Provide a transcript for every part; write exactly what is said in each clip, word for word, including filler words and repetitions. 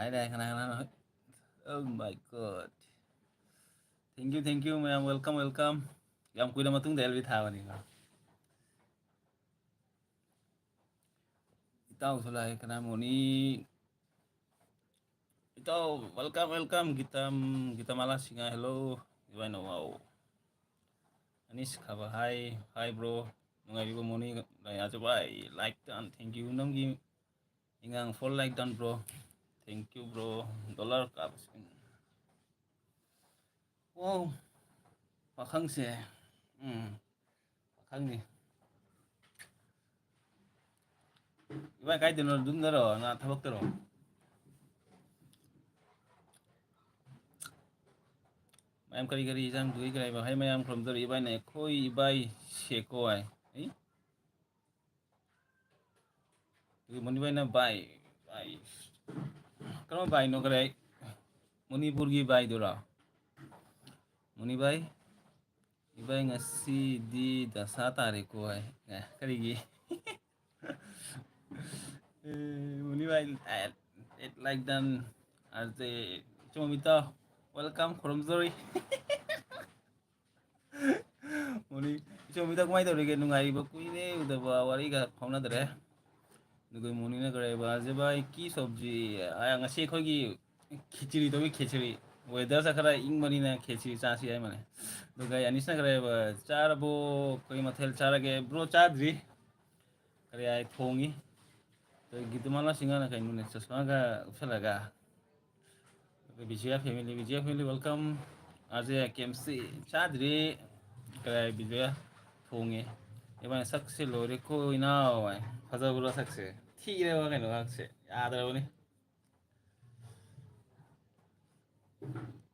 ꯍꯥꯏꯔꯦ, ꯀꯅꯥ ꯀꯅꯥꯅꯣ? Oh my God. Thank you, thank you, ꯃꯌꯥꯝ, welcome, welcome. ꯌꯥꯝ ꯀꯨꯏꯔ ꯃꯇꯨꯡꯗ ꯑꯦꯜ ꯕꯤ ꯊꯥꯕꯅꯤꯀꯣ꯫ ꯏꯇꯥꯎꯁꯨ ꯂꯥꯛꯑꯦ, ꯀꯅꯥ ꯃꯣꯅꯤ? ꯏꯇꯥꯎ, welcome, welcome, Gita, Gitamala Singha, hello. ꯏꯕꯥꯏꯅ, wow. ꯑꯅꯤꯁ ꯈꯕ, hi, hi bro. ꯅꯨꯡꯉꯥꯏꯔꯤꯕꯣ ꯃꯣꯅꯤ? ꯂꯥꯏꯌꯥꯁꯨ ꯚꯥꯏ, like done, thank you. ꯅꯪꯒꯤ ꯏꯉꯥꯡ four like done, bro. Thank you, bro. Dollar ꯀꯥꯞꯄꯁꯤ꯫ Wow, ꯄꯥꯈꯪꯁꯦ꯫ ꯎꯝ, ꯄꯥꯈꯪꯅꯤ꯫ ꯏꯕꯥꯏ ꯀꯥꯏꯗꯅꯣ? ꯌꯨꯝꯗꯔꯣ? ꯅ ꯊꯕꯛꯇꯔꯣ? ꯃꯌꯥꯝ ꯀꯔꯤ ꯀꯔꯤ ꯏꯟꯖꯥꯡ ꯗꯨꯏ ꯀꯔꯤ ꯍꯥꯏꯕ? ꯍꯩ ꯃꯌꯥꯝ ꯈꯨꯔꯨꯝꯖꯔꯤ ꯏꯕꯥꯏꯅ, ꯑꯩꯈꯣꯏ ꯏꯕꯥꯏ ꯁꯦꯀꯣ ꯍꯥꯏ꯫ ꯑꯩ? ꯑꯗꯨ ꯃꯣꯅꯤꯕꯥꯏꯅ ꯕꯥꯏ, ꯕꯥꯏ꯫ ꯀꯔꯝꯕ ꯕꯥꯏꯅꯣ ꯀꯔꯤ? ꯃꯅꯤꯄꯨꯔꯒꯤ ꯕꯥꯏꯗꯨꯔꯣ? ꯃꯣꯅꯤꯕꯥꯏ? ꯏꯕꯥꯏ ꯉꯁꯤꯗꯤ ꯗꯁꯥ ꯇꯥꯔꯦꯀꯣ ꯍꯥꯏ꯫ ꯑꯦ, ꯀꯔꯤꯒꯤ? ꯑꯦ, ꯃꯣꯅꯤꯕꯥꯏ, ꯑꯦ, ꯑꯦ, like done. ꯑꯗꯨꯗꯤ ꯏꯆꯣꯝ ꯏꯇꯥꯎ, welcome, ꯈꯨꯔꯨꯝꯖꯔꯤ꯫ ꯃꯣꯅꯤ, ꯏꯆꯣꯝ ꯏꯇꯥꯎ ꯀꯃꯥꯏꯅ ꯇꯧꯔꯤꯒꯦ? ꯅꯨꯡꯉꯥꯏꯔꯤꯕ? ꯀꯨꯏꯔꯦ ꯎꯗꯕ, ꯋꯥꯔꯤꯒ ꯐꯥꯎꯅꯗ꯭ꯔꯦ꯫ ꯑꯗꯨꯒ ꯃꯣꯅꯤꯅ ꯀꯔꯤ ꯍꯥꯏꯕ? ꯑꯖꯦ ꯚꯥꯏ, ꯀꯤ ꯁꯕꯖꯤ? ꯑ, ꯉꯁꯤ ꯑꯩꯈꯣꯏꯒꯤ ꯈꯦꯆ꯭ꯔꯤ ꯇꯧꯏ, ꯈꯦꯆ꯭ꯔꯤ꯫ Weatherꯁꯦ ꯈꯔ ꯏꯪꯕꯅꯤꯅ ꯈꯦꯆ꯭ꯔꯤ ꯆꯥꯁꯤ ꯍꯥꯏꯕꯅꯦ꯫ ꯑꯗꯨꯒ ꯑꯅꯤꯁꯅ ꯀꯔꯤ ꯍꯥꯏꯕ? ꯆꯥꯔꯕꯣ? ꯀꯔꯤ ꯃꯊꯦꯜ ꯆꯥꯔꯒꯦ? Bro, ꯆꯥꯗ꯭ꯔꯤ꯫ ꯀꯔꯤ ꯍꯥꯏ? ꯊꯣꯡꯉꯤ꯫ ꯑꯗꯒꯤ ꯒꯤꯇꯃꯥꯂꯥ ꯁꯤꯡꯍꯅ ꯀꯩꯅꯣꯅꯦ, ꯆꯁꯃꯥꯒ ꯎꯞꯁꯜꯂꯒ꯫ ꯑꯗꯨꯒ Bijay family, Bijay family, welcome. ꯑꯖꯦ ꯀꯦꯝꯁꯤ ꯆꯥꯗ꯭ꯔꯤ꯫ ꯀꯔꯤ ꯍꯥꯏ? ꯕꯤꯖꯌ ꯊꯣꯡꯉꯤ꯫ ꯏꯕꯥꯅꯤ ꯁꯛꯁꯦ ꯂꯣꯏꯔꯦꯀꯣ ꯏꯅꯥꯎ ꯍꯥꯏ꯫ ꯐꯖꯕ꯭ꯔꯣ ꯁꯛꯁꯦ? ꯊꯤꯔꯦꯕ ꯀꯩꯅꯣ ꯁꯛꯁꯦ꯫ ꯌꯥꯗ꯭ꯔꯕꯅꯤ꯫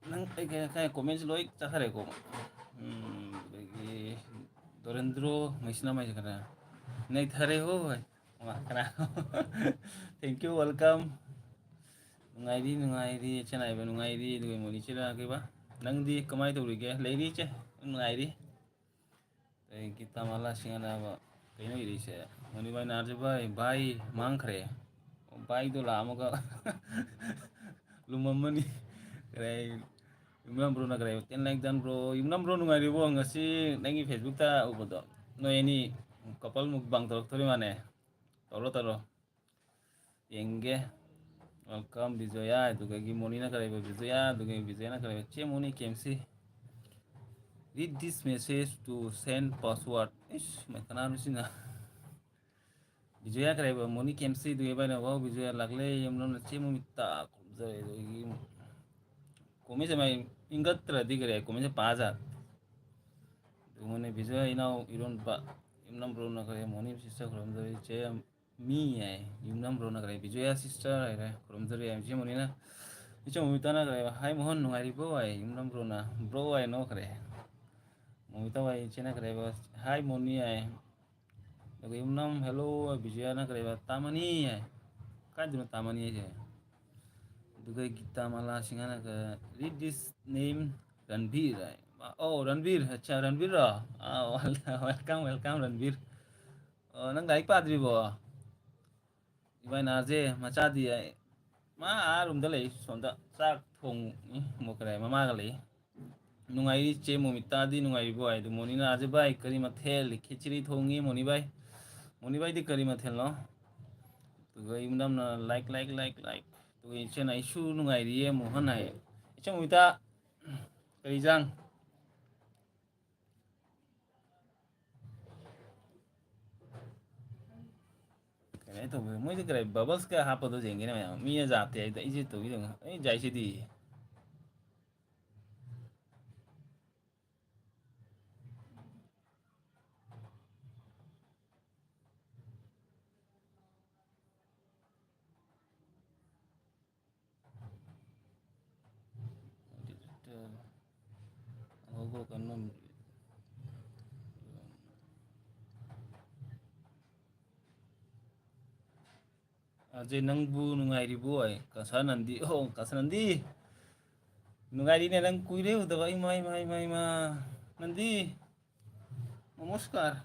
ꯅꯪ ꯑꯩ ꯀꯩ ꯍꯥꯏ? Comments ꯂꯣꯏ ꯆꯠꯈ꯭ꯔꯦꯀꯣ꯫ ꯎꯝ, ꯑꯗꯒꯤ ꯗꯣꯔꯦꯟꯗ꯭ꯔꯣ ꯃꯩꯁꯅꯥꯝ ꯍꯥꯏꯁꯦ ꯀꯅꯥ? ꯅꯩꯊꯔꯦ ꯍꯣꯏ꯫ ꯃꯥ ꯀꯅꯥ? Thank you, welcome. ꯅꯨꯡꯉꯥꯏꯔꯤ, ꯅꯨꯡꯉꯥꯏꯔꯤ, ꯏꯆꯦ ꯅꯥꯏꯕ ꯅꯨꯡꯉꯥꯏꯔꯤ, ꯑꯗꯨꯒ ꯃꯣꯅꯤ ꯏꯆꯦ ꯂꯥꯛꯈꯤꯕ꯫ ꯅꯪꯗꯤ ꯀꯃꯥꯏꯅ ꯇꯧꯔꯤꯒꯦ? ꯂꯩꯔꯤ ꯏꯆꯦ? ꯅꯨꯡꯉꯥꯏꯔꯤ꯫ ꯑꯗꯒꯤ ꯒꯤꯇꯥꯃꯥꯂꯥ ꯁꯤꯡꯍꯅ ꯍꯥꯏꯕ, ꯀꯩꯅꯣ ꯏꯔꯤꯁꯦ? ꯃꯣꯅꯤꯕꯥꯏꯅ ꯑꯥꯔꯖꯦ ꯚꯥꯏ, ꯚꯥꯏ ꯃꯥꯡꯈ꯭ꯔꯦ꯫ ꯚꯥꯏꯗꯣ ꯂꯥꯛꯑꯝꯃꯒ ꯂꯨꯝꯃꯝꯃꯅꯤ꯫ ꯀꯔꯤ, ꯌꯨꯝꯅꯝ ꯕ꯭ꯔꯣꯅ ꯀꯔꯤ, ten like done bro꯫ ꯌꯨꯝꯅꯝ ꯕ꯭ꯔꯣ ꯅꯨꯡꯉꯥꯏꯔꯤꯕꯣ? ꯉꯁꯤ ꯅꯪꯒꯤ Facebookꯇ ꯎꯕꯗꯣ, ꯅꯣꯏ ꯑꯅꯤ couple mukbang ꯇꯧꯔꯛꯇꯣꯔꯤ ꯃꯥꯅꯦ꯫ ꯇꯧꯔꯣ, ꯇꯧꯔꯣ꯫ ꯌꯦꯡꯒꯦ꯫ Welcome ꯕꯤꯖꯣꯌꯥ, ꯑꯗꯨꯗꯒꯤ ꯃꯣꯅꯤꯅ ꯀꯔꯤꯕ ꯕꯤꯖꯣꯌꯥ, ꯑꯗꯨꯗꯒꯤ ꯕꯤꯖꯣꯌꯥꯅ ꯀꯔꯤꯕ, "ꯆꯦ ꯃꯣꯅꯤ ꯀꯦꯝꯁꯤ, read this message to send password." ꯏꯁ, ꯃꯥꯏ ꯀꯅꯥꯅꯣ ꯁꯤꯅ? ꯕꯤꯖꯣꯌꯥ ꯀꯔꯤꯕ, ꯃꯣꯅꯤ ꯀꯦꯝꯁꯤ, ꯑꯗꯨꯒꯤ ꯚꯥꯏꯅ, "ꯋꯥꯎ, ꯕꯤꯖꯣꯌꯥ ꯂꯥꯛꯂꯦ, ꯌꯨꯝꯂꯣꯝꯗ ꯆꯦ ꯃꯣꯅꯤ ꯇꯥ ꯈꯨꯝꯖꯔꯦ", ꯑꯗꯨꯗꯒꯤ comment ꯁꯦ ꯃꯥꯏ ꯏꯪꯒꯠꯇ꯭ꯔꯗꯤ ꯀꯔꯤ comment ꯁꯦ ꯄꯥꯖꯥꯠ꯫ ꯑꯗꯨꯒꯅꯦ ꯕꯤꯖꯣꯌꯥ ꯏꯅꯥꯎ ꯏꯔꯣꯟꯕ, ꯌꯨꯝꯅꯝ ꯕ꯭ꯔꯣꯅ ꯀꯔꯤ, ꯃꯣꯅꯤ sister ꯈꯨꯔꯨꯝꯖꯔꯤ, ꯆꯦ ꯃꯤ ꯍꯥꯏ, ꯌꯨꯝꯅꯝ ꯕ꯭ꯔꯣꯅ ꯀꯔꯤ, ꯕꯤꯖꯣꯌꯥ sister ꯍꯥꯏꯔꯦ, ꯈꯨꯔꯨꯝꯖꯔꯤ ꯍꯥꯏ, ꯏꯆꯦ ꯃꯣꯅꯤꯅ꯫ ꯏꯆꯦ ꯃꯣꯃꯤꯇꯥꯅ ꯀꯔꯤ, "Hi ꯃꯣꯍꯟ, ꯅꯨꯡꯉꯥꯏꯔꯤꯕꯣ?" ꯍꯥꯏ, ꯌꯨꯝꯅꯝ ꯕ꯭ꯔꯣꯅ, "Bro" ꯍꯥꯏ, ꯅꯣꯛꯈ꯭ꯔꯦ꯫ ꯃꯣꯃꯤꯇꯥ ꯍꯣꯏ ꯏꯆꯦꯅ ꯀꯔꯤꯕ, "Hi ꯃꯣꯅꯤ" ꯍꯥꯏ꯫ ꯑꯗꯨꯒ ꯌꯨꯝꯅꯝ, "Hello" ꯍꯥꯏ, ꯕꯤꯖꯣꯌꯥꯅ ꯀꯔꯤꯕ, "ꯇꯥꯃꯅꯤ" ꯍꯥꯏ꯫ ꯀꯥꯏꯗꯅꯣ ꯇꯥꯃꯅꯤ ꯍꯥꯏꯁꯦ? ꯑꯗꯨꯒ ꯒꯤꯇꯥ ꯃꯥꯂꯥ ꯁꯤꯡꯍꯅ ꯀ-, "Read this name ꯔꯟꯕꯤꯔ" ꯍꯥꯏ꯫ ꯑꯣ, ꯔꯟꯕꯤꯔ, ꯑꯠꯆꯥ, ꯔꯟꯕꯤꯔꯔꯣ? ꯑꯥ, welcome, welcome, welcome, ꯔꯟꯕꯤꯔ꯫ ꯑꯣ, ꯅꯪ ꯂꯥꯏꯔꯤꯛ ꯄꯥꯗ꯭ꯔꯤꯕꯣ? ꯏꯕꯥꯏ ꯅꯥꯖꯦ ꯃꯆꯥꯗꯤ ꯑꯩ, ꯃꯥ ꯑꯥ ꯔꯨꯝꯗ ꯂꯩ, ꯁꯣꯝꯗ ꯆꯥꯛ ꯊꯣꯡꯉꯤ, ꯃꯣꯀꯔꯥꯏ ꯃꯃꯥꯒ ꯂꯩ꯫ ꯅꯨꯡꯉꯥꯏꯔꯤ ꯆꯦ ꯃꯣꯃꯤꯇꯥꯗꯤ ꯅꯨꯡꯉꯥꯏꯔꯤꯕꯣ ꯍꯥꯏꯗꯣ, ꯃꯣꯅꯤꯅ ꯑꯥꯖꯦ ꯚꯥꯏ ꯀꯔꯤ ꯃꯊꯦꯜ? ꯈꯦꯆ꯭ꯔꯤ ꯊꯣꯡꯉꯤ ꯃꯣꯅꯤ ꯚꯥꯏ꯫ ꯃꯣꯅꯤ ꯚꯥꯏꯗꯤ ꯀꯔꯤ ꯃꯊꯦꯜꯅꯣ? ꯑꯗꯨꯒ ꯏꯃꯨꯡꯗꯝꯅ like, like, like, like꯫ ꯑꯗꯨꯒ ꯏꯆꯦꯅ ꯑꯩꯁꯨ ꯅꯨꯡꯉꯥꯏꯔꯤꯌꯦ ꯃꯣꯍꯟ ꯍꯥꯏꯌꯦ꯫ ꯏꯆꯦ ꯃꯣꯃꯤꯇꯥ, ꯀꯔꯤ ꯏꯟꯖꯥꯡ? ꯀꯩꯅꯣ ꯇꯧꯕ, ꯃꯣꯏꯁꯦ ꯀꯔꯤ bubbles ꯀ ꯍꯥꯞꯄꯗꯣ ꯌꯦꯡꯒꯦꯅꯦ ꯃꯌꯥꯝ꯫ ꯃꯤꯅ ꯖꯥꯠꯇꯦ ꯍꯥꯏꯗ ꯑꯩꯁꯦ ꯇꯧꯕꯤꯗꯣ꯫ ꯑꯩ ꯖꯥꯏꯁꯤꯗꯤ꯫ Digital. Logo ꯀꯩꯅꯣ꯫ ꯑꯖꯦ ꯅꯪꯕꯨ ꯅꯨꯡꯉꯥꯏꯔꯤꯕꯣ? ꯑꯩ ꯀꯁꯥ ꯅꯟꯗꯤ, ꯑꯣ, ꯀꯁꯥ ꯅꯟꯗꯤ꯫ ꯅꯨꯡꯉꯥꯏꯔꯤꯅꯦ, ꯅꯪ ꯀꯨꯏꯔꯦ ꯎꯗꯕ꯫ ꯏꯃꯥ, ꯏꯃꯥ, ꯏꯃꯥ, ꯏꯃꯥ꯫ ꯅꯟꯗꯤ꯫ ꯅꯃꯁꯀꯥꯔ꯫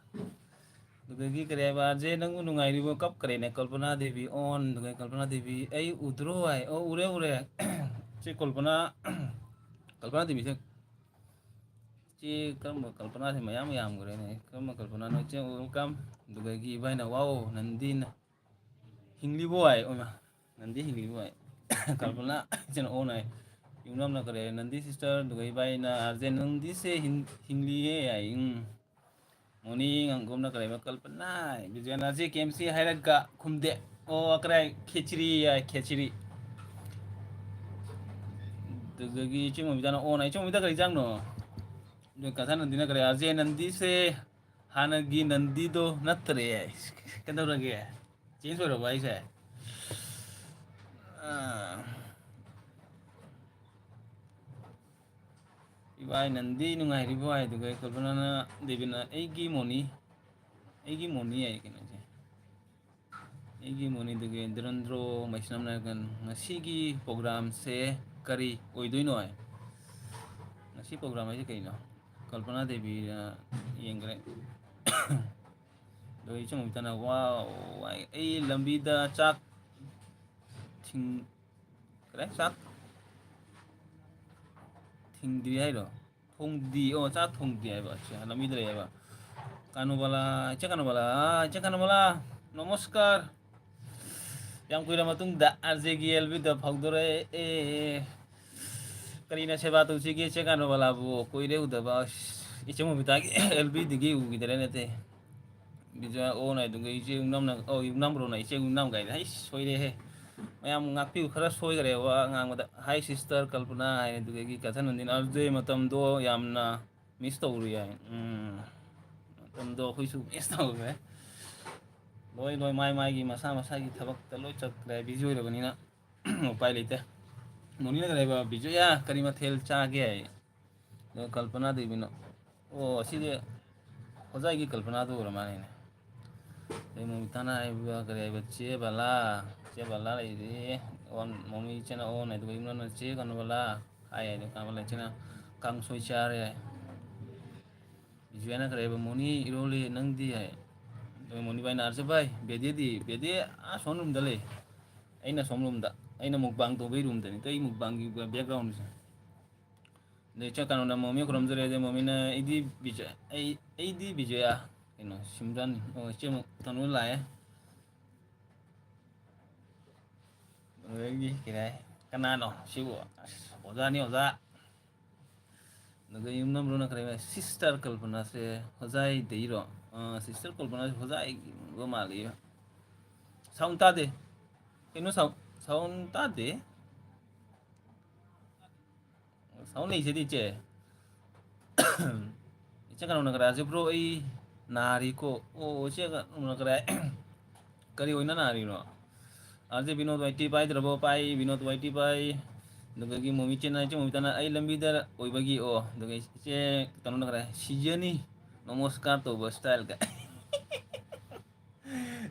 ꯑꯗꯨꯗꯒꯤ ꯀꯔꯤ ꯍꯥꯏꯕ, "ꯑꯥꯔꯖꯦ, ꯅꯪꯕꯨ ꯅꯨꯡꯉꯥꯏꯔꯤꯕꯣ?" ꯀꯞꯈ꯭ꯔꯦꯅꯦ ꯀꯜꯄꯅꯥ ꯗꯦꯕꯤ ꯑꯣꯟ꯫ ꯑꯗꯨꯒ ꯀꯜꯄꯅꯥ ꯗꯦꯕꯤ, "ꯑꯩ ꯎꯗ꯭ꯔꯣ?" ꯍꯥꯏ꯫ "ꯑꯣ, ꯎꯔꯦ, ꯎꯔꯦ꯫ ꯁꯤ ꯀꯜꯄꯅꯥ, ꯀꯜꯄꯅꯥ ꯗꯦꯕꯤꯁꯦ ꯆꯦ ꯀꯔꯝꯕ ꯀꯜꯄꯅꯥꯁꯦ ꯃꯌꯥꯝ ꯌꯥꯝꯈ꯭ꯔꯦꯅꯦ꯫ ꯀꯔꯝꯕ ꯀꯜꯄꯅꯥꯅꯣ? ꯏꯆꯦ, welcome꯫ ꯑꯗꯨꯗꯒꯤ ꯏꯕꯥꯏꯅ, "ꯋꯥꯎ, ꯅꯟꯗꯤꯅ ꯍꯤꯡꯂꯤꯕꯣ?" ꯍꯥꯏ꯫ ꯑꯣꯏꯃ, "ꯅꯟꯗꯤ ꯍꯤꯡꯂꯤꯕꯣ?" ꯍꯥꯏ꯫ ꯀꯜꯄꯅꯥ, ꯏꯆꯦꯅ ꯑꯣꯟ ꯍꯥꯏ꯫ ꯌꯨꯝꯅꯝꯅ ꯀꯔꯤ ꯍꯥꯏ? "ꯅꯟꯗꯤ sister", ꯑꯗꯨꯒ ꯏꯕꯥꯏꯅ, "ꯑꯥꯔꯖꯦ, ꯅꯟꯗꯤꯁꯦ ꯍꯤꯡ-, ꯍꯤꯡꯂꯤꯌꯦ" ꯍꯥꯏ꯫ ꯎꯝ꯫ ꯃꯣꯅꯤ ꯉꯥꯡꯒꯣꯝꯅ ꯀꯔꯤ ꯍꯥꯏꯕ? "ꯀꯜꯄꯅꯥ, ꯕꯤꯖꯌꯅꯥꯁꯤ ꯀꯦ ꯑꯦꯝ ꯁꯤ ꯍꯥꯏꯔꯒ ꯈꯨꯝꯗꯦ꯫ ꯑꯣ, ꯀꯔꯥꯏ? ꯈꯦꯆ꯭ꯔꯤ ꯍꯥꯏ, ꯈꯦꯆ꯭ꯔꯤ"꯫ ꯑꯗꯨꯗꯒꯤ ꯏꯆꯦ ꯃꯣꯃꯤꯇꯥꯅ ꯑꯣꯟ ꯍꯥꯏ꯫ "ꯏꯆꯦ ꯃꯣꯃꯤꯇꯥ, ꯀꯔꯤ ꯆꯥꯡꯅꯣ?" ꯑꯗꯨ ꯀꯊꯥ ꯅꯟꯗꯤꯅ ꯀꯔꯤ? "ꯑꯥꯔꯖꯦ, ꯅꯟꯗꯤꯁꯦ ꯍꯥꯟꯅꯒꯤ ꯅꯟꯗꯤꯗꯣ ꯅꯠꯇ꯭ꯔꯦ"꯫ ꯀꯩꯗꯧꯔꯒꯦ? Change ꯑꯣꯏꯔꯕ ꯍꯥꯏꯁꯦ? ꯑꯥ꯫ "ꯏꯕꯥꯏ ꯅꯟꯗꯤ ꯅꯨꯡꯉꯥꯏꯔꯤꯕꯣ?" ꯍꯥꯏꯗꯨꯒ ꯀꯜꯄꯅꯥꯅ, ꯗꯦꯕꯤꯅ, "ꯑꯩꯒꯤ ꯃꯣꯅꯤ, ꯑꯩꯒꯤ ꯃꯣꯅꯤ" ꯍꯥꯏ ꯀꯩꯅꯣꯁꯦ꯫ "ꯑꯩꯒꯤ ꯃꯣꯅꯤꯗꯨꯒꯤ ꯗꯨꯔꯟꯗ꯭ꯔꯣ ꯃꯩꯁꯅꯥꯝ ꯅꯥꯏꯒꯟ, ꯉꯁꯤꯒꯤ programꯁꯦ ꯀꯔꯤ ꯑꯣꯏꯗꯣꯏꯅꯣ?" ꯍꯥꯏ꯫ ꯉꯁꯤ program ꯍꯥꯏꯁꯦ ꯀꯩꯅꯣ? ꯀꯜꯄꯅꯥ ꯗꯦꯕꯤꯅ ꯌꯦꯡꯈ꯭ꯔꯦ꯫ ꯑꯗꯣ ꯏꯆꯦ ꯃꯣꯃꯤꯇꯥꯅ, "ꯋꯥꯎ, ꯑꯩ ꯂꯝꯕꯤꯗ ꯆꯥꯛ ꯊꯤꯡ-, ꯀꯔꯤ? ꯆꯥꯛ ꯊꯤꯡꯗ꯭ꯔꯤ ꯍꯥꯏꯔꯣ? ꯊꯣꯡꯗꯤ, ꯑꯣ, ꯆꯥꯛ ꯊꯣꯡꯗꯤ ꯍꯥꯏꯕ꯫ ꯑꯠꯆꯥ, ꯂꯝꯕꯤꯗ ꯂꯩ ꯍꯥꯏꯕ꯫ ꯀꯥꯅꯨꯕꯂꯥ, ꯏꯆꯦ ꯀꯥꯅꯨꯕꯂꯥ, ꯏꯆꯦ ꯀꯥꯅꯨꯕꯂꯥ, ꯅꯃꯁꯀꯥꯔ꯫ ꯌꯥꯝ ꯀꯨꯏꯔ ꯃꯇꯨꯡꯗ ꯑꯥꯔꯖꯦꯒꯤ ꯑꯦꯜ ꯕꯤꯗ ꯐꯥꯎꯗꯣꯔꯛꯑꯦ꯫ ꯑꯦ, ꯀꯔꯤꯅ ꯁꯦꯕꯥ ꯇꯧꯁꯤꯒꯦ ꯏꯆꯦ ꯀꯥꯅꯨꯕꯂꯥꯕꯨ? ꯀꯨꯏꯔꯦ ꯎꯗꯕ꯫ ꯑꯁ, ꯏꯆꯦ ꯃꯣꯃꯤꯇꯥꯒꯤ ꯑꯦꯜ ꯕꯤꯗꯒꯤ ꯎꯈꯤꯗꯔꯦ ꯅꯠꯇꯦ꯫ ꯕꯤꯖꯣꯌꯥ ꯑꯣꯟ ꯍꯥꯏꯗꯨꯒ ꯏꯆꯦ ꯌꯨꯝꯅꯝꯅ, ꯑꯣ, ꯌꯨꯝꯅꯝꯕ꯭ꯔꯣꯅ ꯏꯆꯦ ꯌꯨꯝꯅꯝ ꯀꯥꯏꯗ꯫ ꯑꯩꯁ, ꯁꯣꯏꯔꯦꯍꯦ꯫ ꯃꯌꯥꯝ ꯉꯥꯛꯄꯤꯌꯨ, ꯈꯔ ꯁꯣꯏꯈꯔꯦ ꯋꯥ ꯉꯥꯡꯕꯗ꯫ "Hi sister ꯀꯜꯄꯅꯥ" ꯍꯥꯏ, ꯑꯗꯨꯗꯒꯤ ꯀꯊꯟ ꯅꯟꯗꯤꯅ, "ꯑꯗꯨꯗꯤ ꯃꯇꯝꯗꯣ ꯌꯥꯝꯅ miss ꯇꯧꯔꯨꯏ" ꯍꯥꯏ꯫ ꯎꯝ, ꯃꯇꯝꯗꯣ ꯑꯩꯈꯣꯏꯁꯨ miss ꯇꯧꯈ꯭ꯔꯦ꯫ ꯂꯣꯏ ꯂꯣꯏ ꯃꯥꯏ ꯃꯥꯏꯒꯤ ꯃꯁꯥ ꯃꯁꯥꯒꯤ ꯊꯕꯛꯇ ꯂꯣꯏ ꯆꯠꯈ꯭ꯔꯦ, busy ꯑꯣꯏꯔꯕꯅꯤꯅ꯫ ꯎꯄꯥꯏ ꯂꯩꯇꯦ꯫ ꯃꯣꯅꯤꯅ ꯀꯔꯤ ꯍꯥꯏꯕ? "ꯕꯤꯖꯣꯌꯥ, ꯀꯔꯤ ꯃꯊꯦꯜ ꯆꯥꯒꯦ?" ꯍꯥꯏ꯫ ꯑꯗꯨꯒ ꯀꯜꯄꯅꯥ ꯗꯦꯕꯤꯅ, "ꯑꯣ, ꯑꯁꯤꯗꯤ ꯍꯣꯖꯥꯏꯒꯤ ꯀꯜꯄꯅꯥꯗꯨ ꯑꯣꯏꯔ ꯃꯥꯜꯂꯦꯅꯦ"꯫ ꯑꯗꯩ ꯃꯣꯃꯤꯇꯥꯅ ꯍꯥꯏꯕ, ꯀꯔꯤ ꯍꯥꯏꯕ, "ꯆꯦ ꯕꯂꯥ, ꯆꯦ ꯕꯂꯥ ꯂꯩꯔꯦ"꯫ ꯑꯣꯟ, ꯃꯣꯃꯤ ꯏꯆꯦꯅ ꯑꯣꯟ ꯍꯥꯏꯗꯨꯒ ꯏꯃꯨꯡꯅ, "ꯆꯦ ꯀꯩꯅꯣ ꯕꯂꯥ" ꯍꯥꯏ꯫ ꯑꯗꯨ ꯀꯥꯟ ꯕꯂꯥ ꯏꯆꯦꯅ, "ꯀꯥꯡꯁꯣꯏ ꯆꯥꯔꯦ"꯫ ꯕꯤꯖꯨꯌꯥꯅ ꯀꯔꯤ ꯍꯥꯏꯕ? "ꯃꯣꯅꯤ, ꯏꯔꯣꯜꯂꯤ, ꯅꯪꯗꯤ?" ꯍꯥꯏ꯫ ꯑꯗꯨꯒ ꯃꯣꯅꯤꯕꯥꯏꯅ, "ꯑꯥꯔꯁꯦ ꯚꯥꯏ, ꯕꯦꯗꯦꯗꯤ?" ꯕꯦꯗꯦ ꯑꯥ ꯁꯣꯝ ꯔꯨꯝꯗ ꯂꯩ꯫ ꯑꯩꯅ ꯁꯣꯝ ꯔꯨꯝꯗ, ꯑꯩꯅ ꯃꯨꯛꯕꯥꯡ ꯇꯧꯕꯩ ꯔꯨꯝꯗꯅꯤ꯫ ꯑꯩ ꯃꯨꯛꯕꯥꯡꯒꯤ ꯕꯦꯛꯒ꯭ꯔꯥꯎꯟꯁꯦ꯫ ꯑꯗꯩ ꯏꯆꯦ ꯀꯩꯅꯣꯅ ꯃꯣꯃꯤ ꯈꯨꯔꯨꯝꯖꯔꯦ꯫ ꯑꯗꯩ ꯃꯣꯃꯤꯅ, "ꯑꯩꯗꯤ ꯕꯤꯖ-, ꯑꯩ, ꯑꯩꯗꯤ ꯕꯤꯖꯌꯥ", ꯀꯩꯅꯣ, ꯁꯤꯝꯔꯟ, ꯑꯣ, ꯏꯆꯦ ꯑꯃꯨꯛ ꯇꯅꯨ ꯂꯥꯛꯑꯦ꯫ ꯑꯗꯒꯤ ꯀꯩ ꯍꯥꯏ, ꯀꯅꯥꯅꯣ ꯁꯤꯕꯨ? ꯑꯁ, ꯑꯣꯖꯥꯅꯤ, ꯑꯣꯖꯥ꯫ ꯑꯗꯨꯒ ꯌꯨꯝꯅꯝ ꯔꯣꯅ ꯀꯔꯤ ꯍꯥꯏ? ꯁꯤꯁꯇꯔ ꯀꯜꯄꯅꯥꯁꯦ ꯍꯣꯖꯥꯏꯗꯩꯔꯣ? ꯑꯥ, ꯁꯤꯁꯇꯔ ꯀꯜꯄꯅꯥꯁꯦ ꯍꯣꯖꯥꯏꯒꯨꯝꯕ ꯃꯥꯜꯂꯤ꯫ ꯁꯥꯎꯟ ꯇꯥꯗꯦ꯫ ꯀꯩꯅꯣ ꯁꯥꯎꯟ, ꯁꯥꯎꯟ ꯇꯥꯗꯦ? ꯁꯥꯎꯟ ꯂꯩꯁꯤꯗꯤ, ꯏꯆꯦ꯫ ꯏꯆꯦ ꯀꯩꯅꯣꯅ ꯀꯔꯥꯏ? "ꯕ꯭ꯔꯣ, ꯑꯩ ꯅꯥꯔꯤꯀꯣ"꯫ ꯑꯣ, ꯏꯆꯦ ꯀꯩꯅꯣꯅ ꯀꯔꯥꯏ? ꯀꯔꯤ ꯑꯣꯏꯅ ꯅꯥꯔꯤꯅꯣ? ꯑꯥꯔ ꯖꯦ ꯕꯤꯅꯣꯗ ꯋꯥꯏ ꯇꯤ ꯄꯥꯏꯗ꯭ꯔꯕꯣ? ꯄꯥꯏ, ꯕꯤꯅꯣꯗ ꯋꯥꯏ ꯇꯤ ꯄꯥꯏ꯫ ꯑꯗꯨꯗꯒꯤ ꯃꯣꯃꯤ ꯆꯦꯅꯥ, ꯏꯆꯦ ꯃꯣꯃꯤ ꯇꯅꯥ, "ꯑꯩ ꯂꯝꯕꯤꯗ ꯑꯣꯏꯕꯒꯤ"꯫ ꯑꯣ, ꯑꯗꯨꯒ ꯏꯆꯦ ꯀꯩꯅꯣꯅ ꯀꯔꯥꯏ? "ꯁꯤꯖꯅꯤ ꯅꯃꯁꯀꯥꯔ ꯇꯧꯕ ꯁ꯭ꯇꯥꯏꯜꯒ"꯫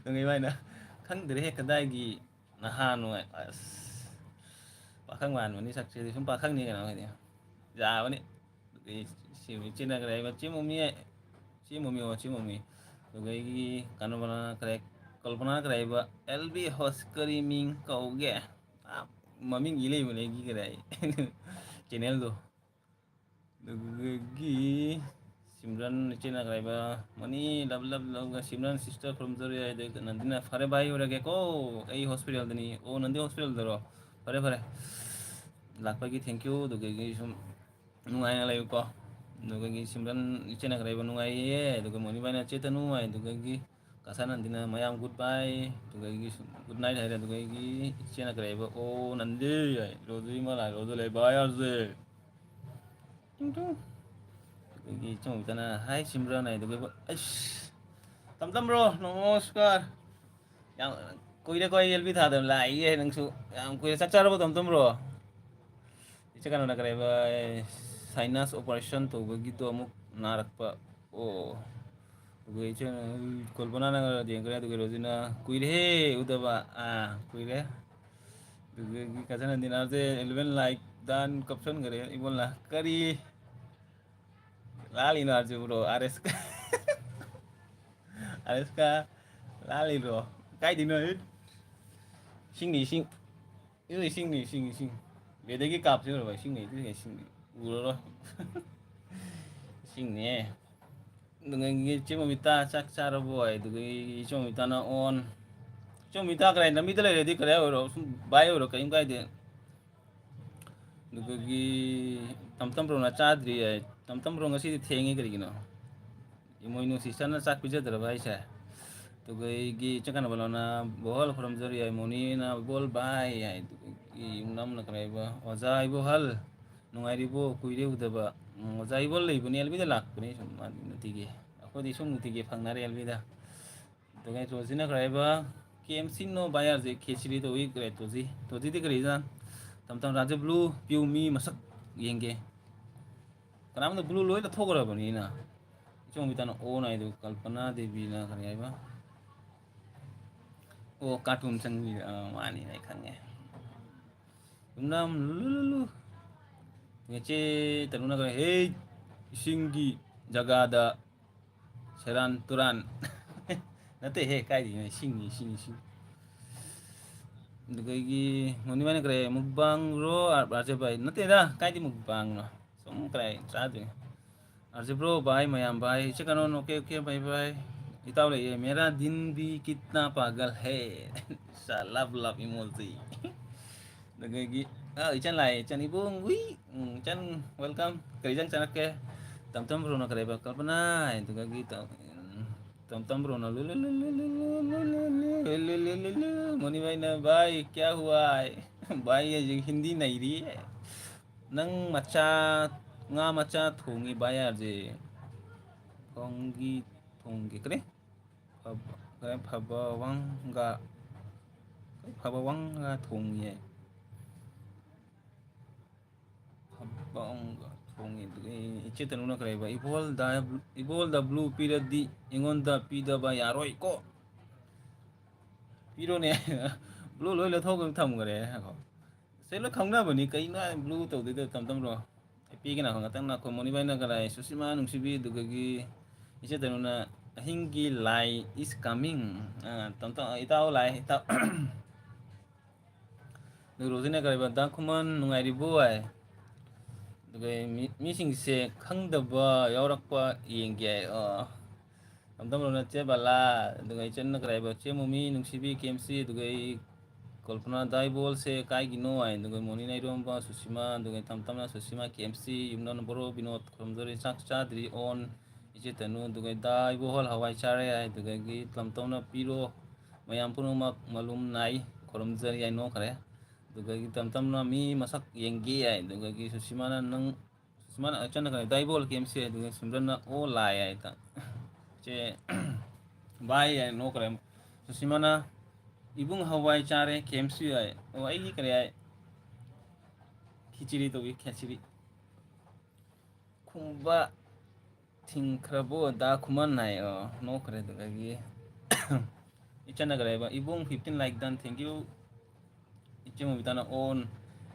ꯑꯗꯨꯒ ꯏꯃꯥꯏꯅ, "ꯈꯪꯗ꯭ꯔꯦꯍꯦ, ꯀꯗꯥꯏꯒꯤ ꯅꯍꯥ ꯅꯨꯡꯉꯥꯏ"꯫ ꯑꯁ, ꯄꯥꯈꯪ ꯃꯥꯟꯕꯅꯤ ꯁꯛꯁꯤꯗꯤ꯫ ꯁꯨꯝ ꯄꯥꯈꯪꯅꯤ ꯀꯩꯅꯣ ꯍꯥꯏꯗꯤ꯫ ꯌꯥꯕꯅꯤ꯫ ꯑꯗꯩ ꯁꯤ ꯏꯆꯦꯅ ꯀꯔꯤ ꯍꯥꯏꯕ? "ꯆꯦ ꯃꯣꯃꯤ", ꯆꯦ ꯃꯣꯃꯤ, ꯑꯣ, ꯆꯦ ꯃꯣꯃꯤ꯫ ꯑꯗꯨꯗꯒꯤ ꯀꯩꯅꯣꯅ ꯀꯔꯤ, ꯀꯜꯄꯅꯥꯅ ꯀꯔꯤ ꯍꯥꯏꯕ? "ꯑꯦꯜ ꯕꯤ ꯍꯣꯁ ꯀꯔꯤ ꯃꯤꯡ ꯀꯧꯒꯦ?" ꯑꯥ, ꯃꯃꯤꯡ ꯏ ꯂꯩꯕꯅꯦ ꯑꯩꯒꯤ ꯀꯔꯤ ꯍꯥꯏ? ꯆꯦꯅꯦꯜꯗꯣ꯫ ꯑꯗꯨꯗꯒꯤ ꯁꯤꯝꯔꯟ, ꯏꯆꯦꯅ ꯀꯔꯤ ꯍꯥꯏꯕ? "ꯃꯅꯤ ꯂꯞ ꯂꯞ ꯂꯞꯒ ꯁꯤꯝꯔꯟ ꯁꯤꯁꯇꯔ ꯈꯨꯔꯨꯝꯖꯔꯤ" ꯍꯥꯏꯗꯤ ꯅꯟꯗꯤꯅ, "ꯐꯔꯦ ꯚꯥꯏ, ꯑꯣꯏꯔꯒꯦꯀꯣ, ꯑꯩ ꯍꯣꯁꯄꯤꯇꯥꯜꯗꯅꯤ"꯫ ꯑꯣ, ꯅꯟꯗꯤ ꯍꯣꯁꯄꯤꯇꯥꯜꯗꯔꯣ? ꯐꯔꯦ, ꯐꯔꯦ꯫ ꯂꯥꯛꯄꯒꯤ thank you꯫ ꯑꯗꯨꯗꯒꯤ ꯁꯨꯝ ꯅꯨꯡꯉꯥꯏꯅ ꯂꯩꯌꯨꯀꯣ꯫ ꯑꯗꯨꯗꯒꯤ ꯁꯤꯝꯔꯟ, ꯏꯆꯦꯅ ꯀꯔꯤ ꯍꯥꯏꯕ? "ꯅꯨꯡꯉꯥꯏꯔꯤꯌꯦ"꯫ ꯑꯗꯨꯒ ꯃꯣꯅꯤꯕꯥꯏꯅ, "ꯆꯦ ꯇꯅꯨ" ꯍꯥꯏ꯫ ꯑꯗꯨꯗꯒꯤ ꯀꯥꯁꯥ ꯅꯟꯗꯤꯅ ꯃꯌꯥꯝ good bye꯫ ꯑꯗꯨꯗꯒꯤ ꯁꯨꯝ good night ꯍꯥꯏꯔꯦ꯫ ꯑꯗꯨꯗꯒꯤ ꯏꯆꯦꯅ ꯀꯔꯤ ꯍꯥꯏꯕ? "ꯑꯣ, ꯅꯟꯗꯤ" ꯍꯥꯏ꯫ ꯔꯣꯖꯤ ꯑꯃ ꯂꯥꯛꯑꯦ꯫ ꯔꯣꯖꯤ ꯂꯩ, "ꯚꯥꯏ ꯑꯥꯔꯖꯦ"꯫ ꯇꯨꯡ ꯇꯨꯡ꯫ ꯑꯗꯒꯤ ꯏꯆꯦ ꯃꯣꯃꯤꯇꯥꯅ, "ꯍꯥꯏ ꯁꯤꯝꯔꯟ" ꯍꯥꯏ꯫ ꯑꯗꯨꯒ, ꯑꯩꯁ, "ꯇꯝꯇꯝ ꯕ꯭ꯔꯣ, ꯅꯃꯁꯀꯥꯔ꯫ ꯌꯥꯝ ꯀꯨꯏꯔꯦꯀꯣ ꯑꯩ ꯑꯦꯜ ꯕꯤ ꯊꯥꯗꯕ꯫ ꯂꯥꯛꯏꯌꯦ ꯅꯪꯁꯨ꯫ ꯌꯥꯝ ꯀꯨꯏꯔꯦ꯫ ꯆꯥꯛ ꯆꯥꯔꯕꯣ, ꯇꯝꯇꯝ ꯕ꯭ꯔꯣ?" ꯏꯆꯦ ꯀꯩꯅꯣꯅ ꯀꯔꯤ ꯍꯥꯏꯕ? "ꯁꯥꯏꯅꯁ ꯑꯣꯄꯔꯦꯁꯟ ꯇꯧꯕꯒꯤꯗꯣ ꯑꯃꯨꯛ ꯅꯥꯔꯛꯄ"꯫ ꯑꯣ꯫ ꯑꯗꯨꯒ ꯏꯆꯦꯅ, ꯀꯜꯄꯅꯥꯅ ꯌꯦꯡꯈ꯭ꯔꯦ꯫ ꯑꯗꯨꯒ ꯔꯣꯖꯤꯅ, "ꯀꯨꯏꯔꯦꯍꯦ ꯎꯗꯕ"꯫ ꯑꯥ, ꯀꯨꯏꯔꯦ꯫ ꯑꯗꯨꯗꯒꯤ ꯀꯥꯁꯥ ꯅꯟꯗꯤꯅ, "ꯑꯥꯔꯖꯦ ꯑꯦꯂꯦꯚꯦꯟ ꯂꯥꯏꯛ ꯗꯟ" ꯀꯞꯁꯟꯈ꯭ꯔꯦ꯫ ꯏꯕꯣꯜꯅ, "ꯀꯔꯤ ꯂꯥꯜꯂꯤꯅꯣ ꯑꯥꯔꯖꯦ ꯕ꯭ꯔꯣ? ꯑꯥꯔ ꯑꯦꯁ"꯫ ꯑꯥꯏꯁꯀ ꯂꯥꯜꯂꯤꯔꯣ? ꯀꯥꯏꯗꯩꯅꯣ? ꯏꯁꯤꯡꯅꯤ, ꯏꯁꯤꯡ꯫ ꯏꯁꯤꯡꯅꯤ, ꯏꯁꯤꯡ, ꯏꯁꯤꯡ꯫ ꯕꯦꯗꯒꯤ ꯀꯥꯞꯁꯤ ꯑꯣꯏꯔꯕ ꯏꯁꯤꯡꯅꯤ, ꯏꯁꯤꯡꯅꯤ, ꯏꯁꯤꯡꯅꯤ꯫ ꯎꯔꯔꯣꯏ꯫ ꯏꯁꯤꯡꯅꯦ꯫ ꯑꯗꯨꯒꯤ ꯏꯆꯦ ꯃꯃꯤꯇꯥ ꯆꯥꯛ ꯆꯥꯔꯕꯣ ꯍꯥꯏ꯫ ꯑꯗꯨꯒꯤ ꯏꯆꯦ ꯃꯃꯤꯇꯥꯅ ꯑꯣꯟ꯫ ꯏꯆꯦ ꯃꯃꯤꯇꯥ ꯀꯗꯥꯏ ꯂꯝꯕꯤꯗ ꯂꯩꯔꯗꯤ ꯀꯗꯥꯏ ꯑꯣꯏꯔꯣ? ꯁꯨꯝ ꯚꯥꯏ ꯑꯣꯏꯔꯣ, ꯀꯔꯤꯝ ꯀꯥꯏꯗꯦ꯫ ꯑꯗꯨꯗꯒꯤ ꯇꯝꯇꯝ ꯕ꯭ꯔꯣꯅ ꯆꯥꯗ꯭ꯔꯤ ꯍꯥꯏ꯫ ꯇꯝꯇꯝ ꯕ꯭ꯔꯣ ꯉꯁꯤꯗꯤ ꯊꯦꯡꯉꯤ ꯀꯔꯤꯒꯤꯅꯣ? ꯏꯃꯣꯏꯅꯨ ꯁꯤꯁꯇꯔꯅ ꯆꯥꯛ ꯄꯤꯖꯗ꯭ꯔꯕ ꯍꯥꯏꯁꯦ? ꯑꯗꯨꯒ ꯑꯩꯒꯤ ꯏꯆꯤꯟ ꯏꯅꯥꯎ ꯕꯂꯣꯅ ꯕꯣꯍꯜ ꯈꯨꯔꯨꯝꯖꯔꯤ ꯍꯥꯏ, ꯃꯣꯅꯤꯅ ꯕꯣꯜ ꯚꯥꯏ ꯍꯥꯏ꯫ ꯑꯗꯨꯒꯤ ꯏꯃꯨꯡ ꯃꯅꯨꯡꯅ ꯀꯔꯤ ꯍꯥꯏꯕ? ꯑꯣꯖꯥ ꯏꯕꯣꯍꯜ, ꯅꯨꯡꯉꯥꯏꯔꯤꯕꯣ? ꯀꯨꯏꯔꯦ ꯎꯗꯕ꯫ ꯎꯝ, ꯑꯣꯖꯥ ꯏꯕꯣꯍꯜ ꯂꯩꯕꯅꯤ, ꯑꯦꯜꯕꯤꯗ ꯂꯥꯛꯄꯅꯤ ꯁꯨꯝ ꯃꯥꯗꯤ ꯅꯨꯡꯇꯤꯒꯤ꯫ ꯑꯩꯈꯣꯏꯗꯤ ꯁꯨꯝ ꯅꯨꯡꯇꯤꯒꯤ ꯐꯪꯅꯔꯦ ꯑꯦꯜꯕꯤꯗ꯫ ꯑꯗꯨꯒ ꯔꯣꯖꯤꯅ ꯀꯔꯤ ꯍꯥꯏꯕ? ꯀꯦ ꯑꯦꯝ ꯁꯤ ꯅꯣ ꯕꯥꯏ ꯑꯥꯔ ꯖꯦ ꯈꯦꯆ꯭ꯔꯤ ꯇꯧꯏ ꯀꯔꯤ ꯇꯣꯖꯤ? ꯇꯣꯖꯤꯗꯤ ꯀꯔꯤ ꯏꯟꯖꯥꯡ? ꯇꯝ ꯇꯝ ꯔꯥꯖꯦ ꯕ꯭ꯂꯨ ꯄꯤꯌꯨ ꯃꯤ ꯃꯁꯛ ꯌꯦꯡꯒꯦ꯫ ꯀꯅꯥꯝꯇ ꯕ꯭ꯂꯨ ꯂꯣꯏ ꯂꯧꯊꯣꯛꯈ꯭ꯔꯕꯅꯤꯅ꯫ ꯏꯆꯧ ꯃꯤꯇꯥꯅ ꯑꯣꯟ ꯍꯥꯏꯗꯨ ꯀꯜꯄꯅꯥ ꯗꯦꯕꯤꯅ ꯀꯔꯤ ꯍꯥꯏꯕ? ꯑꯣ, ꯀꯥꯔꯇꯨꯟ ꯆꯪꯕꯤ, ꯑ, ꯃꯥꯅꯤꯅꯦ, ꯑꯩ ꯈꯪꯉꯦ꯫ ꯌꯨꯝꯅꯥꯝ ꯂꯨꯂꯨꯂꯨꯂꯨ꯫ ꯉꯦꯆꯦ ꯇꯔꯨꯅ ꯀꯔꯤ? "ꯍꯦ, ꯏꯁꯤꯡꯒꯤ ꯖꯒꯥꯗ ꯁꯦꯔꯥꯟ ꯇꯨꯔꯥꯟ"꯫ ꯅꯠꯇꯦꯍꯦ, ꯀꯥꯏꯗꯩꯅꯣ? ꯏꯁꯤꯡꯅꯤ, ꯏꯁꯤꯡ, ꯏꯁꯤꯡ꯫ ꯑꯗꯨꯗꯒꯤ ꯃꯣꯅꯤꯃꯥꯏꯅ ꯀꯔꯤ? "ꯃꯨꯛꯕꯥꯡꯔꯣ, ꯔꯥꯖꯦ ꯚꯥꯏ?" ꯅꯠꯇꯦꯗ, ꯀꯥꯏꯗꯩ ꯃꯨꯛꯕꯥꯡꯅꯣ? ꯁꯨꯝ ꯀꯔꯤ ꯆꯥꯗꯣꯏꯅꯣ? ꯑꯥꯔꯖꯦ ꯕ꯭ꯔꯣ, ꯕꯥꯏ, ꯃꯌꯥꯝ ꯕꯥꯏ, ꯏꯆꯦ ꯀꯥꯅꯣꯟ, ꯑꯣꯀꯦ, ꯑꯣꯀꯦ, ꯕꯥꯏ, ꯕꯥꯏ꯫ ꯏꯇꯥꯎ ꯂꯩꯌꯦ, "ꯃꯦꯔꯥ ꯗꯤꯟ ꯚꯤ ꯀꯤꯠꯅꯥ ꯄꯥꯒꯜ ꯍꯦ"꯫ ꯁꯥ, ꯂꯚ, ꯂꯚ ꯏꯃꯣꯖꯤ꯫ ꯑꯗꯒꯤ, ꯑ, ꯏꯆꯟ ꯂꯥꯛꯑꯦ, ꯏꯆꯟ ꯏꯕꯨꯡ, ꯎꯏ, ꯎꯝ, ꯏꯆꯟ, welcome꯫ ꯀꯔꯤ ꯏꯟꯖꯥꯡ ꯆꯥꯔꯛꯀꯦ? ꯇꯝꯇꯝ ꯕ꯭ꯔꯣꯅ ꯀꯔꯤꯕ? ꯀꯜꯄꯅꯥ, ꯑꯗꯨꯗꯒꯤ ꯇꯝ-, ꯇꯝꯇꯝ ꯕ꯭ꯔꯣꯅ ꯂꯨ, ꯂꯨ, ꯂꯨ, ꯃꯣꯅꯤꯕꯥꯏꯅ, "ꯚꯥꯏ, ꯀ꯭ꯌꯥ ꯍꯨꯋꯥ ꯍꯥꯏ?" ꯚꯥꯏ ꯍꯧꯖꯤꯛ ꯍꯤꯟꯗꯤ ꯅꯩꯔꯤ꯫ ꯅꯪ ꯃꯆꯥ, ꯉꯥ ꯃꯆꯥ ꯊꯣꯡꯉꯤ ꯚꯥꯏ ꯌꯥꯔꯁꯦ꯫ ꯈꯣꯡꯒꯤ ꯊꯣꯡꯒꯦ ꯀꯔꯤ? ꯐꯕ, ꯀꯔꯤ? ꯐꯕ ꯋꯥꯡꯒ, ꯐꯕ ꯋꯥꯡꯒ ꯊꯣꯡꯉꯤꯌꯦ꯫ ꯐꯕ ꯋꯥꯡꯒ ꯊꯣꯡꯉꯤ꯫ ꯑꯗꯨꯒ ꯏꯆꯦ ꯇꯅꯨꯅ ꯀꯔꯤꯕ? "ꯏꯕꯣꯜꯗ, ꯏꯕꯣꯜꯗ ꯕ꯭ꯂꯨ ꯄꯤꯔꯗꯤ ꯑꯩꯉꯣꯟꯗ ꯄꯤꯗꯕ ꯌꯥꯔꯣꯏꯀꯣ?" ꯄꯤꯔꯣꯅꯦ꯫ ꯕ꯭ꯂꯨ ꯂꯣꯏ ꯂꯧꯊꯣꯛꯑꯒ ꯊꯝꯈ꯭ꯔꯦ꯫ ꯁꯦ ꯂꯣꯏ ꯈꯪꯅꯕꯅꯤ, ꯀꯩꯅꯣ ꯕ꯭ꯂꯨ ꯇꯧꯗꯣꯏꯗꯣ? ꯇꯝ ꯇꯝ ꯕ꯭ꯔꯣ꯫ ꯑꯩ ꯄꯤꯒꯦ ꯉꯥꯏꯈꯣ, ꯉꯥꯛꯇꯪ ꯉꯥꯏꯈꯣ꯫ ꯃꯣꯅꯤꯕꯥꯏꯅ ꯀꯔꯥꯏ? ꯁꯨꯁꯤꯃꯥ ꯅꯨꯡꯁꯤꯕꯤ, ꯑꯗꯨꯗꯒꯤ ꯏꯆꯦ ꯇꯅꯨꯅ ꯑꯍꯤꯡꯒꯤ ꯂꯥꯏ is coming꯫ ꯑ, ꯇꯝ-, ꯇꯝ-, ꯏꯇꯥꯎ ꯂꯥꯏ, ꯏꯇꯥꯎ꯫ ꯑꯗꯨ ꯔꯣꯖꯤꯅ ꯀꯔꯤꯕ, "ꯗꯥ ꯈꯨꯃꯟ ꯅꯨꯡꯉꯥꯏꯔꯤꯕꯣ?" ꯍꯥꯏ꯫ ꯑꯗꯨꯒ ꯃꯤ-, ꯃꯤꯁꯤꯡꯁꯦ ꯈꯪꯗꯕ ꯌꯥꯎꯔꯛꯄ ꯌꯦꯡꯒꯦ ꯍꯥꯏ꯫ ꯑ, ꯇꯝ ꯇꯝ ꯔꯣꯅ ꯆꯦ ꯕꯂꯥ, ꯑꯗꯨꯒ ꯏꯆꯟꯅ ꯀꯔꯤꯕ, ꯆꯦ ꯃꯣꯃꯤ, ꯅꯨꯡꯁꯤꯕꯤ, ꯀꯦ ꯑꯦꯝ ꯁꯤ, ꯑꯗꯨꯒ ꯑꯩ ꯀꯜꯄꯅꯥ, "ꯗꯥ ꯏꯕꯣꯜꯁꯦ ꯀꯥꯏꯒꯤꯅꯣ?" ꯍꯥꯏ꯫ ꯑꯗꯨꯒ ꯃꯣꯅꯤꯅ ꯏꯔꯣꯝꯕ, ꯁꯨꯁꯤꯃꯥ, ꯑꯗꯨꯒ ꯇꯝ ꯇꯝꯅ ꯁꯨꯁꯤꯃꯥ, ꯀꯦ ꯑꯦꯝ ꯁꯤ, ꯌꯨꯝꯅꯥꯝ ꯕꯣꯔꯣ, ꯕꯤꯅꯣꯗ ꯈꯨꯔꯨꯝꯖꯔꯤ, ꯆꯥꯛ ꯆꯥꯗ꯭ꯔꯤ, ꯑꯣꯟ, ꯏꯆꯦ ꯇꯅꯨ, ꯑꯗꯨꯒ ꯗꯥ ꯏꯕꯣꯍꯜ ꯍꯋꯥꯏ ꯆꯥꯔꯦ ꯍꯥꯏ꯫ ꯑꯗꯨꯗꯒꯤ ꯇꯝ ꯇꯝꯅ ꯄꯤꯔꯣ, ꯃꯌꯥꯝ ꯄꯨꯝꯅꯃꯛ ꯃꯂꯨꯝ ꯅꯥꯏ, ꯈꯨꯔꯨꯝꯖꯔꯤ ꯍꯥꯏ, ꯅꯣꯛꯈ꯭ꯔꯦ꯫ ꯑꯗꯨꯗꯒꯤ ꯇꯝ ꯇꯝꯅ ꯃꯤ ꯃꯁꯛ ꯌꯦꯡꯒꯦ ꯍꯥꯏ꯫ ꯑꯗꯨꯗꯒꯤ ꯁꯨꯁꯤꯃꯥꯅ ꯅꯪ, ꯁꯨꯁꯤꯃꯥꯅ ꯏꯆꯟꯅ ꯀꯔꯤ, "ꯗꯥ ꯏꯕꯣꯜ ꯀꯦ ꯑꯦꯝ ꯁꯤ" ꯍꯥꯏ꯫ ꯑꯗꯨꯒ ꯁꯤꯝꯔꯟꯅ "ꯑꯣ ꯂꯥꯏ" ꯍꯥꯏ꯫ ꯆꯦ ꯚꯥꯏ ꯍꯥꯏ, ꯅꯣꯛꯈ꯭ꯔꯦ꯫ ꯁꯨꯁꯤꯃꯥꯅ "ꯏꯕꯨꯡ ꯍꯋꯥꯏ ꯆꯥꯔꯦ ꯀꯦ ꯑꯦꯝ ꯁꯤ" ꯍꯥꯏ꯫ ꯑꯣ, ꯑꯩꯒꯤ ꯀꯔꯤ ꯍꯥꯏ? ꯈꯤꯆꯤꯔꯤ ꯇꯧꯏ, ꯈꯦꯆꯤꯔꯤ꯫ ꯈꯨꯝꯕ ꯊꯤꯡꯈ꯭ꯔꯕꯣ ꯗꯥ ꯈꯨꯃꯟ ꯍꯥꯏ꯫ ꯑꯣ, ꯅꯣꯛꯈ꯭ꯔꯦ꯫ ꯑꯗꯨꯗꯒꯤ ꯏꯆꯟꯅ ꯀꯔꯤ ꯍꯥꯏꯕ? "ꯏꯕꯨꯡ fifteen like done, thank you." ꯏꯆꯦ ꯃꯨꯕꯤꯇꯥꯅ ꯑꯣꯟ꯫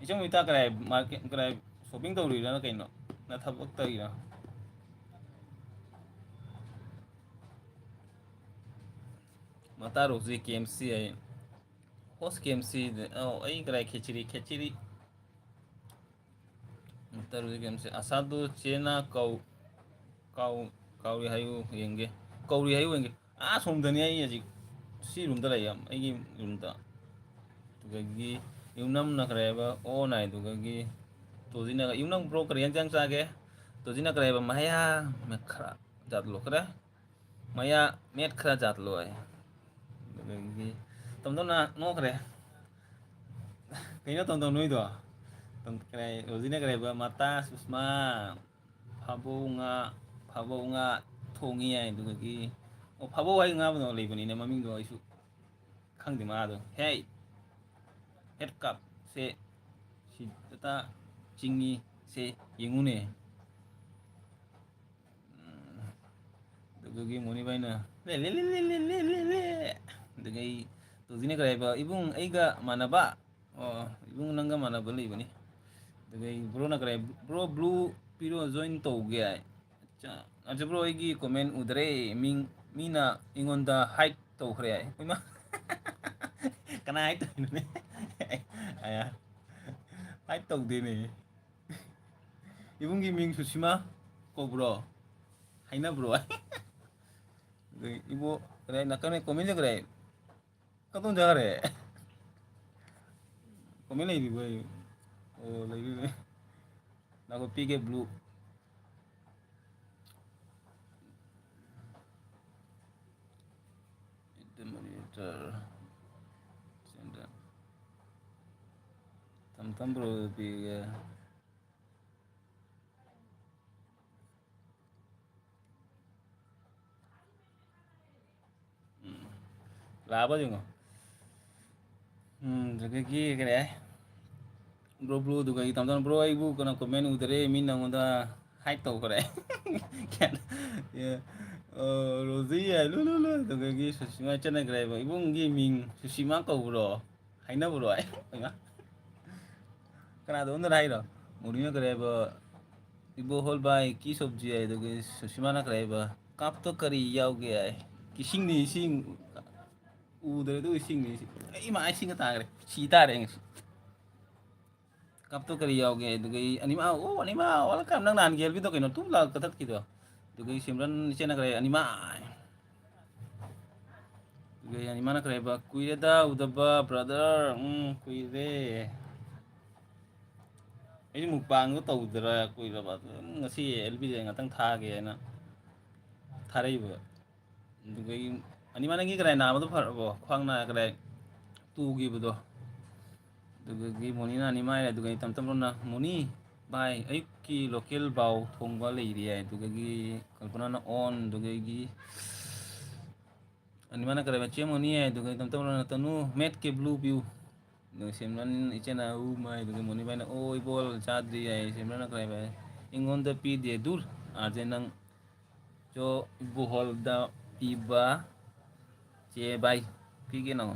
ꯏꯆꯦ ꯃꯨꯕꯤꯇꯥ ꯀꯔꯤ ꯍꯥꯏ? Market ꯀꯔꯤ ꯍꯥꯏ? Shopping ꯇꯧꯔꯤꯔꯥ ꯀꯩꯅꯣ? ꯅ ꯊꯕꯛ ꯇꯧꯔꯤꯔꯥ? ꯃꯇꯥ ꯔꯣꯖꯤ ꯀꯦ ꯑꯦꯝ ꯁꯤ ꯍꯥꯏ꯫ Host ꯀꯦ ꯑꯦꯝ ꯁꯤ꯫ ꯑꯧ, ꯑꯩ ꯀꯔꯤ ꯍꯥꯏ? ꯈꯦꯆꯤꯔꯤ, ꯈꯦꯆꯤꯔꯤ꯫ ꯇꯔꯨꯛ ꯒꯦꯝꯁꯦ ꯑꯁꯥꯗꯨ ꯆꯦꯅ ꯀꯧ-, ꯀꯧ-, ꯀꯧꯔꯤ ꯍꯥꯏꯌꯨ ꯌꯦꯡꯒꯦ꯫ ꯀꯧꯔꯤ ꯍꯥꯏꯌꯨ ꯌꯦꯡꯒꯦ꯫ ꯑꯥ ꯁꯣꯝꯗꯅꯤ ꯑꯩ ꯍꯧꯖꯤꯛ꯫ ꯁꯤ ꯔꯨꯝꯗ ꯂꯩ, ꯌꯥꯝ, ꯑꯩꯒꯤ ꯔꯨꯝꯗ꯫ ꯑꯗꯨꯗꯒꯤ ꯌꯨꯝꯅꯝꯅ ꯀꯔꯤ ꯍꯥꯏꯕ? ꯑꯣ ꯅꯥꯏ꯫ ꯑꯗꯨꯗꯒꯤ ꯇꯣꯖꯤꯅꯒ, "ꯌꯨꯝꯅꯝ ꯕ꯭ꯔꯣ ꯀꯔꯤ ꯌꯦꯟꯖꯥꯡ ꯆꯥꯒꯦ?" ꯇꯣꯖꯤꯅ ꯀꯔꯤ ꯍꯥꯏꯕ? "ꯃꯌꯥ ꯃꯦꯠ ꯈꯔ ꯖꯥꯠ ꯂꯣ ꯈꯔ꯫ ꯃꯌꯥ ꯃꯦꯠ ꯈꯔ ꯖꯥꯠ ꯂꯣ" ꯍꯥꯏ꯫ ꯑꯗꯨꯗꯒꯤ ꯇꯝꯗꯧꯅ ꯅꯣꯛꯈ꯭ꯔꯦ꯫ "ꯀꯩꯅꯣ ꯇꯝꯗꯧ ꯅꯣꯏꯗꯣ?" ꯇꯝ-, ꯀꯔꯤ ꯍꯥꯏ? ꯔꯣꯖꯤꯅ ꯀꯔꯤ ꯍꯥꯏꯕ? "ꯃꯇꯥ ꯁꯨꯁꯃꯥ ꯐꯥꯕꯧ ꯉꯥ, ꯐꯥꯕꯧ ꯉꯥ ꯊꯣꯡꯉꯤ" ꯍꯥꯏ꯫ ꯑꯗꯨꯗꯒꯤ, ꯑꯣ, ꯐꯥꯕꯧ ꯍꯥꯏ ꯉꯥ ꯂꯩꯕꯅꯤꯅꯦ, ꯃꯃꯤꯡꯗꯣ ꯑꯩꯁꯨ ꯈꯪꯗꯦ ꯃꯥꯗꯣ꯫ "ꯍꯦ, ꯍꯦꯠ ꯀꯞꯁꯦ ꯁꯤꯗꯇ ꯆꯤꯡꯉꯤ ꯁꯦ ꯌꯦꯡꯉꯨꯅꯦ"꯫ ꯎꯝ, ꯑꯗꯨꯗꯒꯤ ꯃꯣꯅꯤꯕꯥꯏꯅ, "ꯂꯦ, ꯂꯦ, ꯂꯦ"꯫ ꯑꯗꯨꯗꯒꯤ ꯑꯩ ꯇꯣꯖꯤꯅ ꯀꯔꯤ ꯍꯥꯏꯕ? "ꯏꯕꯨꯡ, ꯑꯩꯒ ꯃꯥꯟꯅꯕ?" ꯑꯣ, ꯏꯕꯨꯡ ꯅꯪꯒ ꯃꯥꯟꯅꯕ ꯂꯩꯕꯅꯤ꯫ ꯑꯗꯨꯗꯒꯤ ꯕ꯭ꯔꯣꯅ ꯀꯔꯤ ꯍꯥꯏ? "ꯕ꯭ꯔꯣ, ꯕ꯭ꯂꯨ ꯄꯤꯔꯣ, ꯖꯣꯏꯟ ꯇꯧꯒꯦ" ꯍꯥꯏ꯫ ꯑꯗꯨ ꯕ꯭ꯔꯣ, ꯑꯩꯒꯤ ꯀꯣꯃꯦꯟ ꯎꯗ꯭ꯔꯦ꯫ ꯃꯤꯡ, ꯃꯤꯅ ꯑꯩꯉꯣꯟꯗ ꯍꯥꯏꯠ ꯇꯧꯈ꯭ꯔꯦ ꯍꯥꯏ꯫ ꯏꯃꯥ! ꯀꯅꯥ ꯍꯥꯏꯠ ꯇꯧꯔꯤꯅꯣꯅꯦ? ꯑꯌꯥ꯫ ꯍꯥꯏꯠ ꯇꯧꯗꯦꯅꯦ꯫ ꯏꯕꯨꯡꯒꯤ ꯃꯤꯡ ꯁꯨꯁꯤꯃꯥ ꯀꯧꯕ꯭ꯔꯣ? ꯍꯥꯏꯅꯕ꯭ꯔꯣ? ꯑꯗꯩ ꯏꯕꯣ, ꯀꯗꯥꯏ ꯅꯥꯀꯟꯗ ꯀꯣꯃꯦꯟ ꯆꯠꯈ꯭ꯔꯦ꯫ ꯀꯗꯣꯝ ꯆꯠꯈ꯭ꯔꯦ? ꯀꯣꯃꯦꯟ ꯂꯩꯔꯤꯕꯣ ꯑꯩ? ꯑꯣ, ꯂꯩꯔꯤ, ꯂꯩ꯫ ꯉꯥꯏꯈꯣ, ꯄꯤꯒꯦ, ꯕ꯭ꯂꯨ꯫ ꯇꯝ ꯇꯝ ꯕ꯭ꯔꯣ ꯄꯤꯒꯦ꯫ ꯎꯝ꯫ ꯂꯥꯛꯑꯕ ꯌꯦꯡꯉꯣ꯫ ꯎꯝ, ꯑꯗꯨꯗꯒꯤ ꯀꯔꯤ ꯍꯥꯏ? ꯕ꯭ꯔꯣ, ꯕ꯭ꯂꯨ, ꯑꯗꯨꯒ ꯑꯩ ꯇꯝ ꯇꯝ, ꯕ꯭ꯔꯣ, ꯑꯩꯕꯨ ꯀꯩꯅꯣ ꯀꯣꯃꯦꯟ ꯎꯗꯔꯦ, ꯃꯤ ꯅꯪꯉꯣꯟꯗ ꯍꯥꯏꯠ ꯇꯧꯈ꯭ꯔꯦ꯫ ꯑꯦ, ꯑꯣ, ꯔꯣꯖꯤ ꯍꯥꯏ, ꯂꯨ, ꯂꯨ, ꯂꯨ, ꯑꯗꯨꯗꯒꯤ ꯁꯨꯁꯤꯃꯥ ꯆꯠꯅꯈ꯭ꯔꯦꯕ꯫ ꯏꯕꯨꯡꯒꯤ ꯃꯤꯡ ꯁꯨꯁꯤꯃꯥ ꯀꯧꯕ꯭ꯔꯣ? ꯍꯥꯏꯅꯕ꯭ꯔꯣ ꯍꯥꯏ? ꯏꯃꯥ꯫ ꯀꯅꯥꯗ ꯑꯣꯟꯗꯅ ꯍꯥꯏꯔꯣ? ꯃꯣꯔꯅꯤꯡꯅ ꯀꯔꯤ ꯍꯥꯏꯕ? ꯏꯕꯣꯍꯜ ꯚꯥꯏ, ꯀꯤ ꯁꯕꯖꯤ ꯍꯥꯏ, ꯑꯗꯨꯒ ꯁꯨꯁꯤꯃꯥꯅ ꯀꯔꯤ ꯍꯥꯏꯕ? ꯀꯞꯇꯣ ꯀꯔꯤ ꯌꯥꯎꯒꯦ ꯍꯥꯏ? ꯏꯁꯤꯡꯅꯤ, ꯏꯁꯤꯡ꯫ ꯎꯗ꯭ꯔꯦ ꯑꯗꯨ ꯏꯁꯤꯡꯅꯤ, ꯏꯁꯤꯡ꯫ ꯑꯩ ꯏꯃꯥ, ꯏꯁꯤꯡꯒ ꯇꯥꯈ꯭ꯔꯦ꯫ ꯁꯤ ꯇꯥꯔꯦ ꯉꯁꯤ꯫ ꯀꯞꯇꯣ ꯀꯔꯤ ꯌꯥꯎꯒꯦ? ꯑꯗꯨꯒ ꯑꯩ ꯑꯅꯤꯃꯛ, ꯑꯣ, ꯑꯅꯤꯃꯛ welcome꯫ ꯅꯪ ꯅꯍꯥꯟ ꯒꯦꯜꯕꯤꯗꯣ ꯀꯩꯅꯣ, ꯇꯨ ꯂꯥꯛ ꯀꯊꯛꯈꯤꯗꯣ꯫ ꯑꯗꯨꯒ ꯑꯩ ꯁꯤꯝꯔꯟ ꯏꯆꯦꯅ ꯀꯔꯤ ꯑꯅꯤꯃꯛ꯫ ꯑꯗꯨꯒ ꯑꯩ ꯑꯅꯤꯃꯛꯅ ꯀꯔꯤ ꯍꯥꯏꯕ? "ꯀꯨꯏꯔꯦꯗ ꯎꯗꯕ brother꯫ ꯎꯝ, ꯀꯨꯏꯔꯦ꯫ ꯑꯩꯁꯨ ꯃꯨꯛꯕꯥꯡꯗꯣ ꯇꯧꯗ꯭ꯔꯥ ꯀꯨꯏꯔꯕ꯫ ꯑꯗꯨꯝ ꯉꯁꯤ ꯑꯦꯜ ꯕꯤꯗ ꯉꯥꯛꯇꯪ ꯊꯥꯒꯦ" ꯍꯥꯏꯅ ꯊꯥꯔꯛꯏꯕ꯫ ꯑꯗꯨꯒ ꯑꯩ ꯑꯅꯤꯃꯛ, ꯅꯪꯒꯤ ꯀꯗꯥꯏ ꯅꯥꯕꯗꯣ ꯐꯔꯕꯣ? ꯈ꯭ꯋꯥꯡ ꯅꯥ ꯀꯗꯥꯏ ꯇꯨꯈꯤꯕꯗꯣ? ꯑꯗꯨꯗꯒꯤ ꯃꯣꯅꯤꯅ ꯑꯅꯤ ꯃꯥꯏꯔꯦ, ꯑꯗꯨꯒ ꯇꯝ ꯇꯝ ꯔꯣꯅ, "ꯃꯣꯅꯤ, ꯚꯥꯏ, ꯑꯌꯨꯛꯀꯤ ꯂꯣꯀꯦꯜ ꯕꯥꯎ ꯊꯣꯡꯕ ꯂꯩꯔꯤ" ꯍꯥꯏ꯫ ꯑꯗꯨꯗꯒꯤ ꯀꯜꯄꯅꯥꯅ ꯑꯣꯟ, ꯑꯗꯨꯗꯒꯤ ꯑꯅꯤꯃꯥꯅ ꯀꯔꯦꯕ, "ꯆꯦ ꯃꯣꯅꯤ" ꯍꯥꯏ꯫ ꯑꯗꯨꯒ ꯇꯝ ꯇꯝ ꯔꯣꯅ, "ꯇꯅꯨ, ꯃꯦꯠ ꯀꯦ ꯕ꯭ꯂꯨ ꯄꯤꯌꯨ"꯫ ꯑꯗꯨꯒ ꯁꯦꯝꯔꯟ ꯏꯆꯦꯅ "ꯎ ꯃꯥꯏ"꯫ ꯑꯗꯨꯒ ꯃꯣꯅꯤ ꯚꯥꯏꯅ, "ꯑꯣ, ꯏꯕꯣꯜ ꯆꯥꯗ꯭ꯔꯤ" ꯍꯥꯏ꯫ ꯁꯦꯝꯔꯟꯅ ꯀꯔꯦꯕ, "ꯑꯩꯉꯣꯟꯗ ꯄꯤꯗꯦ ꯗꯨꯔ ꯑꯥꯔꯖꯦ ꯅꯪ"꯫ ꯆꯣ ꯏꯕꯣꯍꯣꯜꯗ ꯄꯤꯕ ꯆꯦ ꯚꯥꯏ, ꯄꯤꯒꯦ ꯅꯪ꯫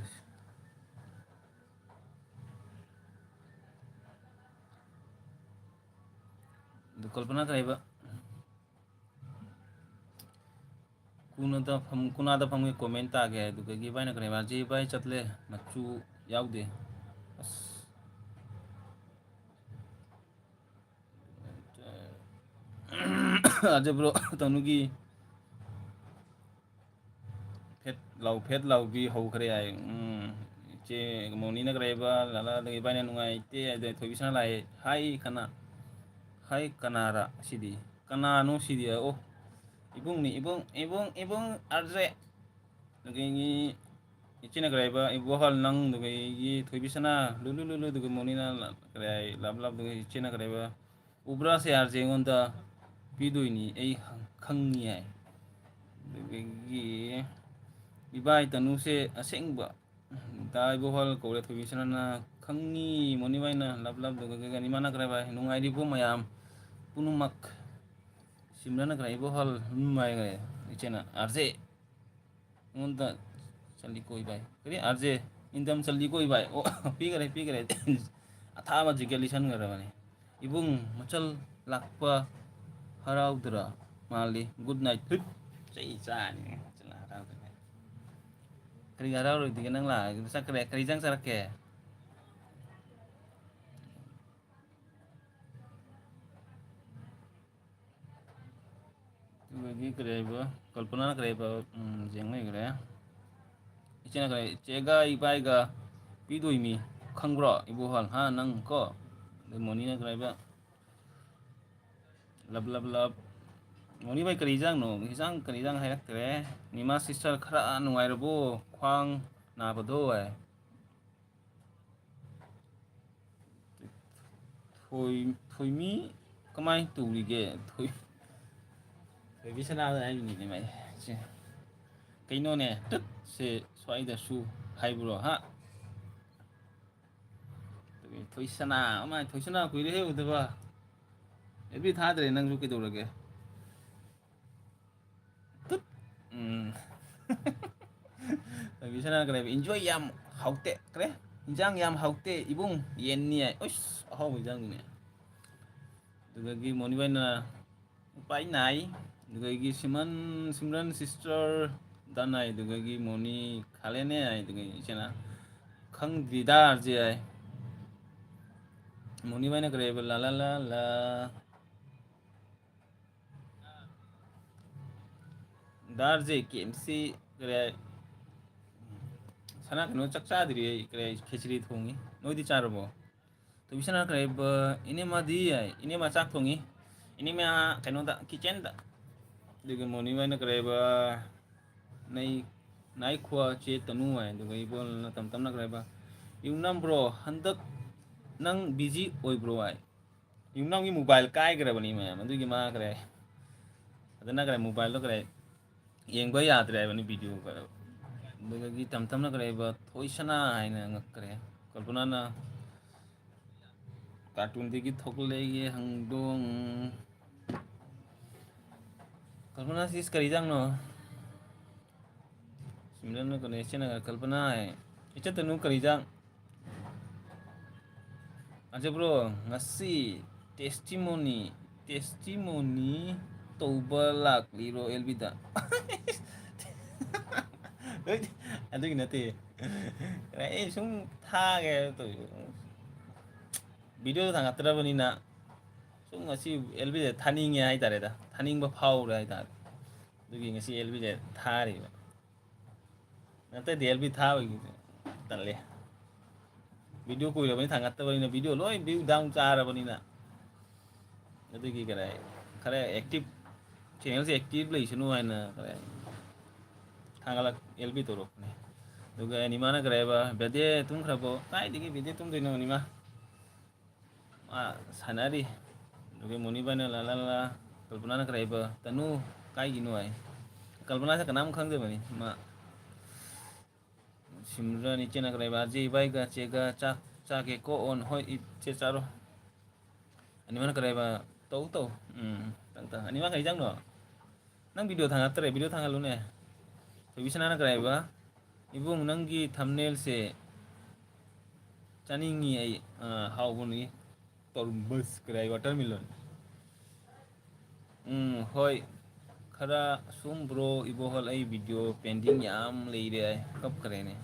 ꯑꯗꯨ ꯀꯜꯄꯅꯥ ꯀꯔꯤ ꯍꯥꯏꯕ? ꯀꯨꯅꯥꯗ ꯐꯝ-, ꯀꯨꯅꯥꯗ ꯐꯝꯒꯦ comment ꯇꯥꯒꯦ ꯍꯥꯏ꯫ ꯑꯗꯨꯗꯒꯤ ꯏꯕꯥꯏꯅ ꯀꯔꯤ ꯍꯥꯏꯕ? ꯑꯖꯦ ꯏꯕꯥꯏ ꯆꯠꯂꯦ, ꯃꯆꯨ ꯌꯥꯎꯗꯦ꯫ ꯑꯁ꯫ ꯑꯖꯦ bro, ꯇꯅꯨꯒꯤ ꯐꯦꯠ ꯂꯥꯎ, ꯐꯦꯠ ꯂꯥꯎꯕꯤ ꯍꯧꯈ꯭ꯔꯦ ꯍꯥꯏ꯫ ꯎꯝ, ꯏꯆꯦ ꯃꯣꯅꯤꯅ ꯀꯔꯤ ꯍꯥꯏꯕ? ꯂꯥꯂꯥ, ꯑꯗꯒꯤ ꯏꯕꯥꯏꯅ ꯅꯨꯡꯉꯥꯏꯇꯦ꯫ ꯑꯗꯩ ꯊꯣꯏꯕꯤꯁꯅꯥ ꯂꯥꯛꯑꯦ꯫ ꯍꯥꯏ ꯀꯅꯥ? ꯍꯥꯏ ꯀꯅꯥꯔ ꯁꯤꯗꯤ? ꯀꯅꯥꯅꯣ ꯁꯤꯗꯤ? ꯑꯣ, ꯏꯕꯨꯡꯅꯤ, ꯏꯕꯨꯡ, ꯏꯕꯨꯡ, ꯏꯕꯨꯡ ꯑꯥꯔꯖꯦ꯫ ꯑꯗꯒꯤ ꯏꯆꯦꯅ ꯀꯔꯤ ꯍꯥꯏꯕ? ꯏꯕꯣꯍꯜ ꯅꯪ, ꯑꯗꯨꯒ ꯑꯩꯒꯤ ꯊꯣꯏꯕꯤꯁꯅꯥ, ꯂꯨꯂꯨ, ꯂꯨꯂꯨ, ꯑꯗꯨꯒ ꯃꯣꯅꯤꯅ ꯂ-, ꯀꯔꯤ ꯍꯥꯏ? ꯂꯞ, ꯂꯞ, ꯑꯗꯨꯒ ꯏꯆꯦꯅ ꯀꯔꯤ ꯍꯥꯏꯕ? ꯎꯕ꯭ꯔꯥ ꯁꯦ ꯑꯥꯔꯖꯦ ꯑꯩꯉꯣꯟꯗ ꯄꯤꯗꯣꯏꯅꯤ ꯑꯩ ꯈꯪꯉꯤ ꯍꯥꯏ꯫ ꯑꯗꯨꯗꯒꯤ ꯏꯕꯥꯏ ꯇꯅꯨꯁꯦ ꯑꯁꯦꯡꯕ ꯗꯥ ꯏꯕꯣꯍꯜ ꯀꯧꯔꯦ ꯊꯣꯏꯕꯤꯁꯅꯥꯅ ꯈꯪꯉꯤ ꯃꯣꯅꯤꯕꯥꯏꯅ ꯂꯞ ꯂꯞ ꯗꯨꯒ ꯒ ꯒ ꯏꯃꯥꯅ ꯀꯔꯥꯏ ꯕꯥꯏ ꯅꯨꯡꯉꯥꯏꯔꯤꯕꯣ ꯃꯌꯥꯝ ꯄꯨꯝꯅꯃꯛ꯫ ꯁꯤꯝꯔꯅ ꯀꯔꯥꯏ ꯏꯕꯣꯍꯜ ꯅꯨꯡꯉꯥꯏꯈ꯭ꯔꯦ ꯏꯆꯦꯅ ꯑꯥꯔꯖꯦ ꯑꯩꯉꯣꯟꯗ ꯆꯜꯂꯤ ꯀꯣꯏ ꯚꯥꯏ꯫ ꯀꯔꯤ? ꯑꯥꯔꯖꯦ ꯏꯟꯗꯝ ꯆꯜꯂꯤ ꯀꯣꯏ ꯚꯥꯏ꯫ ꯑꯣ, ꯄꯤꯈꯔꯦ, ꯄꯤꯈꯔꯦ꯫ ꯑꯊꯥꯕ ꯖꯤꯒ ꯂꯤꯁꯟꯈ꯭ꯔꯕꯅꯤ꯫ ꯏꯕꯨꯡ ꯃꯆꯜ ꯂꯥꯛꯄ ꯍꯔꯥꯎꯗ꯭ꯔꯥ ꯃꯥꯜꯂꯤ꯫ Good night꯫ ꯍꯨꯠ! ꯆꯩ ꯆꯥꯅꯤ꯫ ꯃꯆꯜ ꯍꯔꯥꯎꯗ꯭ꯔꯥ꯫ ꯀꯔꯤ ꯍꯔꯥꯎꯔꯣꯏꯗꯒꯦ? ꯅꯪ ꯂꯥꯛꯑꯒ ꯆꯠꯈ꯭ꯔꯦ꯫ ꯀꯔꯤ ꯏꯟꯖꯥꯡ ꯆꯥꯔꯛꯀꯦ? ꯑꯗꯨꯗꯒꯤ ꯀꯔꯤ ꯍꯥꯏꯕ, ꯀꯜꯄꯅꯥꯅ ꯀꯔꯤ ꯍꯥꯏꯕ, ꯎꯝ, ꯌꯦꯡ ꯂꯩꯈ꯭ꯔꯦ꯫ ꯏꯆꯦꯅ ꯀꯔꯤ, ꯏꯆꯦꯒ ꯏꯕꯥꯏꯒ ꯄꯤꯗꯣꯏꯃꯤ, ꯈꯪꯕ꯭ꯔꯣ ꯏꯕꯣꯍꯜ? ꯍꯥ, ꯅꯪ ꯀꯣ? ꯑꯗꯩ ꯃꯣꯅꯤꯅ ꯀꯔꯤ ꯍꯥꯏꯕ, ꯂꯞ, ꯂꯞ, ꯂꯞ꯫ ꯃꯣꯅꯤ ꯚꯥꯏ, ꯀꯔꯤ ꯏꯟꯖꯥꯡꯅꯣ? ꯏꯟꯖꯥꯡ, ꯀꯔꯤ ꯏꯟꯖꯥꯡ ꯍꯥꯏꯔꯛꯇ꯭ꯔꯦ꯫ ꯅꯤꯃꯥ sister ꯈꯔ ꯅꯨꯡꯉꯥꯏꯔꯕꯣ? ꯈ꯭ꯋꯥꯡ ꯅꯥꯕꯗꯣ ꯍꯥꯏ꯫ ꯊꯣꯏ-, ꯊꯣꯏꯃꯤ ꯀꯃꯥꯏꯅ ꯇꯧꯔꯤꯒꯦ? ꯊꯣꯏ-, ꯊꯣꯏꯕꯤ ꯁꯅꯥꯗ ꯍꯥꯏꯔꯤꯅꯤꯅꯦ ꯃꯥꯏ꯫ ꯁꯦ꯫ ꯀꯩꯅꯣꯅꯦ? ꯇꯨꯠ! ꯁꯦ ꯁ꯭ꯋꯥꯏꯗꯁꯨ ꯍꯥꯏꯕ꯭ꯔꯣ? ꯍꯥ? ꯊꯣꯏꯁꯅꯥ, ꯑꯃ ꯊꯣꯏꯁꯅꯥ ꯀꯨꯏꯔꯦꯍꯦ ꯎꯗꯕ꯫ ꯑꯦꯐ ꯕꯤ ꯊꯥꯗ꯭ꯔꯦ ꯅꯪꯁꯨ, ꯀꯩꯗꯧꯔꯒꯦ? ꯇꯨꯠ! ꯎꯝ꯫ ꯕꯤꯁꯅꯥ ꯀꯔꯤ ꯍꯥꯏꯕ? ꯏꯟꯖꯣꯏ ꯌꯥꯝ ꯍꯥꯎꯇꯦ꯫ ꯀꯔꯤ? ꯏꯟꯖꯥꯡ ꯌꯥꯝ ꯍꯥꯎꯇꯦ, ꯏꯕꯨꯡ꯫ ꯌꯦꯟꯅꯤ ꯍꯥꯏ꯫ ꯑꯁ, ꯑꯍꯥꯎꯕ ꯏꯟꯖꯥꯡꯅꯤꯅꯦ꯫ ꯑꯗꯨꯗꯒꯤ ꯃꯣꯅꯤꯕꯥꯏꯅ ꯎꯄꯥꯏ ꯅꯥꯏ꯫ ꯑꯗꯨꯗꯒꯤ ꯁꯤꯃꯟ, ꯁꯤꯝꯔꯟ sister ꯗꯥꯟ ꯍꯥꯏ, ꯑꯗꯨꯗꯒꯤ ꯃꯣꯅꯤ ꯈꯥꯂꯦꯅꯦ ꯍꯥꯏ, ꯑꯗꯨꯗꯒꯤ ꯏꯆꯦꯅ ꯈꯪꯗ꯭ꯔꯤꯗ ꯑꯥꯔ ꯖꯦ ꯍꯥꯏ꯫ ꯃꯣꯅꯤ ꯚꯥꯏꯅ ꯀꯔꯤ ꯍꯥꯏꯕ? ꯂꯥ ꯂꯥ ꯂꯥ ꯂꯥ꯫ ꯗꯥ ꯑꯥꯔ ꯖꯦ, ꯀꯦ ꯑꯦꯝ ꯁꯤ ꯀꯔꯤ ꯍꯥꯏ? ꯁꯅꯥ ꯀꯩꯅꯣ ꯆꯥꯛ ꯆꯥꯗ꯭ꯔꯤ ꯑꯩ, ꯀꯔꯤ ꯍꯥꯏ? ꯈꯦꯆ꯭ꯔꯤ ꯊꯣꯡꯉꯤ꯫ ꯅꯣꯏꯗꯤ ꯆꯥꯔꯕꯣ? ꯊꯣꯏꯕꯤꯁꯅꯥ ꯀꯔꯤ ꯍꯥꯏꯕ? ꯏꯅꯦꯃꯗꯤ ꯍꯥꯏ, ꯏꯅꯦꯃ ꯆꯥꯛ ꯊꯣꯡꯉꯤ꯫ ꯏꯅꯦꯃ ꯀꯩꯅꯣꯗ, kitchenꯗ꯫ ꯑꯗꯨꯒ ꯃꯣꯅꯤ ꯚꯥꯏꯅ ꯀꯔꯤ ꯍꯥꯏꯕ? ꯅꯩ, ꯅꯥꯏꯈꯣ ꯆꯦ ꯇꯅꯨ ꯍꯥꯏ꯫ ꯑꯗꯨꯒ ꯏꯕꯣꯜꯅ ꯇꯝ ꯇꯝꯅ ꯀꯔꯤ ꯍꯥꯏꯕ? ꯌꯨꯝꯅꯥꯝ bro, ꯍꯟꯗꯛ ꯅꯪ busy ꯑꯣꯏꯕ꯭ꯔꯣ ꯍꯥꯏ꯫ ꯌꯨꯝꯅꯥꯝꯒꯤ mobile ꯀꯥꯏꯈ꯭ꯔꯕꯅꯤ ꯃꯌꯥꯝ, ꯑꯗꯨꯒꯤ ꯃꯥ ꯀꯔꯤ ꯍꯥꯏ? ꯑꯗꯨꯅ ꯀꯔꯤ mobileꯗꯣ ꯀꯔꯤ ꯍꯥꯏ? ꯌꯦꯡꯕ ꯌꯥꯗ꯭ꯔꯦ ꯍꯥꯏꯕꯅꯤ video ꯈꯔ꯫ ꯑꯗꯨꯗꯒꯤ ꯇꯝ ꯇꯝꯅ ꯀꯔꯤ ꯍꯥꯏꯕ? ꯊꯣꯏꯁꯅꯥ ꯍꯥꯏꯅ ꯉꯛꯈ꯭ꯔꯦ꯫ ꯀꯜꯄꯅꯥꯅ cartoonꯗꯒꯤ ꯊꯣꯛꯂꯛꯑꯦ ꯍꯪꯗꯣꯡ꯫ ꯀꯜꯄꯅꯥ sis ꯀꯔꯤ ꯏꯟꯖꯥꯡꯅꯣ? ꯁꯤꯝꯔꯟꯅ ꯀꯩꯅꯣ, ꯏꯆꯦꯅ ꯀꯜꯄꯅꯥ ꯍꯥꯏ꯫ ꯏꯆꯦ ꯇꯅꯨ ꯀꯔꯤ ꯏꯟꯖꯥꯡ? ꯑꯖꯕ꯭ꯔꯣ, ꯉꯁꯤ testimony, testimony ꯇꯧꯕ ꯂꯥꯛꯂꯤꯔꯣ ꯑꯦꯜ ꯕꯤꯗ? ꯑꯗꯨꯒꯤ ꯅꯠꯇꯦ꯫ ꯑꯩ ꯁꯨꯝ ꯊꯥꯒꯦ ꯍꯥꯏꯕ ꯇꯧꯕ꯫ Videoꯗꯣ ꯊꯥꯡꯒꯠꯇ꯭ꯔꯕꯅꯤꯅ ꯁꯨꯝ ꯉꯁꯤ ꯑꯦꯜ ꯕꯤꯗ ꯊꯥꯅꯤꯡꯉꯦ ꯍꯥꯏꯇꯥꯔꯦꯗ꯫ ꯊꯥꯅꯤꯡꯕ ꯐꯥꯎꯔꯦ ꯍꯥꯏꯇꯥꯔꯦ꯫ ꯑꯗꯨꯒꯤ ꯉꯁꯤ ꯑꯦꯜ ꯕꯤꯗ ꯊꯥꯔꯤꯕ꯫ ꯅꯠꯇ꯭ꯔꯗꯤ ꯑꯦꯜ ꯕꯤ ꯊꯥꯕꯒꯤ ꯇꯜꯂꯦ꯫ Video ꯀꯨꯏꯔꯕꯅꯤ ꯊꯥꯡꯒꯠꯇꯕꯅꯤꯅ video ꯂꯣꯏ view down ꯆꯥꯔꯕꯅꯤꯅ꯫ ꯑꯗꯨꯒꯤ ꯀꯔꯤ ꯍꯥꯏ, ꯈꯔ active, channelꯁꯦ active ꯂꯩꯁꯅꯨ ꯍꯥꯏꯅ ꯀꯔꯤ ꯍꯥꯏ, ꯊꯥꯡꯒꯠꯂꯛ ꯑꯦꯜ ꯕꯤ ꯇꯧꯔꯛꯄꯅꯦ꯫ ꯑꯗꯨꯒ ꯅꯤꯃꯥꯅ ꯀꯔꯤ ꯍꯥꯏꯕ, "ꯕꯦꯗꯦ ꯇꯨꯝꯈ꯭ꯔꯕꯣ?" ꯀꯥꯏꯗꯒꯤ ꯕꯦꯗꯦ ꯇꯨꯝꯗꯣꯏꯅꯣ ꯅꯤꯃꯥ? ꯃꯥ ꯁꯥꯟꯅꯔꯤ꯫ ꯑꯗꯨꯒ ꯃꯣꯅꯤꯕꯥꯏꯅ ꯂꯥ ꯂꯥ ꯂꯥ, ꯀꯜꯄꯅꯥꯅ ꯀꯔꯤ ꯍꯥꯏꯕ, "ꯇꯅꯨ ꯀꯥꯏꯒꯤꯅꯣ?" ꯍꯥꯏ꯫ ꯀꯜꯄꯅꯥꯁꯦ ꯀꯅꯥꯝ ꯈꯪꯗꯕꯅꯤ ꯃꯥ꯫ ꯁꯤꯝꯔꯟ ꯏꯆꯦꯅ ꯀꯔꯤ ꯍꯥꯏꯕ, "ꯑꯖꯦ ꯏꯕꯥꯏꯒ ꯆꯦꯒ ꯆꯥꯛ ꯆꯥꯒꯦꯀꯣ ꯑꯣꯟ?" "ꯍꯣꯏ ꯏꯆꯦ ꯆꯥꯔꯣ꯫" ꯑꯅꯤꯃꯛꯅ ꯀꯔꯤ ꯍꯥꯏꯕ, "ꯇꯧ ꯇꯧ꯫" ꯎꯝ, ꯇꯪ ꯇꯪ꯫ ꯑꯅꯤꯃꯛ ꯀꯔꯤ ꯆꯪꯅꯣ? ꯅꯪ video ꯊꯥꯡꯒꯠꯇ꯭ꯔꯦ, video ꯊꯥꯡꯒꯠꯂꯨꯅꯦ꯫ ꯊꯣꯏꯕꯤꯁꯅꯥꯅ ꯀꯔꯤ ꯍꯥꯏꯕ, "ꯏꯕꯨꯡ ꯅꯪꯒꯤ thumbnailꯁꯦ ꯆꯥꯅꯤꯡꯉꯤ ꯑꯩ꯫" ꯑꯥ, ꯍꯥꯎꯕꯅꯤ꯫ ꯇꯔꯕꯨꯖ ꯀꯔꯤ ꯍꯥꯏ, watermelon꯫ ꯎꯝ, ꯍꯣꯏ꯫ ꯈꯔ ꯁꯨꯝ ꯕ꯭ꯔꯣ, ꯏꯕꯣꯍꯜ, ꯑꯩ ꯚꯤꯗꯤꯑꯣ ꯄꯦꯟꯗꯤꯡ ꯌꯥꯝ ꯂꯩꯔꯦ ꯍꯥꯏ, ꯀꯞꯈ꯭ꯔꯦꯅꯦ꯫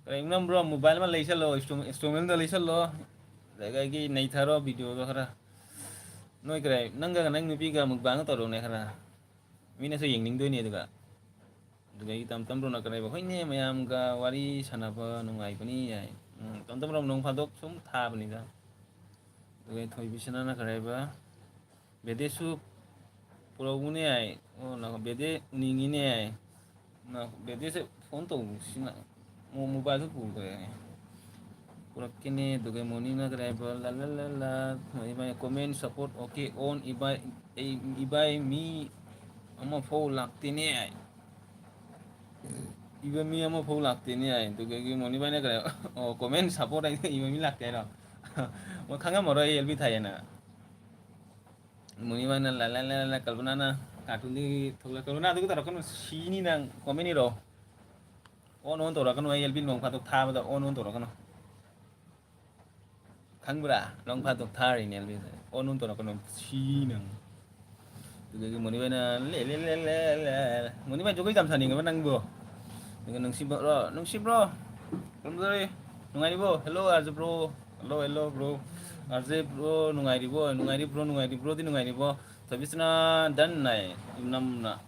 ꯀꯔꯤꯒꯤꯅꯣ ꯕ꯭ꯔꯣ, ꯃꯣꯕꯥꯏꯜ ꯑꯃ ꯂꯩꯁꯜꯂꯣ, ꯏꯟꯁꯇ꯭ꯔꯨ-, ꯏꯟꯁꯇ꯭ꯔꯨꯃꯦꯟꯗ ꯂꯩꯁꯜꯂꯣ, ꯑꯗꯒꯤ ꯅꯩꯊꯔꯣ ꯚꯤꯗꯤꯑꯣꯗꯣ ꯈꯔ꯫ ꯅꯣꯏ ꯀꯔꯤ, ꯅꯪꯒ ꯅꯪ ꯅꯨꯄꯤꯒ ꯃꯨꯛꯕꯥꯡꯒ ꯇꯧꯔꯣꯅꯦ ꯈꯔ, ꯃꯤꯅꯁꯨ ꯌꯦꯡꯅꯤꯡꯗꯣꯏꯅꯦ꯫ ꯑꯗꯨꯒ ꯑꯗꯨꯗꯒꯤ ꯇꯝ ꯇꯝ ꯕ꯭ꯔꯣꯅ ꯀꯔꯤꯕ, ꯍꯣꯏꯅꯦ, ꯃꯌꯥꯝꯒ ꯋꯥꯔꯤ ꯁꯥꯟꯅꯕ ꯅꯨꯡꯉꯥꯏꯕꯅꯤ ꯍꯥꯏ꯫ ꯎꯝ, ꯇꯝ ꯇꯝ ꯕ꯭ꯔꯣ ꯅꯣꯡ ꯐꯥꯗꯣꯛ ꯁꯨꯝ ꯊꯥꯕꯅꯤꯗ꯫ ꯑꯗꯨꯒ ꯊꯣꯏꯕꯤꯁꯅꯥꯅ ꯀꯔꯤꯕ, ꯕꯦꯗꯦꯁꯨ ꯄꯨꯔꯛꯎꯅꯦ ꯍꯥꯏ꯫ ꯑꯣ, ꯅ-, ꯕꯦꯗꯦ ꯎꯅꯤꯡꯉꯤꯅꯦ ꯍꯥꯏ꯫ ꯅ-, ꯕꯦꯗꯦꯁꯦ ꯐꯣꯟ ꯇꯧꯁꯤꯅ ꯃꯣ-, ꯃꯣꯕꯥꯏꯜꯁꯨ ꯄꯨꯈ꯭ꯔꯦ꯫ ꯄꯨꯔꯛꯀꯦꯅꯦ, ꯑꯗꯨꯒ ꯃꯣꯅꯤꯅ ꯀꯔꯤ ꯍꯥꯏꯕ, ꯂ, ꯂ, ꯂ, ꯂ, ꯏꯕꯥꯏ comment support okay on, ꯏꯕꯥꯏ, ꯑꯩ, ꯏꯕꯥꯏ ꯃꯤ ꯑꯃꯐꯥꯎ ꯂꯥꯛꯇꯦꯅꯦ ꯍꯥꯏ꯫ ꯏꯕꯥꯏ ꯃꯤ ꯑꯃꯐꯥꯎ ꯂꯥꯛꯇꯦꯅꯦ ꯍꯥꯏ꯫ ꯑꯗꯨꯒꯤ ꯃꯣꯅꯤꯕꯥꯏꯅ ꯀꯔꯤ, ꯑꯣ, comment support ꯍꯥꯏꯅ ꯏꯕ ꯃꯤ ꯂꯥꯛꯇꯦ ꯍꯥꯏꯔꯣ? ꯃꯣꯏ ꯈꯪꯉꯝꯃꯔꯣꯏ ꯑꯩ ꯑꯦꯜ ꯕꯤ ꯊꯥꯏꯌꯦꯅ꯫ ꯃꯣꯅꯤꯕꯥꯏꯅ ꯂ, ꯂ, ꯂ, ꯂ, ꯀꯜꯄꯅꯥꯅ cartoon ꯗꯒꯤ ꯊꯣꯛꯂꯛ-, ꯀꯜꯄꯅꯥ ꯑꯗꯨꯒꯤ ꯇꯧꯔꯛꯀꯅꯨ, ꯁꯤꯅꯤ ꯅꯪ, comment ꯏꯔꯣ꯫ On on ꯇꯧꯔꯛꯀꯅꯨ, ꯑꯩ ꯑꯦꯜ ꯕꯤ ꯅꯣꯡ ꯐꯥꯗꯣꯛ ꯊꯥꯕꯗ on on ꯇꯧꯔꯛꯀꯅꯨ꯫ ꯈꯪꯕ꯭ꯔꯥ? ꯅꯣꯡ ꯐꯥꯗꯣꯛ ꯊꯥꯔꯤꯅꯦ ꯑꯦꯜ ꯕꯤ ꯁꯦ꯫ On on ꯇꯧꯔꯛꯀꯅꯨ, ꯁꯤꯅꯤ ꯅꯪ꯫ ꯑꯗꯨꯗꯒꯤ ꯃꯣꯅꯤꯕꯥꯏꯅ ꯂꯦ, ꯂꯦ, ꯂꯦ, ꯂꯦ, ꯂꯦ꯫ ꯃꯣꯅꯤꯕꯥꯏ ꯖꯒꯣꯏ ꯌꯥꯝ ꯁꯥꯅꯤꯡꯉꯕ ꯅꯪꯕꯣ? ꯑꯗꯨꯒ ꯅꯨꯡꯁꯤꯕ꯭ꯔꯣ, ꯅꯨꯡꯁꯤꯕ꯭ꯔꯣ? ꯀꯝꯗꯧꯔꯤ? ꯅꯨꯡꯉꯥꯏꯔꯤꯕꯣ? Hello, R J bro꯫ Hello, hello, bro꯫ R J bro, ꯅꯨꯡꯉꯥꯏꯔꯤꯕꯣ? ꯅꯨꯡꯉꯥꯏꯔꯤ bro, ꯅꯨꯡꯉꯥꯏꯔꯤ, bro ꯗꯤ ꯅꯨꯡꯉꯥꯏꯔꯤꯕꯣ? ꯊꯣꯏꯕꯤꯁꯅꯥ done ꯅꯥꯏ, ꯌꯨꯝꯅꯝꯅ꯫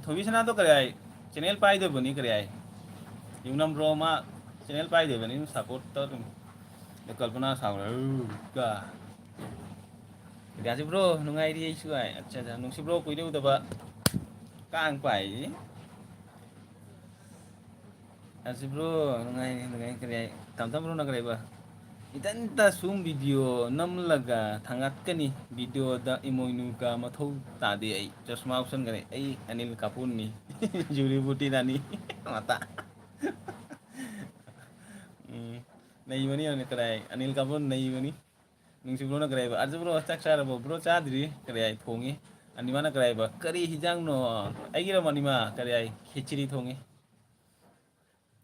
ꯊꯣꯏꯕꯤꯁꯅꯥꯗꯣ ꯀꯔꯤ ꯍꯥꯏ? Channel ꯄꯥꯏꯗꯕꯅꯤ ꯀꯔꯤ ꯍꯥꯏ? ꯌꯨꯝꯅꯝ bro ꯃꯥ channel ꯄꯥꯏꯗꯕꯅꯤ, ꯑꯗꯨꯝ support ꯇꯧ ꯑꯗꯨꯝ꯫ ꯑꯗ ꯀꯜꯄꯅꯥ ꯁꯥꯎꯔꯦ, "ꯎ, ꯀ꯫ ꯀꯌꯥꯁꯤ bro, ꯅꯨꯡꯉꯥꯏꯔꯤ ꯑꯩꯁꯨ" ꯍꯥꯏ꯫ ꯑꯠꯆꯥ, ꯑꯠꯆꯥ, ꯅꯨꯡꯁꯤ bro, ꯀꯨꯏꯔꯦ ꯎꯗꯕ꯫ ꯀꯥꯡ ꯄꯥꯏ꯫ ꯑꯁꯤ bro, ꯅꯨꯡꯉꯥꯏꯔꯤ, ꯅꯨꯡꯉꯥꯏꯔꯤ, ꯀꯔꯤ ꯍꯥꯏ? ꯇꯝ ꯇꯝ bro ꯅ ꯀꯔꯤ ꯍꯥꯏꯕ? ꯏꯊꯟꯇ ꯁꯨꯝ video ꯅꯝꯂꯒ ꯊꯥꯡꯒꯠꯀꯅꯤ꯫ Video ꯗ ꯏꯃꯣꯏꯅꯨꯒ ꯃꯊꯧ ꯇꯥꯗꯦ ꯑꯩ꯫ ꯆꯁꯃꯥ ꯎꯞꯁꯟꯈꯔꯦ꯫ ꯑꯩ ꯑꯅꯤꯜ ꯀꯥꯄꯨꯔꯅꯤ꯫ ꯖꯨꯔꯤ ꯕꯨꯇꯤ ꯔꯥꯅꯤ꯫ ꯃꯇꯥ꯫ ꯎꯝ, ꯅꯩꯕꯅꯤ, ꯀꯗꯥꯏ? ꯑꯅꯤꯜ ꯀꯥꯄꯨꯔ ꯅꯩꯕꯅꯤ꯫ ꯅꯨꯡꯁꯤ bro ꯅ ꯀꯔꯤ ꯍꯥꯏꯕ? ꯑꯥꯔꯖꯦ bro, ꯆꯥꯛ ꯆꯥꯔꯕꯣ? Bro ꯆꯥꯗ꯭ꯔꯤ꯫ ꯀꯔꯤ ꯍꯥꯏ? ꯊꯣꯡꯉꯤ꯫ ꯑꯅꯤꯃꯥꯅ ꯀꯔꯤ ꯍꯥꯏꯕ? ꯀꯔꯤ ꯍꯤꯟꯖꯥꯡꯅꯣ? ꯑꯩꯒꯤꯔꯣ, ꯑꯅꯤꯃꯥ? ꯀꯔꯤ ꯍꯥꯏ? ꯈꯦꯆ꯭ꯔꯤ ꯊꯣꯡꯉꯤ꯫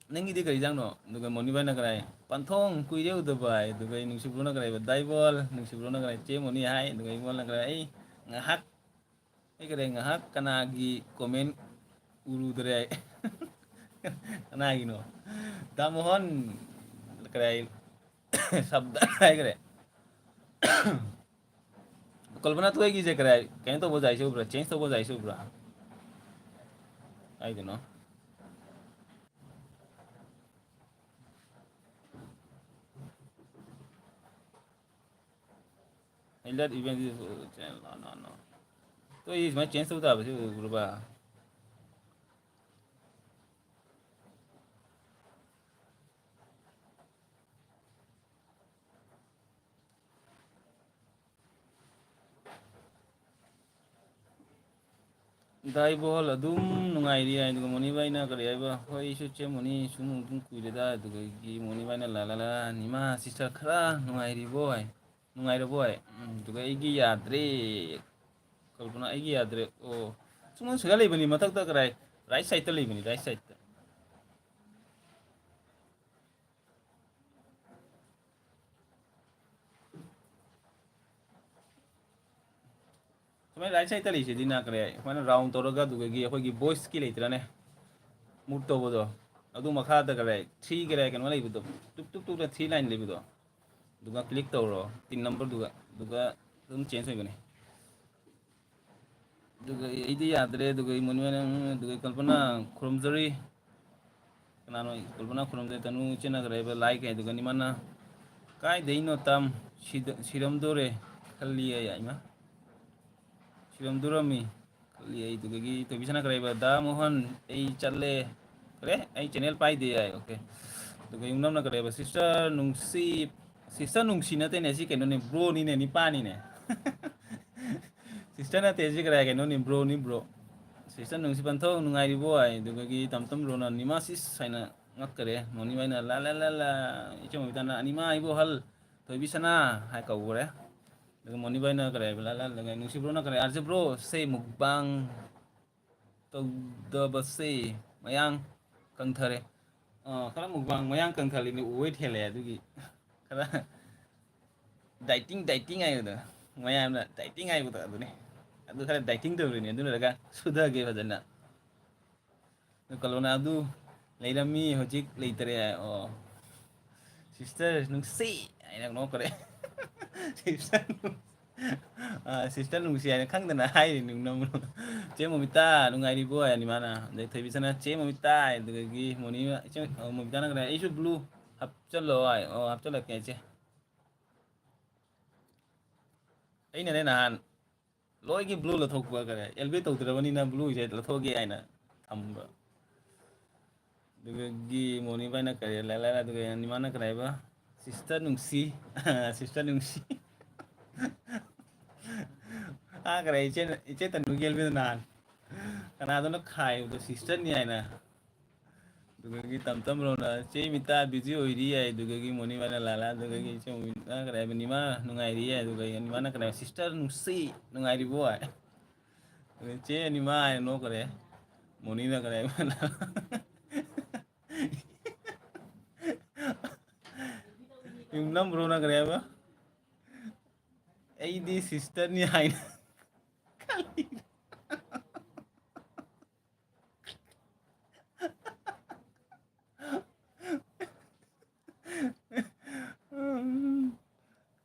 ꯅꯪꯒꯤꯗꯤ ꯀꯔꯤ ꯍꯤꯟꯖꯥꯡꯅꯣ? ꯑꯗꯨꯒ ꯃꯣꯅꯤꯕꯥꯏꯅ ꯀꯔꯤ ꯍꯥꯏ? ꯄꯟꯊꯣꯡ, ꯀꯨꯏꯔꯦ ꯎꯗꯕ ꯍꯥꯏ꯫ ꯑꯗꯨꯒ ꯑꯩ ꯅꯨꯡꯁꯤ bro ꯅ ꯀꯔꯤ ꯍꯥꯏꯕ? ꯗꯥꯏꯕꯣꯜ꯫ ꯅꯨꯡꯁꯤ bro ꯅ ꯀꯔꯤ ꯍꯥꯏ? ꯆꯦ ꯃꯣꯅꯤ ꯍꯥꯏ꯫ ꯑꯗꯨꯒ ꯑꯩꯉꯣꯟꯗ ꯀꯔꯤ ꯍꯥꯏ? ꯑꯩ ꯉꯥꯏꯍꯥꯛ ꯑꯩ ꯀꯔꯤ ꯉꯥꯏꯍꯥꯛ ꯀꯅꯥꯒꯤ comment ꯎꯔꯨꯗ꯭ꯔꯦ ꯑꯩ꯫ ꯀꯅꯥꯒꯤꯅꯣ? ꯗꯥ ꯃꯣꯍꯟ ꯀꯔꯤ ꯍꯥꯏ? ꯁꯕꯗ ꯍꯥꯏꯈ꯭ꯔꯦ꯫ ꯀꯜꯄꯅꯥ ꯊꯣꯏꯒꯤꯁꯦ ꯀꯔꯤ ꯍꯥꯏ? ꯀꯩꯅꯣ ꯇꯧꯕ ꯖꯥꯏꯁꯦ ꯎꯕ꯭ꯔꯥ? Change ꯇꯧꯕ ꯖꯥꯏꯁꯦ ꯎꯕ꯭ꯔꯥ? ꯀꯥꯏꯗꯅꯣ? Highlight event is, no, no, no. ꯇꯣ ꯑꯩ ꯁꯨꯃꯥꯏꯅ change ꯇꯧ ꯇꯥꯕꯁꯤ ꯎꯕ꯭ꯔꯕ? ꯗꯥ ꯏꯕꯣꯍꯜ ꯑꯗꯨꯝ ꯅꯨꯡꯉꯥꯏꯔꯤ ꯍꯥꯏ, ꯑꯗꯨꯒ ꯃꯣꯅꯤꯕꯥꯏꯅ ꯀꯔꯤ ꯍꯥꯏꯕ? ꯍꯣꯏ, ꯑꯩꯁꯨ ꯆꯦ ꯃꯣꯅꯤ ꯁꯨꯝ ꯑꯗꯨꯝ ꯀꯨꯏꯔꯦꯗ, ꯑꯗꯨꯗꯒꯤ ꯃꯣꯅꯤꯕꯥꯏꯅ ꯂꯥ ꯂꯥ ꯂꯥ, ꯅꯤꯃꯥ sister ꯈꯔ ꯅꯨꯡꯉꯥꯏꯔꯤꯕꯣ ꯍꯥꯏ, ꯅꯨꯡꯉꯥꯏꯔꯕꯣ ꯍꯥꯏ? ꯎꯝ, ꯑꯗꯨꯒ ꯑꯩꯒꯤ ꯌꯥꯗ꯭ꯔꯦ, ꯀꯜꯄꯅꯥ ꯑꯩꯒꯤ ꯌꯥꯗ꯭ꯔꯦ꯫ ꯑꯣ, ꯁꯨꯝ ꯁꯤꯗ ꯂꯩꯕꯅꯤ, ꯃꯊꯛꯇ ꯀꯗꯥꯏ? Right sideꯇ ꯂꯩꯕꯅꯤ, right sideꯇ꯫ ꯁꯨꯃꯥꯏꯅ right sideꯇ ꯂꯩꯁꯤꯗꯤ ꯅꯥ ꯀꯔꯤ ꯁꯨꯃꯥꯏꯅ round ꯇꯧꯔꯒ ꯑꯗꯨꯗꯒꯤ ꯑꯩꯈꯣꯏꯒꯤ voiceꯀꯤ ꯂꯩꯇ꯭ꯔꯅꯦ, move ꯇꯧꯕꯗꯣ, ꯑꯗꯨ ꯃꯈꯥꯗ ꯀꯔꯤ three ꯀꯔꯤ ꯀꯩꯅꯣ ꯂꯩꯕꯗꯣ, ꯇꯨꯛ ꯇꯨꯛ ꯇꯨꯛꯅ three line ꯂꯩꯕꯗꯣ, ꯑꯗꯨꯒ click ꯇꯧꯔꯣ, ꯇꯤꯟ numberꯗꯨꯒ, ꯑꯗꯨꯒ ꯑꯗꯨꯝ change ꯑꯣꯏꯒꯅꯤ꯫ ꯑꯗꯨꯒ ꯑꯩꯗꯤ ꯌꯥꯗ꯭ꯔꯦ, ꯑꯗꯨꯒ ꯏꯃꯣꯅꯨꯑꯦꯜ, ꯑꯗꯨꯒ ꯀꯜꯄꯅꯥ ꯈꯨꯔꯨꯝꯖꯔꯤ꯫ ꯀꯅꯥꯅꯣ ꯀꯜꯄꯅꯥ ꯈꯨꯔꯨꯝꯖꯔꯤ? ꯇꯅꯨ ꯏꯆꯦꯅ ꯀꯔꯤ ꯍꯥꯏꯕ? Like ꯍꯥꯏꯗꯨꯒ ꯅꯤꯃꯥꯅ ꯀꯥꯏꯗꯩꯅꯣ ꯇꯝ? ꯁꯤꯗ-, ꯁꯤꯔꯝꯗꯣꯔꯦ ꯈꯜꯂꯤ ꯑꯩ, ꯏꯃꯥ꯫ ꯁꯤꯔꯝꯗꯣꯔꯝꯃꯤ ꯈꯜꯂꯤ ꯑꯩ꯫ ꯑꯗꯨꯗꯒꯤ ꯊꯣꯏꯕꯤꯁꯅꯥ ꯀꯔꯤ ꯍꯥꯏꯕ? ꯗꯥ ꯃꯣꯍꯟ, ꯑꯩ ꯆꯠꯂꯦ꯫ ꯀꯔꯤ? ꯑꯩ channel ꯄꯥꯏꯗꯦ ꯍꯥꯏ꯫ Okay꯫ ꯑꯗꯨꯒ ꯌꯨꯝꯅꯝꯅ ꯀꯔꯤ ꯍꯥꯏꯕ? Sister ꯅꯨꯡꯁꯤ, sister ꯅꯨꯡꯁꯤ ꯅꯠꯇꯦꯅꯦ, ꯁꯤ ꯀꯩꯅꯣꯅꯦ, broꯅꯤꯅꯦ, ꯅꯤꯄꯥꯅꯤꯅꯦ꯫ Sister ꯅꯠꯇꯦ, ꯁꯤ ꯀꯔꯤ ꯀꯩꯅꯣꯅꯤ, broꯅꯤ, bro꯫ Sister ꯅꯨꯡꯁꯤ ꯄꯟꯊꯧ, ꯅꯨꯡꯉꯥꯏꯔꯤꯕꯣ ꯍꯥꯏ꯫ ꯑꯗꯨꯗꯒꯤ ꯇꯝꯇꯝ ꯕ꯭ꯔꯣꯅ ꯅꯤꯃꯥꯁꯤꯁ ꯍꯥꯏꯅ ꯉꯛꯀꯔꯦ꯫ ꯃꯣꯅꯤꯕꯥꯏꯅ ꯂꯥ ꯂꯥ ꯂꯥ ꯂꯥ, ꯏꯆꯦ ꯃꯣꯕꯤꯇꯥꯅ ꯑꯅꯤꯃꯥ ꯑꯩꯕꯨ ꯍꯜ, ꯊꯣꯏꯕꯤ ꯁꯅꯥ ꯍꯥꯏ ꯀꯧꯈꯔꯦ꯫ ꯑꯗꯨꯒ ꯃꯣꯅꯤꯕꯥꯏꯅ ꯀꯔꯤ ꯍꯥꯏꯕ? ꯂꯥ ꯂꯥ ꯂꯥ, ꯅꯨꯡꯁꯤ ꯕ꯭ꯔꯣꯅ ꯀꯔꯤ? ꯑꯥꯔꯖꯦ ꯕ꯭ꯔꯣ, ꯁꯦ ꯃꯨꯛꯕꯥꯡ ꯇꯧꯗꯕꯁꯦ ꯃꯌꯥꯡ ꯀꯪꯊꯔꯦ꯫ ꯑ, ꯈꯔ ꯃꯨꯛꯕꯥꯡ ꯃꯌꯥꯡ ꯀꯪꯊꯔꯤꯅꯤ, weight ꯍꯦꯜꯂꯦ ꯑꯗꯨꯒꯤ꯫ ꯈꯔ dieting, dieting ꯍꯥꯏꯕꯗꯣ, ꯃꯌꯥꯝꯅ dieting ꯍꯥꯏꯕꯗꯣ ꯑꯗꯨꯅꯤ꯫ ꯑꯗꯨ ꯈꯔ dieting ꯇꯧꯔꯤꯅꯦ, ꯑꯗꯨ ꯂꯣꯏꯔꯒ ꯁꯨꯊꯒꯦ ꯐꯖꯅ꯫ ꯑꯗꯨ ꯀꯜꯄꯅꯥ ꯑꯗꯨ ꯂꯩꯔꯝꯃꯤ, ꯍꯧꯖꯤꯛ ꯂꯩꯇꯔꯦ꯫ ꯑꯣ, sister ꯅꯨꯡꯁꯤ ꯍꯥꯏꯅ ꯅꯣꯛꯈ꯭ꯔꯦ꯫ Sister, ꯑ, sister ꯅꯨꯡꯁꯤ ꯍꯥꯏꯅ ꯈꯪꯗꯅ ꯍꯥꯏꯔꯤꯅꯤ ꯅꯪꯕꯨ꯫ ꯆꯦ ꯃꯣꯃꯤꯇꯥ ꯅꯨꯡꯉꯥꯏꯔꯤꯕꯣ ꯍꯥꯏꯅꯤ ꯃꯥꯅ꯫ ꯑꯗꯩ ꯊꯣꯏꯕꯤꯁꯅꯥ ꯆꯦ ꯃꯣꯃꯤꯇꯥ ꯍꯥꯏ, ꯑꯗꯨꯗꯒꯤ ꯃꯣꯅꯤ, ꯏꯆꯦ, ꯑ, ꯃꯣꯃꯤꯇꯥꯅ ꯀꯔꯤ ꯍꯥꯏ? "ꯑꯩꯁꯨ blue ꯍꯥꯞꯆꯜꯂꯣ" ꯍꯥꯏ꯫ "ꯑꯣ, ꯍꯥꯞꯆꯜꯂꯛꯀꯦ ꯏꯆꯦ"꯫ ꯑꯩꯅꯅꯦ ꯅꯍꯥꯟ ꯂꯣꯏꯒꯤ blue ꯂꯧꯊꯣꯛꯄ, ꯀꯔꯤ, elevate ꯇꯧꯗ꯭ꯔꯕꯅꯤꯅ blueꯁꯦ ꯂꯧꯊꯣꯛꯑꯒꯦ ꯍꯥꯏꯅ ꯊꯝꯕ꯫ ꯑꯗꯨꯗꯒꯤ ꯃꯣꯅꯤꯕꯥꯏꯅ ꯀꯔꯤ, ꯂꯥ, ꯂꯥ, ꯂꯥ, ꯑꯗꯨꯒ ꯅꯤꯃꯥꯅ ꯀꯔꯤ ꯍꯥꯏꯕ? "Sister ꯅꯨꯡꯁꯤ"꯫ Sister ꯅꯨꯡꯁꯤ꯫ ꯑꯥ, ꯀꯔꯤ, ꯏꯆꯦ, ꯏꯆꯦ ꯇꯟꯗꯨꯒꯤ elevate ꯅꯍꯥꯟ ꯀꯅꯥꯗꯅꯣ ꯈꯥꯏꯕꯗꯣ sisterꯅꯤ ꯍꯥꯏꯅ꯫ ꯑꯗꯨꯗꯒꯤ ꯇꯝ ꯇꯝ ꯔꯣꯅ "ꯆꯦ ꯃꯤꯇꯥ busy ꯑꯣꯏꯔꯤ" ꯍꯥꯏ, ꯑꯗꯨꯗꯒꯤ ꯃꯣꯅꯤꯕꯥꯅ "ꯂꯥ ꯂꯥ", ꯑꯗꯨꯗꯒꯤ ꯏꯆꯦ ꯃꯣꯃꯤꯇꯥꯅ ꯀꯔꯤ ꯍꯥꯏꯕ? "ꯅꯤꯃꯥ ꯅꯨꯡꯉꯥꯏꯔꯤ" ꯍꯥꯏ, ꯑꯗꯨꯒ ꯅꯤꯃꯥꯅ ꯀꯔꯤ ꯍꯥꯏꯕ? "Sister ꯅꯨꯡꯁꯤ ꯅꯨꯡꯉꯥꯏꯔꯤꯕꯣ" ꯍꯥꯏ꯫ ꯑꯗꯨꯗ ꯆꯦ ꯅꯤꯃꯥ ꯍꯥꯏꯅ ꯅꯣꯛꯈ꯭ꯔꯦ꯫ ꯃꯣꯅꯤꯅ ꯀꯔꯤ ꯍꯥꯏꯕ? ꯌꯨꯝꯅꯝ ꯔꯣꯅ ꯀꯔꯤ ꯍꯥꯏꯕ? "ꯑꯩꯗꯤ sisterꯅꯤ" ꯍꯥꯏꯅ ꯈꯜꯂꯤ꯫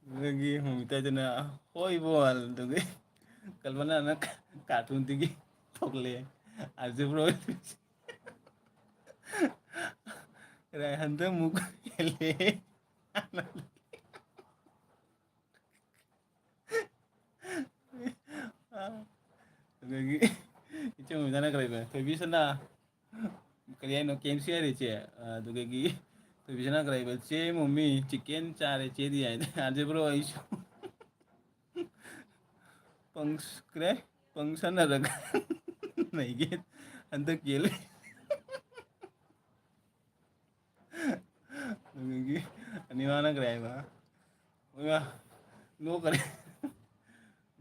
ꯑꯗꯨꯗꯒꯤ ꯃꯣꯃꯤꯇꯥꯗꯨꯅ "ꯍꯣꯏꯕꯣ" ꯍꯥꯏ, ꯑꯗꯨꯗꯒꯤ ꯀꯜꯄꯅꯥꯅ cartoonꯗꯒꯤ ꯊꯣꯛꯂꯛꯑꯦ꯫ ꯑꯥꯔꯖꯦ ꯕ꯭ꯔꯣ꯫ ꯀꯗꯥꯏ ꯍꯟꯗꯛ ꯑꯃꯨꯛ ꯍꯦꯜꯂꯦ꯫ ꯑꯗꯒꯤ ꯏꯆꯦ ꯃꯣꯃꯤꯇꯥꯅ ꯀꯔꯤ ꯍꯥꯏꯕ? "ꯊꯣꯏꯕꯤꯁꯅꯥ", ꯀꯔꯤ ꯍꯥꯏꯅꯣ? "ꯀꯦ ꯑꯦꯝ ꯁꯤ ꯍꯥꯏꯔꯦ ꯏꯆꯦ"꯫ ꯑꯗꯨꯗꯒꯤ ꯊꯣꯏꯕꯤꯁꯅꯥ ꯀꯔꯤ ꯍꯥꯏꯕ? "ꯆꯦ ꯃꯣꯃꯤ, chicken ꯆꯥꯔꯦ ꯆꯦꯗꯤ" ꯍꯥꯏꯅ꯫ ꯑꯥꯔꯖꯦ ꯕ꯭ꯔꯣ ꯑꯩꯁꯨ ꯄꯪꯁ-, ꯀꯔꯤ ꯍꯥꯏ? ꯄꯪꯁꯟꯅꯔꯒ ꯅꯩꯒꯦ ꯍꯟꯗꯛꯀꯤ꯫ ꯑꯗꯨꯗꯒꯤ ꯑꯅꯤꯃꯥꯅ ꯀꯔꯤ ꯍꯥꯏꯕ? ꯑꯣꯏꯃꯥ, ꯅꯣꯛꯀꯅꯤ꯫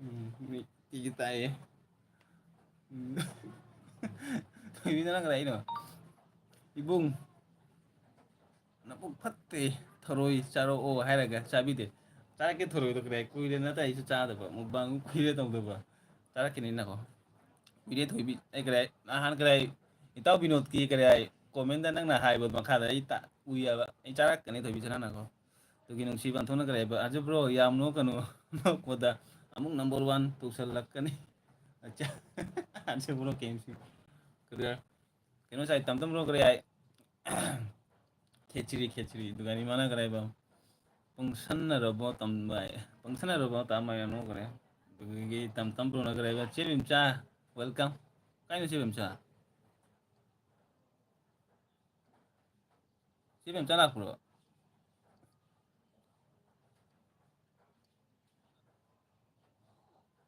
ꯎꯝ, ꯃꯤ ꯇꯤꯒꯤ ꯇꯥꯏꯌꯦ꯫ ꯎꯝ꯫ ꯊꯣꯏꯕꯤꯗꯅ ꯀꯔꯤ ꯍꯥꯏꯅꯣ? "ꯏꯕꯨꯡ, ꯅꯕꯨꯛ ꯐꯠꯇꯦ, ꯊꯔꯣꯏ ꯆꯥꯔꯛꯑꯣ" ꯍꯥꯏꯔꯒ ꯆꯥꯕꯤꯗꯦ꯫ ꯆꯥꯔꯛꯀꯦ ꯊꯔꯣꯏꯗꯣ ꯀꯔꯤ ꯍꯥꯏ? ꯀꯨꯏꯔꯦ ꯅꯠꯇ꯭ꯔ ꯑꯩꯁꯨ ꯆꯥꯗꯕ, mukbang ꯀꯨꯏꯔꯦ ꯇꯧꯗꯕ꯫ ꯆꯥꯔꯛꯈꯤꯅꯤꯅꯀꯣ꯫ ꯏꯔꯦ ꯊꯣꯏꯕꯤ, ꯑꯩ ꯀꯔꯤ ꯍꯥꯏ-, ꯅꯍꯥꯟ ꯀꯔꯤ ꯍꯥꯏ-, ꯏꯇꯥꯎ ꯕꯤꯅꯣꯗꯀꯤ ꯀꯔꯤ ꯍꯥꯏ, comment ꯅꯪꯅ ꯍꯥꯏꯕ ꯃꯈꯥꯗ ꯑꯩ ꯇ-, ꯎꯏꯌꯦꯕ꯫ ꯑꯩ ꯆꯥꯔꯛꯀꯅꯤ ꯊꯣꯏꯕꯤ ꯆꯅꯥꯅꯀꯣ꯫ ꯑꯗꯨꯒꯤ ꯅꯨꯡꯁꯤ ꯄꯟꯊꯨꯡꯅ ꯀꯔꯤ ꯍꯥꯏꯕ, "ꯑꯥꯔꯖꯦ ꯕ꯭ꯔꯣ, ꯌꯥꯝ ꯅꯣꯛꯀꯅꯨ, ꯅꯣꯛꯄꯗ ꯑꯃꯨꯛ number one ꯇꯧꯁꯜꯂꯛꯀꯅꯤ꯫" ꯑꯠꯆꯥ꯫ ꯑꯥꯔꯖꯦ ꯕ꯭ꯔꯣ ꯀꯦ ꯑꯦꯝ ꯁꯤ꯫ ꯀꯔꯤ ꯍꯥꯏ-, ꯀꯩꯅꯣ ꯁꯥꯏ, ꯇꯝ ꯇꯝ ꯕ꯭ꯔꯣ ꯀꯔꯤ ꯍꯥꯏ? ꯈꯦꯆ꯭ꯔꯤ, ꯈꯦꯆ꯭ꯔꯤ꯫ ꯑꯗꯨꯒ ꯏꯃꯥꯅ ꯀꯔꯤ ꯍꯥꯏꯕ? "ꯄꯪꯁꯟꯅꯔꯕꯣ ꯇꯝꯕ?" ꯍꯥꯏ꯫ "ꯄꯪꯁꯟꯅꯔꯕꯣ?" ꯇꯥꯃ ꯌꯥꯝ ꯅꯣꯛꯈ꯭ꯔꯦ꯫ ꯑꯗꯨꯗꯒꯤ ꯇꯝ ꯇꯝ ꯕ꯭ꯔꯣꯅ ꯀꯔꯤ ꯍꯥꯏꯕ? "ꯆꯦ ꯕꯦꯝꯆꯥ, welcome꯫" ꯀꯥꯏꯅꯣ ꯆꯦ ꯕꯦꯝꯆꯥ? ꯆꯦ ꯕꯦꯝꯆꯥ ꯂꯥꯛꯄ꯭ꯔꯣ?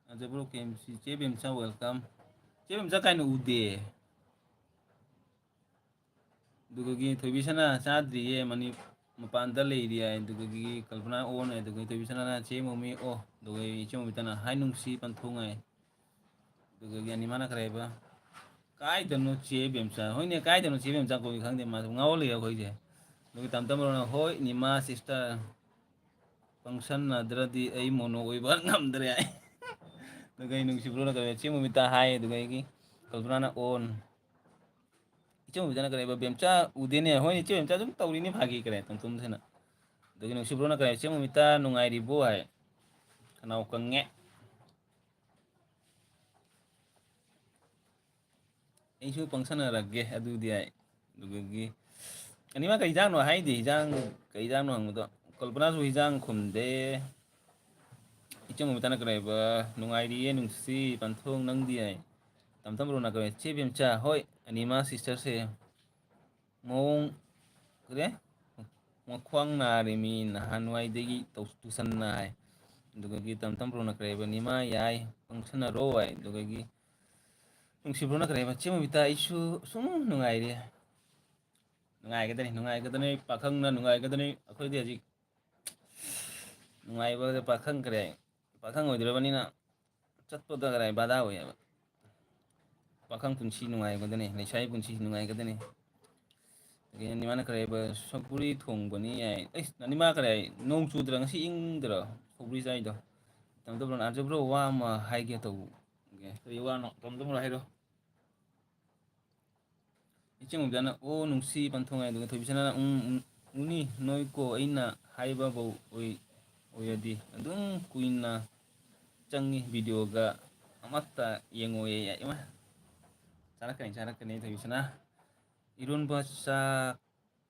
ꯑꯥꯔꯖꯦ ꯕ꯭ꯔꯣ ꯀꯦ ꯑꯦꯝ ꯁꯤ, ꯆꯦ ꯕꯦꯝꯆꯥ, welcome꯫ ꯆꯦ ꯕꯦꯝꯆꯥ ꯀꯥꯏꯅ ꯎꯗꯦ꯫ ꯑꯗꯨꯗꯒꯤ ꯊꯣꯏꯕꯤꯁꯅꯥ ꯆꯥꯗ꯭ꯔꯤꯌꯦ, ꯃꯅꯤ-, ꯃꯄꯥꯟꯗ ꯂꯩꯔꯤ ꯍꯥꯏ꯫ ꯑꯗꯨꯗꯒꯤ ꯀꯜꯄꯅꯥ on ꯍꯥꯏ꯫ ꯑꯗꯨꯗꯒꯤ ꯊꯣꯏꯕꯤꯁꯅꯥꯅ ꯆꯦ ꯃꯣꯃꯤ ꯑꯣ꯫ ꯑꯗꯨꯒ ꯏꯆꯦ ꯃꯣꯃꯤꯇꯥꯅ "ꯍꯥꯏ ꯅꯨꯡꯁꯤ ꯄꯟꯊꯨꯡ" ꯍꯥꯏ꯫ ꯑꯗꯨꯗꯒꯤ ꯑꯅꯤꯃꯥꯅ ꯀꯔꯤ ꯍꯥꯏꯕ? "ꯀꯥꯏꯗꯅꯣ ꯆꯦ ꯕꯦꯝꯆꯥ?" ꯍꯣꯏꯅꯦ, ꯀꯥꯏꯗꯅꯣ ꯆꯦ ꯕꯦꯝꯆꯥ ꯀꯣꯏ ꯈꯪꯗꯦ, ꯃꯥꯁꯨ ꯉꯥꯎꯍꯜꯂꯤ ꯑꯩꯈꯣꯏꯁꯦ꯫ ꯑꯗꯨꯒ ꯇꯝ ꯇꯝ ꯕ꯭ꯔꯣꯅ, "ꯍꯣꯏ ꯅꯤꯃꯥ sister, ꯄꯪꯁꯟꯅꯗ꯭ꯔꯗꯤ ꯑꯩ mono ꯑꯣꯏꯕ ꯉꯝꯗ꯭ꯔꯦ" ꯍꯥꯏ꯫ ꯑꯗꯨꯒ ꯑꯩ ꯅꯨꯡꯁꯤꯕ꯭ꯔꯣꯅ ꯀꯔꯤ ꯆꯦ ꯃꯣꯃꯤꯇꯥ ꯍꯥꯏ꯫ ꯑꯗꯨꯒ ꯑꯩꯒꯤ ꯀꯜꯄꯅꯥꯅ on꯫ ꯏꯆꯦ ꯃꯣꯃꯤꯇꯥꯅ ꯀꯔꯤ ꯍꯥꯏꯕ? "ꯕꯦꯝꯆꯥ ꯎꯗꯦꯅꯦ?" ꯍꯣꯏꯅꯦ, ꯏꯆꯦ ꯕꯦꯝꯆꯥ ꯑꯗꯨꯝ ꯇꯧꯔꯤꯅꯤ ꯐꯥꯒꯤ ꯀꯔꯤ ꯇꯨꯝ ꯇꯨꯝꯗꯅ꯫ ꯑꯗꯨꯒꯤ ꯅꯨꯡꯁꯤꯕ꯭ꯔꯣꯅ ꯀꯔꯤ ꯍꯥꯏ? "ꯏꯆꯦ ꯃꯣꯃꯤꯇꯥ ꯅꯨꯡꯉꯥꯏꯔꯤꯕꯣ?" ꯍꯥꯏ꯫ ꯈꯅꯥꯎ ꯀꯪꯉꯦ꯫ "ꯑꯩꯁꯨ ꯄꯪꯁꯟꯅꯔꯒꯦ ꯑꯗꯨꯗꯤ" ꯍꯥꯏ꯫ ꯑꯗꯨꯗꯒꯤ ꯑꯅꯤꯃꯛ "ꯀꯩ ꯏꯟꯖꯥꯡꯅꯣ?" ꯍꯥꯏꯗꯦ, ꯏꯟꯖꯥꯡ ꯀꯩ ꯏꯟꯖꯥꯡꯅꯣ ꯍꯪꯕꯗꯣ꯫ ꯀꯜꯄꯅꯥꯁꯨ ꯏꯟꯖꯥꯡ ꯈꯨꯝꯗꯦ꯫ ꯏꯆꯦ ꯃꯣꯃꯤꯇꯥꯅ ꯀꯔꯤ ꯍꯥꯏꯕ? "ꯅꯨꯡꯉꯥꯏꯔꯤꯌꯦ ꯅꯨꯡꯁꯤ ꯄꯟꯊꯨꯡ, ꯅꯪꯗꯤ?" ꯍꯥꯏ꯫ ꯇꯝ ꯇꯝ ꯕ꯭ꯔꯣꯅ ꯀꯔꯤ ꯍꯥꯏ? "ꯆꯦ ꯕꯦꯝꯆꯥ, ꯍꯣꯏ ꯑꯅꯤꯃꯥ sisterꯁꯦ ꯃꯑꯣꯡ ꯀꯔꯤ? ꯃꯈ꯭ꯋꯥꯡ ꯅꯥꯔꯤꯃꯤ ꯅꯍꯥꯟꯋꯥꯏꯗꯒꯤ ꯇꯧ-, ꯇꯨꯁꯟ ꯅꯥꯏ꯫" ꯑꯗꯨꯗꯒꯤ ꯇꯝ ꯇꯝ ꯕ꯭ꯔꯣꯅ ꯀꯔꯤ ꯍꯥꯏꯕ? "ꯅꯤꯃꯥ ꯌꯥꯏ, ꯄꯪꯁꯟꯅꯔꯣ" ꯍꯥꯏ꯫ ꯑꯗꯨꯗꯒꯤ ꯅꯨꯡꯁꯤꯕ꯭ꯔꯣꯅ ꯀꯔꯤ ꯍꯥꯏꯕ? "ꯆꯦ ꯃꯣꯃꯤꯇꯥ, ꯑꯩꯁꯨ ꯁꯨꯝ ꯅꯨꯡꯉꯥꯏꯔꯤ꯫" ꯅꯨꯡꯉꯥꯏꯒꯗꯅꯤ, ꯅꯨꯡꯉꯥꯏꯒꯗꯅꯤ, ꯄꯥꯈꯪꯅ ꯅꯨꯡꯉꯥꯏꯒꯗꯅꯤ꯫ ꯑꯩꯈꯣꯏꯗꯤ ꯍꯧꯖꯤꯛ ꯅꯨꯡꯉꯥꯏꯕꯗ ꯄꯥꯈꯪ ꯀꯔꯤ ꯍꯥꯏ? ꯄꯥꯈꯪ ꯑꯣꯏꯗ꯭ꯔꯕꯅꯤꯅ ꯆꯠꯄꯗ ꯀꯔꯤ ꯍꯥꯏ? ꯕꯥꯙꯥ ꯑꯣꯏꯌꯦꯕ꯫ ꯄꯥꯈꯪ ꯄꯨꯟꯁꯤ ꯅꯨꯡꯉꯥꯏꯒꯗꯅꯤ, ꯂꯩꯁꯥꯕꯤ ꯄꯨꯟꯁꯤ ꯅꯨꯡꯉꯥꯏꯒꯗꯅꯤ꯫ ꯑꯗꯒꯤ ꯅꯤꯃꯥꯅ ꯀꯔꯤ ꯍꯥꯏꯕ? "ꯁꯧꯒ꯭ꯔꯤ ꯊꯣꯡꯕꯅꯤ" ꯍꯥꯏ꯫ ꯑꯩꯁ, ꯅꯤꯃꯥ ꯀꯔꯤ ꯍꯥꯏ? "ꯅꯣꯡ ꯆꯨꯗ꯭ꯔꯥ ꯉꯁꯤ, ꯏꯪꯗ꯭ꯔꯣ ꯁꯧꯒ꯭ꯔꯤ ꯆꯥꯏꯗꯣ?" ꯇꯝ ꯇꯝ ꯕ꯭ꯔꯣꯅ, "ꯑꯥꯔꯖꯦ ꯕ꯭ꯔꯣ, ꯋꯥ ꯑꯃ ꯍꯥꯏꯒꯦ ꯇꯧꯕ"꯫ ꯀꯔꯤ ꯋꯥꯅꯣ? ꯇꯣꯝ ꯇꯣꯝ ꯍꯥꯏꯔꯣ꯫ ꯏꯆꯦ ꯃꯣꯕꯤꯇꯥꯅ, "ꯑꯣ, ꯅꯨꯡꯁꯤ ꯄꯟꯊꯨꯡ" ꯍꯥꯏ, ꯑꯗꯨꯒ ꯊꯣꯏꯕꯤꯁꯅꯥꯅ, "ꯎꯝ, ꯎꯝ, ꯎꯅꯤ, ꯅꯣꯏ ꯀꯣ ꯑꯩꯅ ꯍꯥꯏꯕꯕꯧ ꯑꯣꯏ-, ꯑꯣꯏꯔꯗꯤ ꯑꯗꯨꯝ ꯀꯨꯏꯅ ꯆꯪꯉꯤ, ꯚꯤꯗꯤꯑꯣꯒ ꯑꯃꯠꯇ ꯌꯦꯡꯉꯣꯏꯌꯦ"꯫ ꯏꯃꯥ, ꯆꯥꯔꯛꯀꯅꯤ, ꯆꯥꯔꯛꯀꯅꯤ ꯊꯣꯏꯕꯤꯁꯅꯥ꯫ ꯏꯔꯣꯟꯕ ꯆꯥꯛ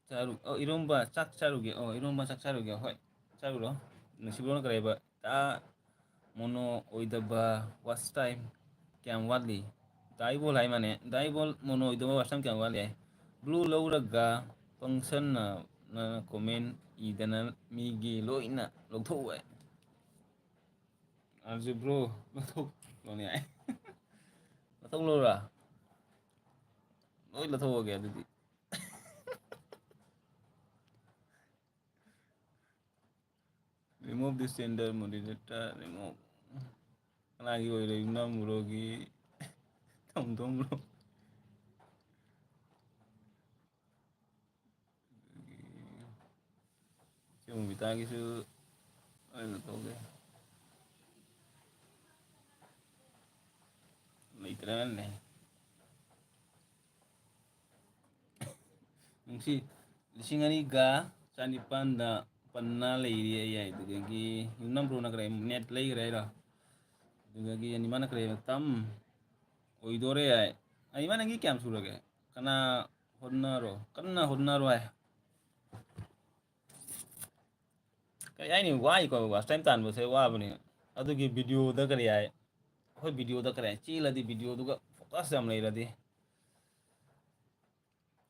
ꯆꯥꯔꯨ-, ꯑꯣ, ꯏꯔꯣꯝꯕ ꯆꯥꯛ ꯆꯥꯔꯨꯒꯦ꯫ ꯑꯣ, ꯏꯔꯣꯝꯕ ꯆꯥꯛ ꯆꯥꯔꯨꯒꯦ꯫ ꯍꯣꯏ, ꯆꯥꯔꯨꯔꯣ꯫ ꯅꯨꯡꯁꯤꯕ꯭ꯔꯣꯅ ꯀꯔꯤ ꯍꯥꯏꯕ? ꯇꯥ ꯃꯣꯅꯣ ꯑꯣꯏꯗꯕ, watch time ꯀꯌꯥꯝ ꯋꯥꯠꯂꯤ? ꯗꯥꯏꯕꯣꯜ ꯍꯥꯏ ꯃꯥꯅꯦ꯫ ꯗꯥꯏꯕꯣꯜ ꯃꯣꯅꯣ ꯑꯣꯏꯗꯕ watch time ꯀꯌꯥꯝ ꯋꯥꯠꯂꯤ ꯍꯥꯏ? Blue ꯂꯧꯔꯒ ꯄꯪꯁꯟꯅ ꯅ comment ꯏꯗꯅ ꯃꯤꯒꯤ ꯂꯣꯏꯅ ꯂꯧꯊꯣꯛꯎ ꯍꯥꯏ꯫ ꯑꯗꯨ bro, ꯂꯧꯊꯣꯛꯂꯣꯅꯦ ꯍꯥꯏ꯫ ꯂꯧꯊꯣꯛꯂꯣꯔꯥ? ꯂꯣꯏ ꯂꯧꯊꯣꯛꯑꯒꯦ ꯑꯗꯨꯗꯤ꯫ Remove this sender moderator, remove. ꯀꯅꯥꯒꯤ ꯑꯣꯏꯔꯦ? ꯌꯨꯝꯅꯥꯝ bro ꯒꯤ, ꯇꯣꯝ ꯇꯣꯝ bro꯫ ꯆꯦ ꯃꯣꯕꯤꯇꯥꯒꯤꯁꯨ ꯑꯩꯅ ꯇꯧꯒꯦ꯫ ꯂꯩꯇ꯭ꯔꯦꯅꯦ꯫ ꯅꯨꯡꯁꯤ, ꯂꯤꯁꯤꯡ ꯑꯅꯤꯒ ꯆꯅꯤꯄꯥꯟꯗ ꯄꯟꯅ ꯂꯩꯔꯤ ꯑꯩ ꯍꯥꯏ꯫ ꯑꯗꯨꯗꯒꯤ ꯌꯨꯝꯅꯥꯝ bro ꯅ ꯀꯔꯤ net ꯂꯩꯈ꯭ꯔꯦ ꯍꯥꯏꯔꯣ? ꯑꯗꯨꯗꯒꯤ ꯑꯅꯤꯃꯅ ꯀꯔꯤ ꯍꯥꯏꯕ? ꯇꯝ ꯑꯣꯏꯗꯣꯔꯦ ꯍꯥꯏ꯫ ꯑꯅꯤꯃ ꯅꯪꯒꯤ ꯀꯌꯥꯝ ꯁꯨꯔꯒꯦ? ꯀꯅꯥ ꯍꯣꯠꯅꯔꯣ, ꯀꯟꯅ ꯍꯣꯠꯅꯔꯣ ꯍꯥꯏ꯫ ꯀꯔꯤ ꯍꯥꯏꯅꯤ? ꯋꯥꯏꯀꯣ, watch time ꯇꯥꯟꯕꯁꯦ ꯋꯥꯕꯅꯤ꯫ ꯑꯗꯨꯒꯤ ꯚꯤꯗꯤꯑꯣꯗ ꯀꯔꯤ ꯍꯥꯏ? ꯑꯩꯈꯣꯏ ꯚꯤꯗꯤꯑꯣꯗ ꯀꯔꯤ ꯍꯥꯏ? ꯆꯦꯜꯂꯗꯤ, ꯚꯤꯗꯤꯑꯣꯗꯨꯒ focus ꯌꯥꯝ ꯂꯩꯔꯗꯤ,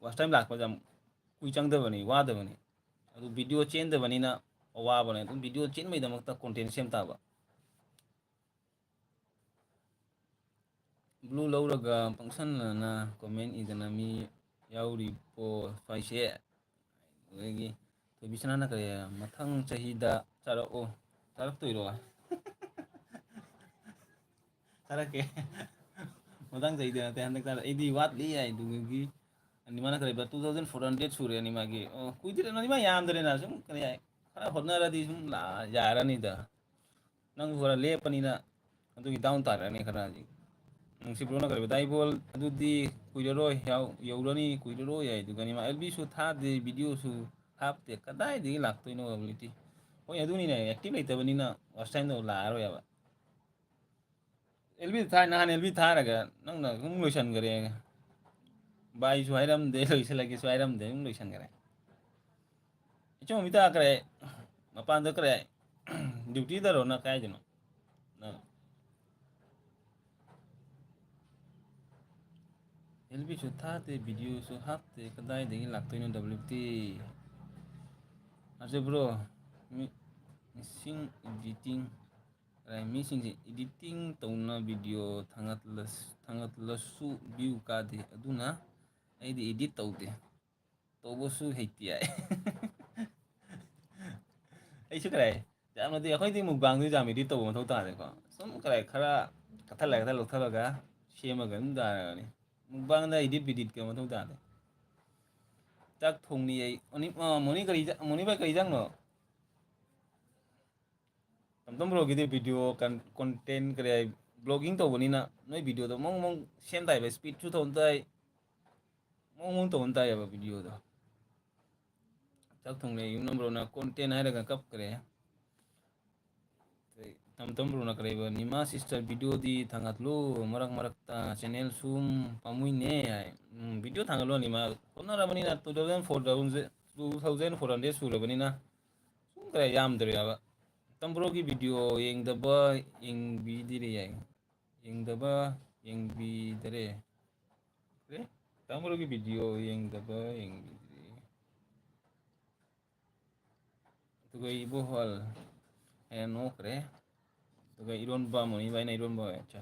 watch time ꯂꯥꯛꯄꯗ ꯌꯥꯝ ꯀꯨꯏ ꯆꯪꯗꯕꯅꯤ, ꯋꯥꯗꯕꯅꯤ꯫ ꯑꯗꯨ ꯚꯤꯗꯤꯑꯣ ꯆꯦꯟꯗꯕꯅꯤꯅ ꯑꯋꯥꯕꯅꯦ꯫ ꯑꯗꯨꯝ ꯚꯤꯗꯤꯑꯣ ꯆꯦꯟꯕꯒꯤꯗꯃꯛꯇ content ꯁꯦꯝ ꯇꯥꯕ꯫ Blue ꯂꯧꯔꯒ ꯄꯪꯁꯟꯅꯅ comment ꯏꯗꯅ ꯃꯤ ꯌꯥꯎꯔꯤꯕꯣ ꯁ꯭ꯋꯥꯏꯁꯦ? ꯑꯗꯒꯤ ꯊꯣꯏꯕꯤꯁꯅꯥꯅ ꯀꯔꯤ, "ꯃꯊꯪ ꯆꯍꯤꯗ ꯆꯥꯔꯛꯑꯣ"꯫ ꯆꯥꯔꯛꯇꯣꯏꯔꯣ? ꯆꯥꯔꯛꯀꯦ꯫ ꯃꯊꯪ ꯆꯍꯤꯗ ꯅꯠꯇꯦ, ꯍꯟꯗꯛ ꯆꯥꯔꯛ-, ꯑꯩꯗꯤ ꯋꯥꯠꯂꯤ ꯍꯥꯏ꯫ ꯑꯗꯨꯗꯒꯤ ꯑꯅꯤꯃꯥꯅ ꯀꯔꯤꯕ, two thousand four hundred ꯁꯨꯔꯦ ꯑꯅꯤꯃꯥꯒꯤ꯫ ꯑꯣ, ꯀꯨꯏꯗ꯭ꯔꯦ, ꯑꯅꯤꯃꯥ ꯌꯥꯝꯗ꯭ꯔꯦꯅ, ꯁꯨꯝ ꯀꯔꯤ ꯍꯥꯏ, ꯈꯔ ꯍꯣꯠꯅꯔꯗꯤ ꯁꯨꯝ ꯂꯥ-, ꯌꯥꯔꯅꯤꯗ꯫ ꯅꯪꯁꯨ ꯈꯔ ꯂꯦꯞꯄꯅꯤꯅ ꯑꯗꯨꯒꯤ down ꯇꯥꯔꯛꯑꯅꯤ ꯈꯔ ꯍꯧꯖꯤꯛ꯫ ꯅꯨꯡꯁꯤꯕ꯭ꯔꯣꯅ ꯀꯔꯤꯕ ꯗꯥꯏꯕꯣꯜ ꯑꯗꯨꯗꯤ ꯀꯨꯏꯔꯔꯣꯏ, ꯌꯥꯎ-, ꯌꯧꯔꯅꯤ, ꯀꯨꯏꯔꯔꯣꯏ ꯍꯥꯏꯗꯨꯒꯅꯤ꯫ ꯃꯥ ꯑꯦꯜ ꯕꯤꯁꯨ ꯊꯥꯗꯦ, ꯚꯤꯗꯤꯑꯣꯁꯨ ꯍꯥꯞꯇꯦ, ꯀꯗꯥꯏꯗꯒꯤ ꯂꯥꯛꯇꯣꯏꯅꯣ ability? ꯍꯣꯏ, ꯑꯗꯨꯅꯤꯅꯦ, active ꯂꯩꯇꯕꯅꯤꯅ watch timeꯗꯣ ꯂꯥꯛꯑꯔꯣꯏꯕ꯫ ꯑꯦꯜ ꯕꯤ ꯊꯥꯏ, ꯅꯍꯥꯟ ꯑꯦꯜ ꯕꯤ ꯊꯥꯔꯒ ꯅꯪꯅ ꯑꯗꯨꯝ ꯂꯣꯏꯁꯟꯈ꯭ꯔꯦ꯫ ꯚꯥꯏꯁꯨ ꯍꯥꯏꯔꯝꯗꯦ, ꯂꯣꯏꯁꯤꯜꯂꯒꯦꯁꯨ ꯍꯥꯏꯔꯝꯗꯦ, ꯑꯗꯨꯝ ꯂꯣꯏꯁꯟꯈ꯭ꯔꯦ꯫ ꯏꯆꯧ ꯃꯃꯤ ꯇꯥꯈ꯭ꯔꯦ, ꯃꯄꯥꯟ ꯆꯠꯈ꯭ꯔꯦ꯫ Duty ꯗꯔꯣ ꯅꯪ ꯀꯥꯏꯗꯅꯣ? ꯅꯪ ꯑꯦꯜ ꯕꯤꯁꯨ ꯊꯥꯗꯦ, ꯚꯤꯗꯤꯑꯣꯁꯨ ꯍꯥꯞꯇꯦ, ꯀꯗꯥꯏꯗꯒꯤ ꯂꯥꯛꯇꯣꯏꯅꯣ W T? ꯑꯁꯤ bro, ꯃꯤ, ꯃꯤꯁꯤꯡ editing, ꯀꯗꯥꯏ ꯃꯤꯁꯤꯡꯁꯦ editing ꯇꯧꯅ ꯚꯤꯗꯤꯑꯣ ꯊꯥꯡꯒꯠꯂꯁ-, ꯊꯥꯡꯒꯠꯂꯁꯨ view ꯀꯥꯗꯦ, ꯑꯗꯨꯅ ꯑꯩꯗꯤ edit ꯇꯧꯗꯦ꯫ ꯇꯧꯕꯁꯨ ꯍꯩꯇꯦ ꯍꯥꯏ꯫ ꯑꯩꯁꯨ ꯀꯔꯥꯏ, ꯌꯥꯝꯅꯗꯤ ꯑꯩꯈꯣꯏꯗꯤ mukbangꯗꯤ ꯌꯥꯝ edit ꯇꯧꯕ ꯃꯊꯧ ꯇꯥꯗꯦꯀꯣ꯫ ꯁꯨꯝ ꯀꯔꯥꯏ ꯈꯔ ꯀꯛꯊꯠꯂꯒ, ꯀꯛꯊꯠꯂꯒ ꯂꯧꯊꯠꯂꯒ ꯁꯦꯝꯃꯒ ꯑꯗꯨꯝ ꯇꯥꯔꯒꯅꯤ꯫ Mukbangꯗ edit ꯚꯤꯗꯤꯠꯀ ꯃꯊꯧ ꯇꯥꯗꯦ꯫ ꯆꯥꯛ ꯊꯣꯡꯂꯤ ꯑꯩ꯫ ꯃꯣꯅꯤ, ꯑ, ꯃꯣꯅꯤ ꯀꯔꯤ ꯏꯟꯖꯥꯡ-, ꯃꯣꯅꯤ ꯚꯥꯏ ꯀꯔꯤ ꯏꯟꯖꯥꯡꯅꯣ? ꯇꯝꯇꯝ bro ꯒꯤꯗꯤ video con-, content ꯀꯔꯤ ꯍꯥꯏ, vlogging ꯇꯧꯕꯅꯤꯅ ꯅꯣꯏ videoꯗꯣ ꯃꯑꯣꯡ ꯃꯑꯣꯡ ꯁꯦꯝ ꯇꯥꯏꯕ, speedꯁꯨ ꯇꯧꯍꯟ ꯇꯥꯏ, ꯃꯑꯣꯡ ꯃꯑꯣꯡ ꯇꯧꯍꯟ ꯇꯥꯏꯌꯦꯕ videoꯗꯣ꯫ ꯆꯥꯛ ꯊꯣꯡꯂꯦ ꯌꯨꯝꯅꯝ bro ꯅ content ꯍꯥꯏꯔꯒ ꯀꯞꯈ꯭ꯔꯦ꯫ ꯇꯝꯇꯝ bro ꯅ ꯀꯔꯤꯕ, ꯅꯤꯃꯥ sister videoꯗꯤ ꯊꯥꯡꯒꯠꯂꯨ ꯃꯔꯛ ꯃꯔꯛꯇ, channel ꯁꯨꯝ ꯄꯥꯝꯃꯨꯏꯅꯦ ꯍꯥꯏ꯫ ꯎꯝ, video ꯊꯥꯡꯒꯠꯂꯣ ꯅꯤꯃꯥ, ꯍꯣꯠꯅꯔꯕꯅꯤꯅ two thousand four thousand, two thousand four hundred ꯁꯨꯔꯕꯅꯤꯅ ꯁꯨꯝ ꯈꯔ ꯌꯥꯝꯗ꯭ꯔꯦꯕ꯫ ꯇꯝꯕ꯭ꯔꯣꯒꯤ video ꯌꯦꯡꯗꯕ, ꯌꯦꯡꯕꯤꯗ꯭ꯔꯤ ꯍꯥꯏ꯫ ꯌꯦꯡꯗꯕ, ꯌꯦꯡꯕꯤꯗꯔꯦ꯫ ꯑꯦ? ꯇꯝꯕ꯭ꯔꯣꯒꯤ video ꯌꯦꯡꯗꯕ, ꯌꯦꯡꯕꯤꯗ꯭ꯔꯤ꯫ ꯑꯗꯨꯒ ꯏꯕꯣꯍꯜ ꯍꯥꯏꯅ ꯅꯣꯛꯈ꯭ꯔꯦ꯫ ꯑꯗꯨꯒ ꯏꯔꯣꯟꯕ, ꯃꯣꯅꯤ ꯚꯥꯏꯅ ꯏꯔꯣꯟꯕ, ꯑꯠꯆꯥ꯫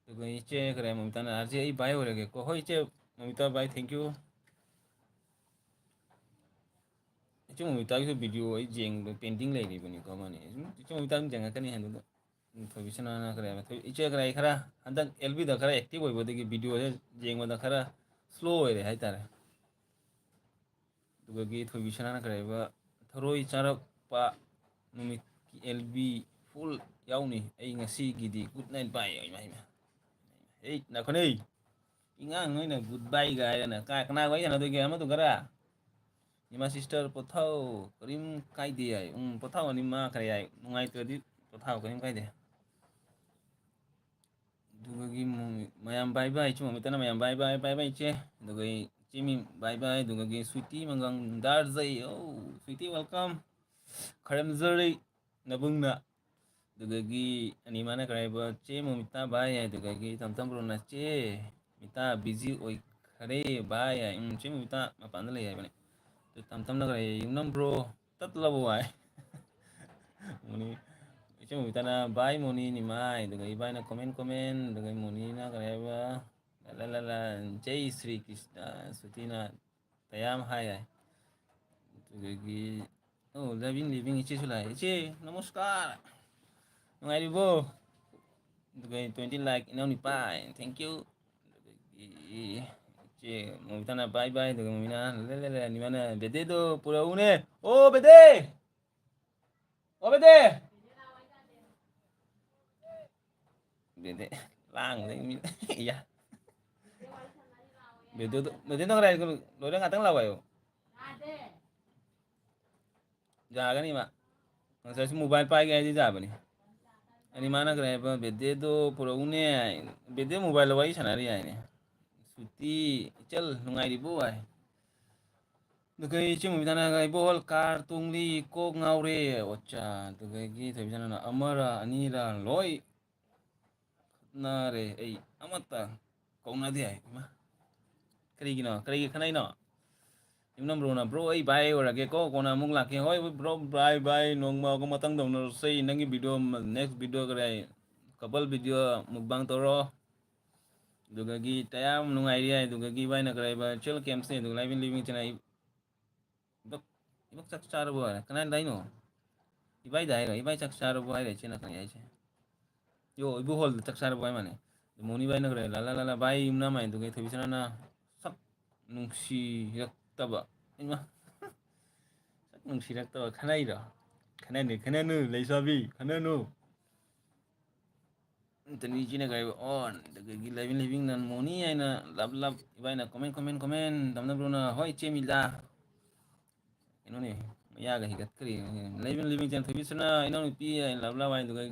ꯑꯗꯨꯒ ꯏꯆꯦ ꯀꯔꯦ, ꯃꯃꯤꯇꯥꯅ, "ꯑꯥꯔ ꯖꯦ, ꯑꯩ ꯚꯥꯏ ꯑꯣꯏꯔꯒꯦꯀꯣ"꯫ ꯍꯣꯏ, ꯏꯆꯦ ꯃꯃꯤꯇꯥ ꯚꯥꯏ, thank you꯫ ꯏꯆꯦ ꯃꯃꯤꯇꯥꯒꯤꯁꯨ video ꯑꯩ ꯌꯦꯡꯕ pending ꯂꯩꯔꯤꯕꯅꯤꯀꯣ, ꯑꯃꯅꯤ꯫ ꯁꯨꯝ ꯏꯆꯦ ꯃꯃꯤꯇꯥ ꯑꯗꯨꯝ ꯌꯦꯡꯉꯛꯀꯅꯤ ꯑꯗꯨꯗ꯫ ꯎꯝ, ꯊꯣꯏꯕꯤꯁꯅꯥꯅ ꯀꯔꯤ ꯍꯥꯏꯕ? ꯊꯣꯏ-, ꯏꯆꯦ ꯀꯔꯤ ꯈꯔ ꯍꯟꯗꯛ ꯑꯦꯜ ꯕꯤꯗ ꯈꯔ active ꯑꯣꯏꯕꯗꯒꯤ videoꯁꯦ ꯌꯦꯡꯕꯗ ꯈꯔ slow ꯑꯣꯏꯔꯦ ꯍꯥꯏꯇꯥꯔꯦ꯫ ꯑꯗꯨꯗꯒꯤ ꯊꯣꯏꯕꯤꯁꯅꯥꯅ ꯀꯔꯤ ꯍꯥꯏꯕ? ꯊꯔꯣꯏ ꯆꯥꯔꯛꯄ ꯅꯨꯃꯤꯠꯀꯤ ꯑꯦꯜ ꯕꯤ full ꯌꯥꯎꯅꯤ꯫ ꯑꯩ ꯉꯁꯤꯒꯤꯗꯤ good night bye꯫ ꯏꯃꯥ, ꯏꯃꯥ꯫ ꯑꯩ ꯅꯈꯣꯅꯦ꯫ ꯏꯉꯥꯡ ꯅꯣꯏꯅ good bye ꯒꯥꯏꯅ꯫ ꯀꯥ-, ꯀꯅꯥ ꯋꯥꯔꯤ ꯁꯥꯟꯅꯗꯣꯏꯒꯦ? ꯑꯃꯗꯨꯒꯔꯥ? ꯅꯤꯃꯥ sister ꯄꯣꯊꯥꯎ, ꯀꯔꯤꯝ ꯀꯥꯏꯗꯦ ꯍꯥꯏ꯫ ꯎꯝ, ꯄꯣꯊꯥꯎ ꯑꯅꯤꯃ ꯈꯔ ꯌꯥꯏ꯫ ꯅꯨꯡꯉꯥꯏꯇ꯭ꯔꯗꯤ ꯄꯣꯊꯥꯎ, ꯀꯔꯤꯝ ꯀꯥꯏꯗꯦ꯫ ꯑꯗꯨꯒꯒꯤ ꯃꯨ-, ꯃꯌꯥꯝ bye bye, ꯏꯆꯦ ꯃꯃꯤꯇꯥꯅ ꯃꯌꯥꯝ bye bye, bye bye ꯏꯆꯦ꯫ ꯑꯗꯨꯒ ꯏꯆꯦ ꯃꯤ bye bye, ꯑꯗꯨꯒꯒꯤ sweetie ꯃꯪꯒꯪ ꯗꯥꯔꯖꯩ꯫ ꯑꯧ, sweetie welcome꯫ ꯈꯔꯝꯖꯔꯤ ꯅꯕꯨꯡꯅ꯫ ꯑꯗꯨꯗꯒꯤ ꯑꯅꯤꯃꯅ ꯀꯔꯥꯏꯕ ꯆꯦ ꯃꯣꯃꯤꯇꯥ bye ꯍꯥꯏ, ꯑꯗꯨꯗꯒꯤ ꯇꯝꯇꯝ ꯕ꯭ꯔꯣꯅ ꯆꯦ ꯃꯤꯇꯥ busy ꯑꯣꯏꯈꯔꯦ bye ꯍꯥꯏ꯫ ꯎꯝ, ꯆꯦ ꯃꯣꯃꯤꯇꯥ ꯃꯄꯥꯟꯗ ꯂꯩ ꯍꯥꯏꯕꯅꯦ꯫ ꯑꯗꯨ ꯇꯝꯇꯝꯅ ꯀꯔꯥꯏ ꯌꯨꯝꯅꯝ ꯕ꯭ꯔꯣ ꯇꯠꯂꯕꯣ ꯍꯥꯏ꯫ ꯃꯣꯅꯤ, ꯏꯆꯦ ꯃꯣꯃꯤꯇꯥꯅ bye ꯃꯣꯅꯤ ꯅꯤꯃꯥꯏ, ꯑꯗꯨꯒ ꯏꯕꯥꯏꯅ comment comment, ꯑꯗꯨꯒ ꯃꯣꯅꯤꯅ ꯀꯔꯥꯏꯕ ꯂ ꯂ ꯂ ꯖꯩ ꯁ꯭ꯔꯤ ꯀ꯭ꯔꯤꯁꯅ, ꯁꯨꯇꯤꯅ ꯇꯌꯥꯝ ꯍꯥꯏ ꯍꯥꯏ꯫ ꯑꯗꯨꯗꯒꯤ ꯑꯣ, living living ꯏꯆꯦꯁꯨ ꯂꯥꯛꯑꯦ꯫ ꯏꯆꯦ, ꯅꯃꯁꯀꯥꯔ꯫ ꯅꯨꯡꯉꯥꯏꯔꯤꯕꯣ? ꯑꯗꯨꯒ twenty like ꯏꯅꯥꯎ ꯅꯤꯄꯥ꯫ Thank you꯫ ꯑꯗꯨꯗꯒꯤ ꯏꯆꯦ ꯃꯣꯃꯤꯇꯥꯅ bye bye꯫ ꯑꯗꯨꯒ ꯃꯣꯃꯤꯅ ꯂꯦ ꯂꯦ ꯂꯦ, ꯅꯤꯃꯥꯅ ꯕꯦꯗꯦꯗꯣ ꯄꯨꯔꯛꯎꯅꯦ꯫ ꯑꯣ, ꯕꯦꯗꯦ! ꯑꯣ, ꯕꯦꯗꯦ! ꯕꯦꯗꯦ, ꯂꯥꯡꯕꯗꯩ ꯃꯤ, ꯏꯌꯥ꯫ ꯕꯦꯗꯦꯗꯣ, ꯕꯦꯗꯦ ꯅꯪ ꯂꯥꯏꯔꯤꯛ ꯂꯣꯏꯔ ꯉꯥꯛꯇꯪ ꯂꯥꯛꯑꯣ ꯍꯥꯏꯌꯣ꯫ ꯌꯥꯒꯅꯤ ꯃꯥ꯫ ꯉꯁꯥꯏꯁꯨ mobile ꯄꯥꯏꯒꯦ ꯍꯥꯏꯗꯤ ꯌꯥꯕꯅꯤ꯫ ꯑꯅꯤ ꯃꯥꯅ ꯀꯔꯤ ꯍꯥꯏꯕ, ꯕꯦꯗꯦꯗꯣ ꯄꯨꯔꯛꯎꯅꯦ ꯍꯥꯏ꯫ ꯕꯦꯗꯦ mobile ꯋꯥꯔꯤ ꯁꯥꯟꯅꯔꯤ ꯍꯥꯏꯅꯦ꯫ ꯁꯨꯇꯤ, ꯏꯆꯜ ꯅꯨꯡꯉꯥꯏꯔꯤꯕꯣ ꯍꯥꯏ꯫ ꯑꯗꯨꯒ ꯏꯆꯦ ꯃꯣꯃꯤꯇꯥꯅ, "ꯏꯕꯣꯍꯜ car ꯇꯣꯡꯂꯤ, ꯀꯣꯛ ꯉꯥꯎꯔꯦ"꯫ ꯑꯣꯠꯆꯥ, ꯑꯗꯨꯗꯒꯤ ꯊꯣꯏꯕꯤꯁꯅꯥꯅ, "ꯑꯃꯔ ꯑꯅꯤꯔ ꯂꯣꯏ ꯈꯠꯅꯔꯦ, ꯑꯩ ꯑꯃꯠꯇ ꯀꯧꯅꯗꯦ" ꯍꯥꯏ꯫ ꯏꯃꯥ, ꯀꯔꯤꯒꯤꯅꯣ? ꯀꯔꯤꯒꯤ ꯈꯠꯅꯩꯅꯣ? ꯌꯨꯝꯅꯝ ꯕ꯭ꯔꯣꯅ, "ꯕ꯭ꯔꯣ, ꯑꯩ ꯚꯥꯏ ꯑꯣꯏꯔꯒꯦꯀꯣ, ꯀꯣꯟꯅ ꯑꯃꯨꯛ ꯂꯥꯛꯀꯦ"꯫ "ꯍꯣꯏ ꯕ꯭ꯔꯣ, ꯚꯥꯏ, ꯚꯥꯏ, ꯅꯣꯡꯃ ꯑꯃꯨꯛ ꯃꯇꯪ ꯇꯧꯅꯔꯁꯦ꯫ ꯅꯪꯒꯤ video, next video ꯀꯗꯥꯏ, couple video mukbang ꯇꯧꯔꯣ"꯫ ꯑꯗꯨꯗꯒꯤ ꯇꯌꯥꯝ ꯅꯨꯡꯉꯥꯏꯔꯤ ꯍꯥꯏ꯫ ꯑꯗꯨꯗꯒꯤ ꯏꯕꯥꯏꯅ ꯀꯔꯥꯏꯕ ꯆꯤꯜ ꯀꯦꯝꯁꯅꯦ꯫ ꯑꯗꯨꯒ ꯂꯥꯏꯕꯤ ꯂꯤꯕꯤꯡ ꯆꯦꯅꯥꯏ ꯏꯕꯛ, ꯏꯕꯛ ꯆꯥꯛ ꯆꯥꯔꯕꯣ ꯍꯥꯏꯔꯦ꯫ ꯀꯅꯥꯗ ꯍꯥꯏꯅꯣ? ꯏꯕꯥꯏꯗ ꯍꯥꯏꯔꯣ? ꯏꯕꯥꯏ ꯆꯥꯛ ꯆꯥꯔꯕꯣ ꯍꯥꯏꯔꯦ ꯏꯆꯦꯅ ꯀꯔꯤ ꯍꯥꯏꯁꯦ? ꯌꯣ, ꯏꯕꯨ ꯍꯣꯜꯗ ꯆꯥꯛ ꯆꯥꯔꯕꯣ ꯍꯥꯏ ꯃꯥꯅꯦ꯫ ꯃꯣꯅꯤ ꯏꯕꯥꯏꯅ ꯀꯔꯤ ꯂꯥ ꯂꯥ ꯂꯥ ꯂꯥ ꯕꯥꯏ ꯌꯨꯝꯅ ꯃꯥꯏ꯫ ꯑꯗꯨꯒ ꯊꯣꯏꯕꯤꯁꯅꯥꯅ ꯁꯛ ꯅꯨꯡꯁꯤꯔꯛꯇꯕ꯫ ꯏꯃꯥ꯫ ꯁꯛ ꯅꯨꯡꯁꯤꯔꯛꯇꯕ ꯈꯟꯅꯩꯔꯣ? ꯈꯟꯅꯅꯨ, ꯈꯟꯅꯅꯨ, ꯂꯩꯁꯥꯕꯤ, ꯈꯟꯅꯅꯨ꯫ ꯇꯟꯕꯤ ꯏꯆꯦꯅ ꯀꯩ ꯑꯣꯟ, ꯑꯗꯒꯤ ꯂꯩꯕꯤꯡ ꯂꯩꯕꯤꯡ ꯅꯟ ꯃꯣꯅꯤ ꯍꯥꯏꯅ ꯂꯞ ꯂꯞ ꯏꯕꯥꯏꯅ comment comment comment ꯇꯝꯅꯕ꯭ꯔꯣꯅ? ꯍꯣꯏ ꯏꯆꯦ ꯃꯤꯂꯥ꯫ ꯀꯩꯅꯣꯅꯦ, ꯃꯌꯥꯒ ꯍꯤꯒꯠꯈ꯭ꯔꯦ꯫ ꯂꯩꯕꯤꯡ ꯂꯩꯕꯤꯡ ꯆꯦꯟ ꯊꯣꯏꯕꯤꯁꯅ ꯏꯅꯥꯎꯅꯨꯄꯤ ꯍꯥꯏꯅ ꯂꯞ ꯂꯞ ꯍꯥꯏꯗꯨꯒ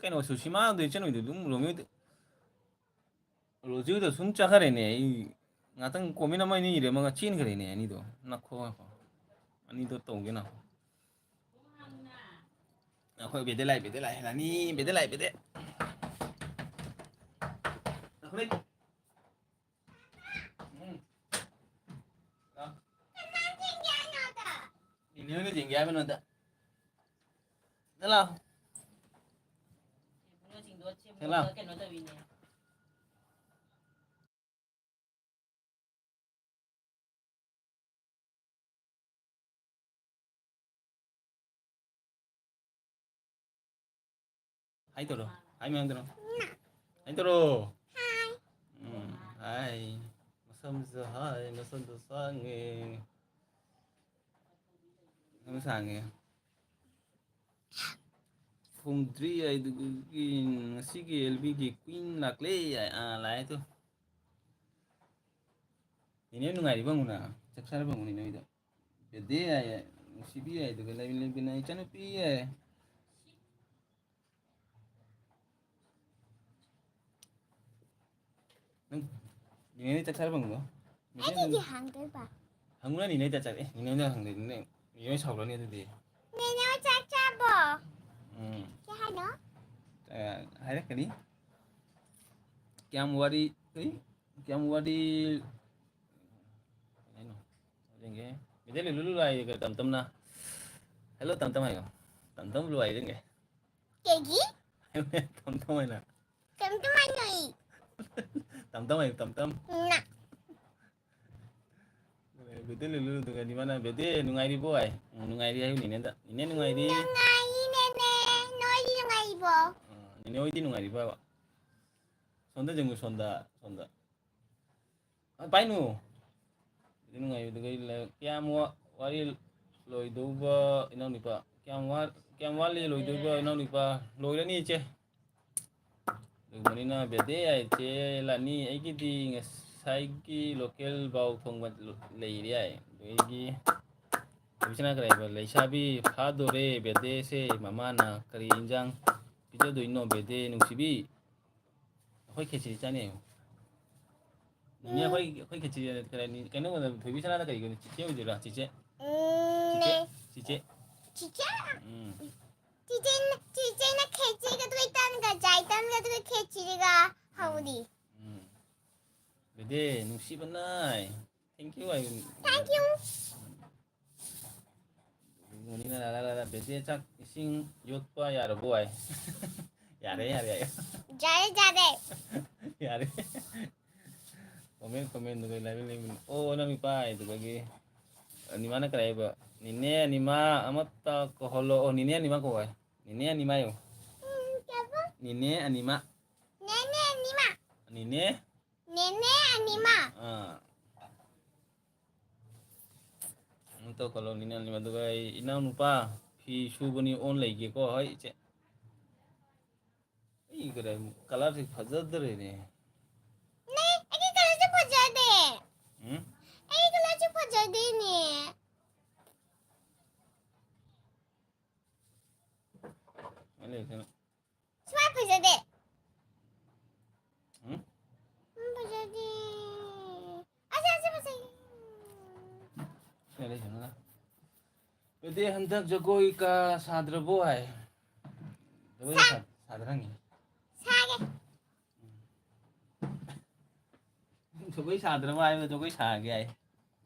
ꯀꯩꯅꯣ ꯁꯨꯁꯤꯃꯥꯗꯣ ꯏꯆꯟ ꯍꯣꯏꯗꯣ ꯑꯗꯨꯝ ꯔꯣꯃꯤꯌꯣꯗ ꯔꯣꯖꯤꯗ ꯁꯨꯝ ꯆꯠꯈ꯭ꯔꯦꯅꯦ꯫ ꯑꯩ ꯉꯥꯛꯇꯪ comment ꯑꯃ ꯑꯅꯤ ꯏꯔꯝꯃꯒ ꯆꯦꯟꯈ꯭ꯔꯦꯅꯦ ꯑꯅꯤꯗꯣ꯫ ꯉꯥꯏꯈꯣ, ꯉꯥꯏꯈꯣ꯫ ꯑꯅꯤꯗꯣ ꯇꯧꯒꯦ ꯉꯥꯏꯈꯣ꯫ ꯑꯩꯈꯣꯏ ꯕꯦꯗꯦ ꯂꯥꯛꯑꯦ, ꯕꯦꯗꯦ ꯂꯥꯛꯑꯦ, ꯔꯥꯅꯤ, ꯕꯦꯗꯦ ꯂꯥꯛꯑꯦ, ꯕꯦꯗꯦ꯫ ꯂꯥꯛꯈ꯭ꯔꯦ꯫ ꯎꯝ꯫ ꯂꯥꯛ꯫ ꯅꯦꯅꯦ ꯍꯣꯏꯅ ꯌꯦꯡꯒꯦ ꯍꯥꯏꯕ ꯅꯣꯟꯗ꯫ ꯂꯥꯛꯑꯣ꯫ ꯁꯦ ꯂꯥꯛꯑꯣ꯫ ꯍꯥꯏ ꯇꯧꯔꯣ꯫ ꯍꯥꯏ ꯃꯌꯥꯝ ꯇꯧꯔꯣ꯫ ꯍꯥꯏ ꯇꯧꯔꯣ꯫ ꯎꯝ, ꯍꯥꯏ꯫ ꯃꯁꯝꯁꯨ ꯍꯥꯏ, ꯃꯁꯝꯁꯨ ꯁꯥꯡꯉꯦ꯫ ꯃꯁꯝ ꯁꯥꯡꯉꯦ꯫ ꯐꯣꯡꯗ꯭ꯔꯤ ꯍꯥꯏꯗꯨꯒꯤ ꯉꯁꯤꯒꯤ ꯑꯦꯜ ꯕꯤꯒꯤ queen ꯂꯥꯛꯂꯦ ꯍꯥꯏ꯫ ꯑꯥ, ꯂꯥꯛꯑꯦ ꯇꯨ꯫ ꯅꯦꯅꯦ ꯅꯨꯡꯉꯥꯏꯔꯤꯕ ꯍꯪꯉꯨꯅ? ꯆꯥꯛ ꯆꯥꯔꯕ ꯍꯪꯉꯨꯅꯦ ꯅꯣꯏꯗ꯫ ꯕꯦꯗꯦ ꯍꯥꯏꯌꯦ, ꯅꯨꯡꯁꯤꯕꯤ ꯍꯥꯏꯗꯨꯒ ꯂꯩꯕꯤ ꯂꯩꯕꯤꯅ ꯏꯆꯟꯅꯨꯄꯤ ꯍꯥꯏꯌꯦ꯫ ꯅꯪ ꯅꯦꯅꯦ ꯆꯥꯛ ꯆꯥꯔꯕ ꯍꯪꯉꯨꯅꯣ꯫ ꯅꯦꯅꯦ ꯑꯩꯒꯤꯗꯤ ꯅꯪ ꯍꯪꯗꯣꯏꯕ꯫ ꯍꯪꯉꯨꯅ ꯅꯦꯅꯦ ꯆꯥꯛ ꯆꯥꯔꯦ꯫ ꯑꯦ, ꯅꯦꯅꯦ ꯍꯪꯗꯣꯏ, ꯅꯦꯅꯦ, ꯅꯦꯅꯦ ꯁꯥꯎꯔꯅꯤ ꯑꯗꯨꯗꯤ꯫ ꯅꯦꯅꯦ ꯆꯥꯛ ꯆꯥꯕꯣ? ꯎꯝ꯫ ꯀꯩ ꯍꯥꯏꯅꯣ? ꯑ, ꯍꯥꯏꯔꯛꯀꯅꯤ꯫ ꯀꯌꯥꯝ ꯋꯥꯔꯤ, ꯀꯔꯤ? ꯀꯌꯥꯝ ꯋꯥꯔꯤ, ꯀꯩ ꯍꯥꯏꯅꯣ? ꯌꯦꯡꯒꯦ꯫ ꯃꯤꯗꯜ ꯂꯨꯂꯨ ꯂꯥꯏ ꯇꯝ ꯇꯝꯅ꯫ Hello ꯇꯝ ꯇꯝ ꯍꯥꯏꯌꯣ꯫ ꯇꯝ ꯇꯝ ꯂꯨ ꯍꯥꯏ ꯌꯦꯡꯒꯦ꯫ ꯀꯩꯒꯤ? ꯇꯝ ꯇꯝ ꯍꯥꯏꯅ꯫ ꯇꯝ ꯇꯝ ꯍꯥꯏꯅꯣ ꯑꯩ꯫ ꯇꯝ ꯇꯝ ꯍꯥꯏꯌꯣ, ꯇꯝ ꯇꯝ꯫ ꯅ꯫ ꯕꯦꯗꯦ ꯂꯨꯂꯨꯗꯨꯒꯗꯤ ꯃꯥꯅ, "ꯕꯦꯗꯦ ꯅꯨꯡꯉꯥꯏꯔꯤꯕꯣ?" ꯍꯥꯏ꯫ "ꯎꯝ, ꯅꯨꯡꯉꯥꯏꯔꯤ" ꯍꯥꯏꯌꯨ ꯅꯦꯅꯦꯗ꯫ "ꯅꯦꯅꯦ ꯅꯨꯡꯉꯥꯏꯔꯤ?" ꯅꯨꯡꯉꯥꯏꯔꯤ ꯅꯦꯅꯦ꯫ ꯅꯣꯏꯗꯤ ꯅꯨꯡꯉꯥꯏꯔꯤꯕꯣ? ꯑ, ꯅꯦꯅꯦ ꯍꯣꯏꯗꯤ ꯅꯨꯡꯉꯥꯏꯔꯤꯕꯣ ꯍꯥꯏꯕ? ꯁꯣꯝꯗ ꯌꯦꯡꯉꯨ, ꯁꯣꯝꯗ, ꯁꯣꯝꯗ꯫ ꯑ, ꯄꯥꯏꯅꯨ꯫ ꯅꯨꯡꯉꯥꯏꯕꯗꯨꯒ ꯂꯩ-, ꯀꯌꯥꯝ ꯋꯥ-, ꯋꯥꯔꯤ ꯂꯣꯏꯗꯧꯕ ꯏꯅꯥꯎꯅꯨꯄꯥ? ꯀꯌꯥꯝ ꯋꯥ-, ꯀꯌꯥꯝ ꯋꯥꯠꯂꯤ ꯂꯣꯏꯗꯧꯕ ꯏꯅꯥꯎꯅꯨꯄꯥ? ꯂꯣꯏꯔꯅꯤ, ꯏꯆꯦ꯫ ꯃꯅꯤꯅ ꯕꯦꯗꯦ ꯍꯥꯏꯁꯦ ꯂꯥꯅꯤ, ꯑꯩꯒꯤꯗꯤ ꯉꯁꯥꯏꯒꯤ ꯂꯣꯀꯦꯜ ꯕꯥꯎ ꯊꯣꯡꯕ ꯂꯩꯔꯦ ꯍꯥꯏ꯫ ꯑꯗꯒꯤ ꯍꯧꯖꯤꯛꯁꯤꯅ ꯀꯔꯤ ꯍꯥꯏꯕ? "ꯂꯩꯁꯥꯕꯤ ꯐꯥꯗꯣꯔꯦ ꯕꯦꯗꯦꯁꯦ, ꯃꯃꯥꯅ ꯀꯔꯤ ꯏꯟꯖꯥꯡ ꯄꯤꯖꯗꯣꯏꯅꯣ ꯕꯦꯗꯦ ꯅꯨꯡꯁꯤꯕꯤ?" ꯑꯩꯈꯣꯏ ꯈꯦꯆ꯭ꯔꯤ ꯆꯥꯅꯤ ꯍꯥꯏꯌꯨ꯫ ꯅꯤꯅꯦ, ꯑꯩꯈꯣꯏ, ꯑꯩꯈꯣꯏ ꯈꯦꯆ꯭ꯔꯤ ꯀꯩꯅꯣ, ꯊꯣꯏꯕꯤ ꯁꯅꯥꯗ ꯀꯔꯤꯒꯤꯅꯣ? ꯆꯤꯆꯦ ꯑꯣꯏꯗꯣꯏꯔꯥ? ꯆꯤꯆꯦ? ꯎꯝ, ꯆꯤꯆꯦ? ꯆꯤꯆꯦ? ꯆꯤꯆꯦ? ꯎꯝ꯫ ꯆꯤꯆꯦꯅ, ꯆꯤꯆꯦꯅ ꯈꯦꯆ꯭ꯔꯤꯒ ꯑꯗꯨꯒ ꯇꯟꯒ ꯆꯥꯏ, ꯇꯟꯒ ꯑꯗꯨꯒ ꯈꯦꯆ꯭ꯔꯤꯒ ꯍꯧꯔꯤ꯫ ꯎꯝ꯫ ꯕꯦꯗꯦ, ꯅꯨꯡꯁꯤꯕꯅ꯫ Thank you ꯍꯥꯏꯌꯨ꯫ Thank you꯫ ꯃꯣꯅꯤꯅ ꯂꯥ ꯂꯥ ꯂꯥ ꯂꯥ, "ꯕꯦꯗꯦ ꯆꯥꯛ ꯏꯁꯤꯡ ꯌꯣꯠꯄ ꯌꯥꯔꯕꯣ?" ꯍꯥꯏ꯫ "ꯌꯥꯔꯦ, ꯌꯥꯔꯦ" ꯍꯥꯏꯌꯨ꯫ ꯌꯥꯔꯦ, ꯌꯥꯔꯦ꯫ ꯌꯥꯔꯦ꯫ Comment, comment ꯗꯨꯒ ꯂꯩꯕ ꯂꯩꯕꯅꯤ꯫ ꯑꯣ, ꯅꯪ ꯅꯨꯄꯥ ꯍꯥꯏꯗꯨꯒꯤ꯫ ꯑꯅꯤꯃꯥꯅ ꯀꯔꯤ ꯍꯥꯏꯕ? "ꯅꯤꯅꯦ ꯑꯅꯤꯃꯥ ꯑꯃꯠꯇ ꯀꯧꯍꯜꯂꯣ"꯫ ꯑꯣ, ꯅꯤꯅꯦ ꯑꯅꯤꯃꯥ ꯀꯧ ꯍꯥꯏ꯫ ꯅꯤꯅꯦ ꯑꯅꯤꯃꯥ ꯍꯥꯏꯌꯨ꯫ ꯎꯝ, ꯀꯩꯕ? ꯅꯤꯅꯦ ꯑꯅꯤꯃꯥ꯫ ꯅꯦꯅꯦ ꯑꯅꯤꯃꯥ꯫ ꯅꯤꯅꯦ? ꯅꯦꯅꯦ ꯑꯅꯤꯃꯥ꯫ ꯑꯥ꯫ ꯑꯝꯇ ꯀꯧꯍꯜꯂꯣ, ꯅꯤꯅꯦ ꯑꯅꯤꯃꯥ꯫ ꯑꯗꯨꯒ ꯑꯩ ꯏꯅꯥꯎꯅꯨꯄꯥ ꯐꯤ ꯁꯨꯕꯅꯤ, on ꯂꯩꯒꯦꯀꯣ꯫ ꯍꯣꯏ, ꯏꯆꯦ꯫ ꯑꯩ ꯀꯗꯥꯏ colourꯁꯦ ꯐꯖꯗ꯭ꯔꯦꯅꯦ꯫ ꯅꯦ, ꯑꯩꯒꯤ colourꯁꯦ ꯐꯖꯗꯦ꯫ ꯎꯝ? ꯑꯩꯒꯤ colourꯁꯦ ꯐꯖꯗꯦꯅꯦ꯫ ꯑꯩ ꯂꯩꯇꯅ꯫ ꯁꯨꯃꯥꯏ ꯐꯖꯗꯦ꯫ ꯎꯝ? ꯎꯝ, ꯐꯖꯗꯦ꯫ ꯑꯁ, ꯑꯁ, ꯐꯖꯩ꯫ ꯁꯤꯗ ꯂꯩꯁꯅꯨꯗ꯫ ꯑꯗꯨꯗꯤ ꯍꯟꯗꯛ ꯖꯒꯣꯏ ꯀ ꯁꯥꯗ꯭ꯔꯕꯣ ꯍꯥꯏ? ꯖꯒꯣꯏ ꯁꯥ-, ꯁꯥ-, ꯁꯥꯗ꯭ꯔꯅꯤ? ꯁꯥꯒꯦ꯫ ꯖꯒꯣꯏ ꯁꯥꯗ꯭ꯔꯕ ꯍꯥꯏꯕ, ꯖꯒꯣꯏ ꯁꯥꯒꯦ ꯍꯥꯏ꯫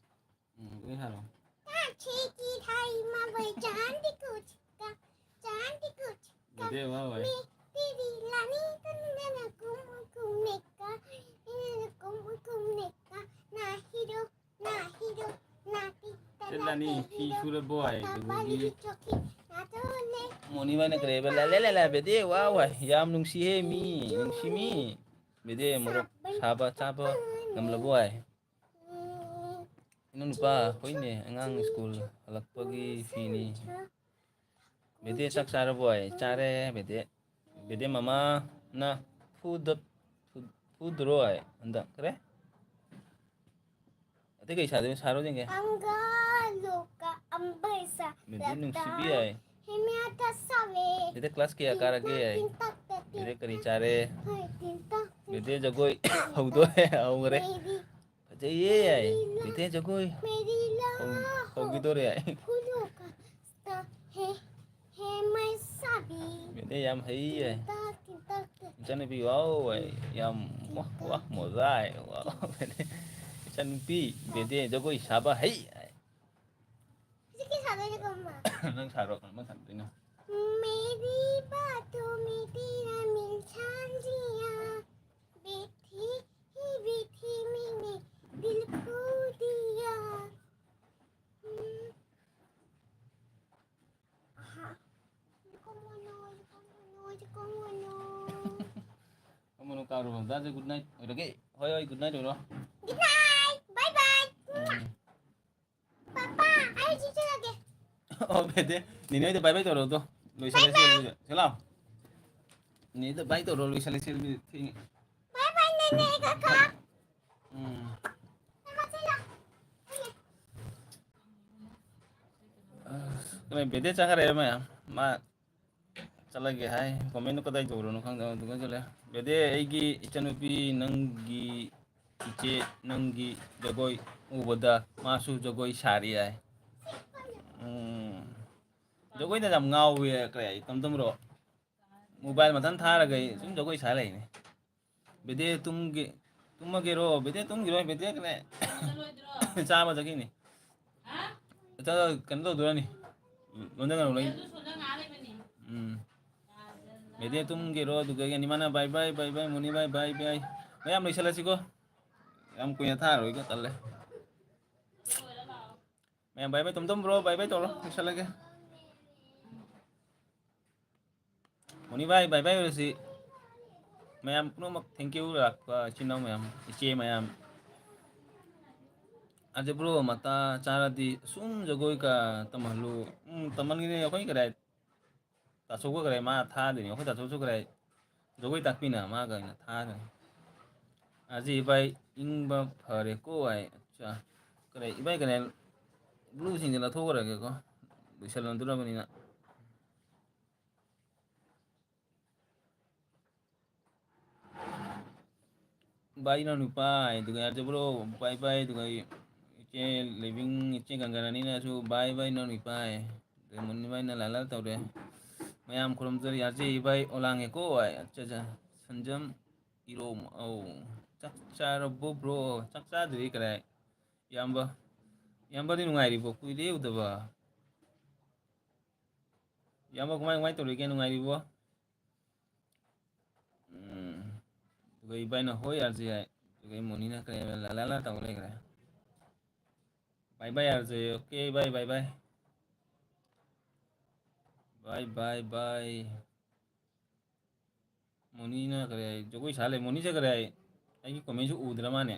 ꯎꯝ, ꯖꯒꯣꯏ ꯁꯥꯔꯣ꯫ ꯀꯥꯆꯦ ꯀꯤ ꯊꯥꯏ ꯃꯥ ꯕꯩ ꯆꯥꯟꯗꯤ ꯀꯨꯆ ꯀꯥ, ꯆꯥꯟꯗꯤ ꯀꯨꯆ ꯀꯥ꯫ ꯕꯦꯗꯦ ꯋꯥ ꯋꯥꯏ꯫ ꯃꯤ ꯇꯤꯔꯤ ꯂꯥꯅꯤ ꯀꯟꯗꯅ ꯀꯨꯝ ꯀꯨꯝ ꯅꯦꯛꯀꯥ, ꯏꯅ ꯀꯨꯝ ꯀꯨꯝ ꯅꯦꯛꯀꯥ, ꯅꯥ ꯍꯤꯔꯣ꯫ ꯆꯦ ꯂꯥꯅꯤ, ꯐꯤ ꯁꯨꯔꯕꯣ ꯍꯥꯏ? ꯑꯗꯨꯗꯒꯤ ꯃꯣꯅꯤ ꯃꯥꯅ ꯀꯔꯤ ꯍꯥꯏꯕ? ꯂꯥ, ꯂꯥ, ꯂꯥ, ꯂꯥ, ꯕꯦꯗꯦ, ꯋꯥꯎ ꯍꯥꯏ꯫ ꯌꯥꯝ ꯅꯨꯡꯁꯤꯍꯦ ꯃꯤ, ꯅꯨꯡꯁꯤ ꯃꯤ꯫ ꯕꯦꯗꯦ, ꯃꯣꯔꯣꯛ ꯁꯥꯕ ꯆꯥꯕ ꯉꯝꯂꯕꯣ ꯍꯥꯏ? ꯏꯅꯥꯎ ꯅꯨꯄꯥ, ꯍꯣꯏꯅꯦ, ꯑꯉꯥꯡ ꯁ꯭ꯀꯨꯜ ꯍꯜꯂꯛꯄꯒꯤ ꯐꯤꯅꯤ꯫ ꯕꯦꯗꯦ, ꯆꯥꯛ ꯆꯥꯔꯕꯣ ꯍꯥꯏ? ꯆꯥꯔꯦ, ꯕꯦꯗꯦ꯫ ꯕꯦꯗꯦ ꯃꯃꯥꯅ ꯐꯨꯗ-, ꯐꯨ-, ꯐꯨꯗ꯭ꯔꯣ ꯍꯥꯏ꯫ ꯍꯟꯗꯛ ꯀꯔꯦ? ꯑꯇꯩ ꯀꯩ ꯁꯥꯗꯣꯏꯅꯣ? ꯁꯥꯔꯣ ꯌꯦꯡꯒꯦ꯫ ꯑꯪꯒꯥꯂꯣꯀ ꯑꯝꯕꯩꯁꯥ ꯃꯤꯗꯤ ꯅꯨꯡꯁꯤꯕꯤ ꯍꯥꯏ꯫ ꯍꯦꯃꯤꯌꯥ ꯇꯁꯥꯋꯦ꯫ ꯃꯤꯗꯤ class ꯀꯌꯥ ꯀꯥꯔꯒꯦ ꯍꯥꯏ꯫ ꯇꯤꯟꯇꯛ ꯇꯤꯟꯇꯛ ꯃꯤꯗꯤ ꯀꯔꯤ ꯆꯥꯔꯦ? ꯍꯣꯏ, ꯇꯤꯟꯇꯛ ꯃꯤꯗꯤ ꯇꯤꯟꯇꯛ ꯖꯒꯣꯏ ꯇꯤꯟꯇꯛ ꯍꯧꯗꯣꯔꯦ, ꯍꯧꯈ꯭ꯔꯦ꯫ ꯃꯤꯗꯤ ꯐꯖꯩꯌꯦ ꯍꯥꯏ꯫ ꯃꯤꯗꯤ ꯖꯒꯣꯏ ꯍꯧ-, ꯍꯧꯈꯤꯗꯣꯔꯦ ꯍꯥꯏ꯫ ꯐꯨꯂꯣꯀ ꯁꯇꯥ ꯍꯦ ꯍꯦ ꯃꯩꯁꯥꯕꯤ꯫ ꯃꯤꯗꯤ ꯌꯥꯝ ꯍꯩꯌꯦ꯫ ꯇꯤꯟꯇꯛ ꯇꯤꯟꯇꯛ ꯇꯤꯟꯇꯛ꯫ ꯏꯆꯟꯅꯨꯄꯤ, ꯋꯥꯎ, ꯑꯩ ꯌꯥꯝ, ꯋꯥ, ꯋꯥ, ꯃꯣꯖꯥ, ꯍꯥꯏ, ꯋꯥꯎ꯫ ꯏꯆꯟꯅꯨꯄꯤ, ꯕꯦꯗꯦ ꯖꯒꯣꯏ ꯁꯥꯕ ꯍꯩ, ꯍꯥꯏ꯫ ꯍꯧꯖꯤꯛꯀꯤ ꯁꯥꯗꯣꯏꯅꯦꯀꯣ, ꯑꯃ꯫ ꯅꯪ ꯁꯥꯔꯣ, ꯀꯔꯝꯕ ꯁꯥꯗꯣꯏꯅꯣ? मेरी बातों में तेरा मिल जान जिया, बैठी ही बैठी मैंने दिल खो दिया। हम्म। हाँ। ꯑꯃꯅ ꯀꯥꯔꯨꯔꯣ꯫ ꯗꯥꯁꯦ good night ꯑꯣꯏꯔꯒꯦ꯫ ꯍꯣꯏ, ꯍꯣꯏ, good night ꯑꯣꯏꯔꯣ꯫ Good night. Bye bye. ꯎꯝ꯫ ꯄꯥꯄꯥ, ꯑꯩ ꯍꯧꯖꯤꯛ ꯆꯠꯂꯒꯦ꯫ ꯑꯣ, ꯕꯦꯗꯦ, ꯅꯦꯅꯦ ꯍꯣꯏꯗ bye bye ꯇꯧꯔꯣ ꯑꯗꯣ꯫ ꯂꯣꯏꯁꯜꯂꯁꯤ ꯑꯗꯨꯗꯤ꯫ ꯆꯠꯂꯣ꯫ ꯅꯦꯅꯦꯗ bye ꯇꯧꯔꯣ, ꯂꯣꯏꯁꯜꯂꯁꯤ ꯑꯗꯨꯗꯤ꯫ ꯊꯦꯡꯉꯦ꯫ Bye bye, ꯅꯦꯅꯦ ꯀꯀꯥ꯫ ꯎꯝ꯫ ꯀꯀꯥ, ꯆꯠꯂꯣ꯫ ꯑꯁ, ꯀꯩꯅꯣ, ꯕꯦꯗꯦ ꯆꯠꯈ꯭ꯔꯦ ꯃꯌꯥꯝ꯫ ꯃꯥ ꯆꯠꯂꯒꯦ ꯍꯥꯏ꯫ Comment ꯀꯗꯥꯏ ꯇꯧꯔꯣꯅꯣ ꯈꯪꯗꯦ꯫ ꯑꯗꯨꯒ ꯆꯠꯂꯦ꯫ ꯕꯦꯗꯦ, ꯑꯩꯒꯤ ꯏꯆꯟꯅꯨꯄꯤ, ꯅꯪꯒꯤ ꯏꯆꯦ, ꯅꯪꯒꯤ ꯖꯒꯣꯏ ꯎꯕꯗ ꯃꯥꯁꯨ ꯖꯒꯣꯏ ꯁꯥꯔꯤ ꯍꯥꯏ꯫ ꯎꯝ꯫ ꯖꯒꯣꯏꯗ ꯌꯥꯝ ꯉꯥꯎꯋꯦ, ꯀꯔꯤ ꯍꯥꯏ, ꯇꯝ ꯇꯝꯔꯣ? Mobile ꯃꯊꯟ ꯊꯥꯔꯒ ꯑꯩ ꯁꯨꯝ ꯖꯒꯣꯏ ꯁꯥ ꯂꯩꯅꯦ꯫ ꯕꯦꯗꯦ ꯇꯨꯝꯒꯦ, ꯇꯨꯝꯃꯒꯦꯔꯣ? ꯕꯦꯗꯦ ꯇꯨꯝꯈꯤꯔꯣꯏ, ꯕꯦꯗꯦ ꯀꯅꯦ꯫ ꯆꯥꯕ ꯆꯠꯈꯤꯅꯤ꯫ ꯆꯠꯂ ꯀꯩꯅꯣ ꯇꯧꯗꯣꯏꯔꯅꯤ꯫ ꯂꯣꯟꯖꯟꯒꯅꯨ, ꯂꯣꯏ-, ꯎꯝ꯫ ꯕꯦꯗꯦ ꯇꯨꯝꯈꯤꯔꯣ? ꯑꯗꯨꯒ ꯏꯃꯥꯅ bye bye, bye bye, money bye, bye bye꯫ ꯃꯌꯥꯝ ꯂꯣꯏꯁꯜꯂꯁꯤꯀꯣ꯫ ꯌꯥꯝ ꯀꯨꯏꯅ ꯊꯥꯔꯔꯣꯏꯒꯦ, ꯇꯜꯂꯦ꯫ ꯃꯌꯥꯝ bye bye, ꯇꯣꯝ ꯇꯣꯝ bro, bye bye ꯇꯧꯔꯣ, ꯂꯣꯏꯁꯜꯂꯒꯦ꯫ ꯃꯣꯅꯤ ꯚꯥꯏ, bye bye ꯑꯣꯏꯔꯁꯤ꯫ ꯃꯌꯥꯝ ꯄꯨꯝꯅꯃꯛ thank you ꯂꯥꯛꯄ ꯏꯆꯤꯟ ꯏꯅꯥꯎ ꯃꯌꯥꯝ, ꯏꯆꯦ ꯃꯌꯥꯝ꯫ ꯑꯗꯨ bro, ꯃꯇꯥ ꯆꯥꯔꯗꯤ ꯁꯨꯝ ꯖꯒꯣꯏꯒ ꯇꯝꯍꯜꯂꯨ꯫ ꯎꯝ, ꯇꯝꯍꯟꯒꯅꯤ꯫ ꯑꯩꯈꯣꯏ ꯀꯗꯥꯏ ꯇꯥꯆꯧꯒ ꯀꯗꯥꯏ ꯃꯥ ꯊꯥꯗꯣꯏꯅꯤ꯫ ꯑꯩꯈꯣꯏ ꯇꯥꯆꯧꯁꯨ ꯀꯗꯥꯏ ꯖꯒꯣꯏ ꯇꯥꯛꯄꯤꯅ ꯃꯥꯒ ꯑꯣꯏꯅ ꯊꯥꯗꯅ꯫ ꯑꯁꯤ ꯏꯕꯥꯏ ꯏꯪꯕ ꯐꯔꯦꯀꯣ ꯍꯥꯏ꯫ ꯑꯠꯆꯥ꯫ ꯀꯔꯤ ꯏꯕꯥꯏ ꯀꯔꯤ ꯕ꯭ꯂꯨꯁꯤꯡꯁꯦ ꯂꯧꯊꯣꯛꯈ꯭ꯔꯒꯦꯀꯣ꯫ ꯂꯣꯏꯁꯜꯂꯝꯗꯣꯔꯕꯅꯤꯅ꯫ ꯚꯥꯏ ꯏꯅꯥꯎ ꯅꯨꯄꯥ ꯍꯥꯏꯗꯨꯒ ꯌꯥꯖꯕ꯭ꯔꯣ? ꯚꯥꯏ ꯚꯥꯏ ꯑꯗꯨꯒ ꯏꯆꯦ ꯂꯤꯕꯤꯡ, ꯏꯆꯦ ꯒꯪꯒꯥꯔꯥꯅꯤꯅꯁꯨ ꯚꯥꯏ ꯚꯥꯏ ꯏꯅꯥꯎ ꯅꯨꯄꯥ ꯍꯥꯏ꯫ ꯑꯗꯨꯒ ꯃꯨꯟꯅꯤ ꯚꯥꯏꯅ ꯂꯥꯂꯥ ꯇꯧꯔꯦ꯫ ꯃꯌꯥꯝ ꯈꯨꯔꯨꯝꯖꯔꯤ, ꯌꯥꯖꯩ ꯚꯥꯏ ꯑꯣꯂꯥꯡꯉꯦꯀꯣ ꯍꯥꯏ꯫ ꯑꯠꯆꯥ ꯑꯠꯆꯥ꯫ ꯁꯟꯖꯝ ꯏꯔꯣꯝ ꯑꯧ꯫ ꯆꯥꯛ ꯆꯥꯔꯕꯣ ꯕ꯭ꯔꯣ? ꯆꯥꯛ ꯆꯥꯗ꯭ꯔꯤ ꯀꯗꯥꯏ꯫ ꯏꯌꯥꯝꯕ, ꯏꯌꯥꯝꯕꯗꯤ ꯅꯨꯡꯉꯥꯏꯔꯤꯕꯣ? ꯀꯨꯏꯔꯦ ꯎꯗꯕ꯫ ꯏꯌꯥꯝꯕ ꯀꯃꯥꯏ ꯀꯃꯥꯏ ꯇꯧꯔꯤꯒꯦ? ꯅꯨꯡꯉꯥꯏꯔꯤꯕꯣ? ꯎꯝ꯫ ꯑꯗꯨꯒ ꯏꯕꯥꯏꯅ ꯍꯣꯏ ꯌꯥꯔꯁꯨ ꯌꯥꯏ꯫ ꯑꯗꯨꯒ ꯃꯣꯅꯤꯅ ꯀꯔꯤ ꯍꯥꯏꯕ? ꯂꯥ ꯂꯥ ꯂꯥ ꯇꯧ ꯂꯩꯈ꯭ꯔꯦ꯫ ꯕꯥꯏ ꯕꯥꯏ ꯌꯥꯔꯁꯨ ꯌꯥꯏ꯫ ꯑꯣꯀꯦ ꯕꯥꯏ, ꯕꯥꯏ ꯕꯥꯏ꯫ ꯕꯥꯏ ꯕꯥꯏ ꯕꯥꯏ꯫ ꯃꯣꯅꯤꯅ ꯀꯔꯤ ꯍꯥꯏ? ꯖꯒꯣꯏ ꯁꯥ ꯂꯩ꯫ ꯃꯣꯅꯤꯁꯦ ꯀꯔꯤ ꯍꯥꯏ? ꯑꯩꯒꯤ ꯀꯣꯃꯦꯟꯁꯨ ꯎꯗ꯭ꯔ ꯃꯥꯅꯦ꯫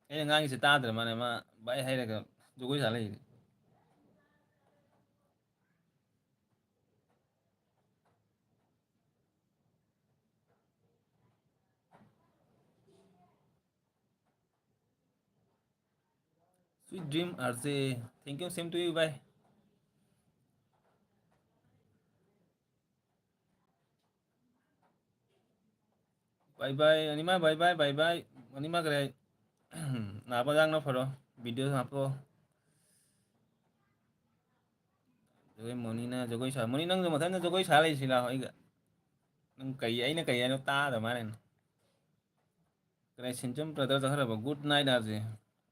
ꯑꯩꯅ ꯉꯥꯡꯉꯤꯁꯦ ꯇꯥꯗ꯭ꯔ ꯃꯥꯅꯦ꯫ ꯃꯥ ꯕꯥꯏ ꯍꯥꯏꯔꯒ ꯖꯒꯣꯏ ꯁꯥ ꯂꯩꯔꯤ꯫ Sweet dream, R J. Thank you, same to you, bye. Bye bye, ꯑꯅꯤꯃꯛ bye bye, bye bye꯫ ꯑꯅꯤꯃꯛ ꯀꯔꯤ? ꯂꯥꯛꯄ ꯌꯥꯡꯅ ꯐꯔꯣ, video ꯍꯥꯞꯄꯣ꯫ ꯑꯗꯨꯒ ꯃꯣꯅꯤꯅ ꯖꯒꯣꯏ ꯁꯥ-, ꯃꯣꯅꯤ, ꯅꯪꯁꯨ ꯃꯊꯟꯗ ꯖꯒꯣꯏ ꯁꯥ ꯂꯩꯁꯤ ꯂꯥꯛꯑꯣ ꯑꯩꯒ꯫ ꯅꯪ ꯀꯩ, ꯑꯩꯅ ꯀꯩ ꯍꯥꯏꯅꯣ ꯇꯥꯗ ꯃꯥꯜꯂꯦ꯫ ꯀꯗꯥꯏ ꯁꯦꯟꯖꯝ brother ꯆꯠꯈ꯭ꯔꯕ? Good night ꯍꯥꯏꯕꯁꯦ꯫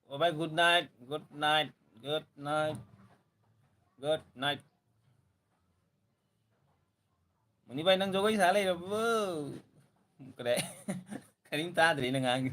ꯑꯣ ꯚꯥꯏ, good night, good night, good night, good night꯫ ꯃꯨꯅꯤ ꯚꯥꯏ, ꯅꯪ ꯖꯒꯣꯏ ꯁꯥ ꯂꯩꯔꯕꯣ? ꯀꯗꯥꯏ? ꯀꯔꯤꯝ ꯇꯥꯗ꯭ꯔꯦ ꯑꯩꯅ ꯉꯥꯡꯉꯤ꯫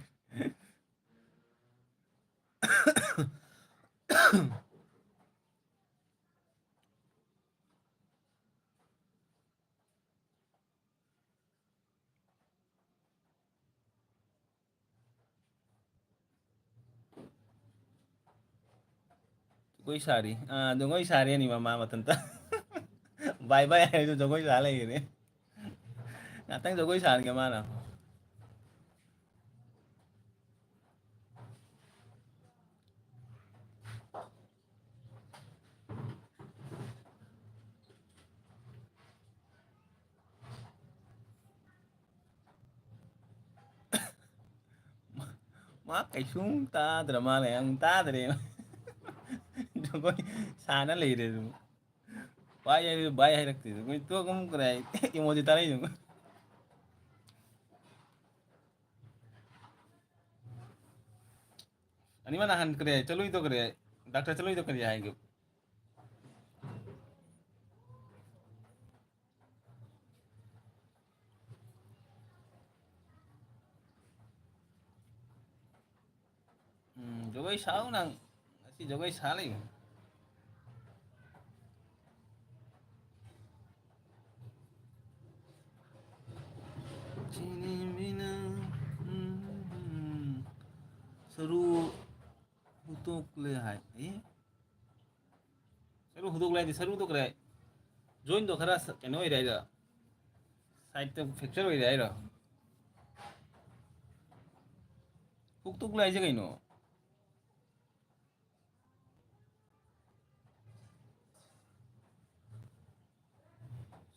ꯖꯒꯣꯏ ꯁꯥꯔꯤ꯫ ꯑꯥ, ꯖꯒꯣꯏ ꯁꯥꯔꯤ ꯑꯅꯤꯃꯛ ꯃꯥ ꯃꯊꯟꯇ꯫ Bye bye ꯍꯥꯏꯔꯁꯨ ꯖꯒꯣꯏ ꯁꯥ ꯂꯩꯔꯦ꯫ ꯉꯥꯛꯇꯪ ꯖꯒꯣꯏ ꯁꯥꯍꯟꯒꯦ ꯃꯥꯅ꯫ ꯃꯥ ꯀꯩꯁꯨꯝ ꯇꯥꯗ꯭ꯔ ꯃꯥꯜꯂꯦ, ꯌꯥꯝ ꯇꯥꯗ꯭ꯔꯦ꯫ ꯖꯒꯣꯏ ꯁꯥꯅ ꯂꯩꯔꯦ ꯑꯗꯨꯝ꯫ ꯚꯥꯏ ꯍꯥꯏꯔ ꯚꯥꯏ ꯍꯥꯏꯔꯛꯇꯦ꯫ ꯑꯩꯈꯣꯏ ꯇꯣꯛ ꯑꯃꯨꯛ ꯀꯔꯤ ꯍꯥꯏ? ꯏꯃꯣꯖꯤ ꯊꯥꯔꯛꯏꯅꯣ꯫ ꯑꯅꯤꯃꯛ ꯅꯍꯥꯟ ꯀꯔꯤ ꯍꯥꯏ? ꯆꯠꯂꯨꯏꯗꯣ ꯀꯔꯤ ꯍꯥꯏ? ꯗꯥꯛꯇꯔ ꯆꯠꯂꯨꯏꯗꯣ ꯀꯔꯤ ꯍꯥꯏꯒꯦ? ꯎꯝ, ꯖꯒꯣꯏ ꯁꯥꯎ ꯅꯪ꯫ ꯉꯁꯤ ꯖꯒꯣꯏ ꯁꯥ ꯂꯩꯌꯨ꯫ ꯆꯤꯅꯤꯃꯤꯅ, ꯎꯝ, ꯎꯝ, ꯁꯔꯨ ꯍꯨꯇꯣꯛꯂꯦ ꯍꯥꯏ꯫ ꯑꯦ? ꯁꯔꯨ ꯍꯨꯗꯣꯛꯂꯦ ꯍꯥꯏꯗꯤ ꯁꯔꯨꯗꯣ ꯀꯔꯤ? ꯖꯣꯏꯟꯗꯣ ꯈꯔ ꯁ-, ꯀꯩꯅꯣ ꯑꯣꯏꯔꯦ ꯍꯥꯏꯔꯣ? ꯁꯥꯏꯠꯇ ꯐ꯭ꯔꯦꯛꯆꯔ ꯑꯣꯏꯔꯦ ꯍꯥꯏꯔꯣ? ꯍꯨꯛꯇꯣꯛꯂꯦ ꯍꯥꯏꯁꯦ ꯀꯩꯅꯣ?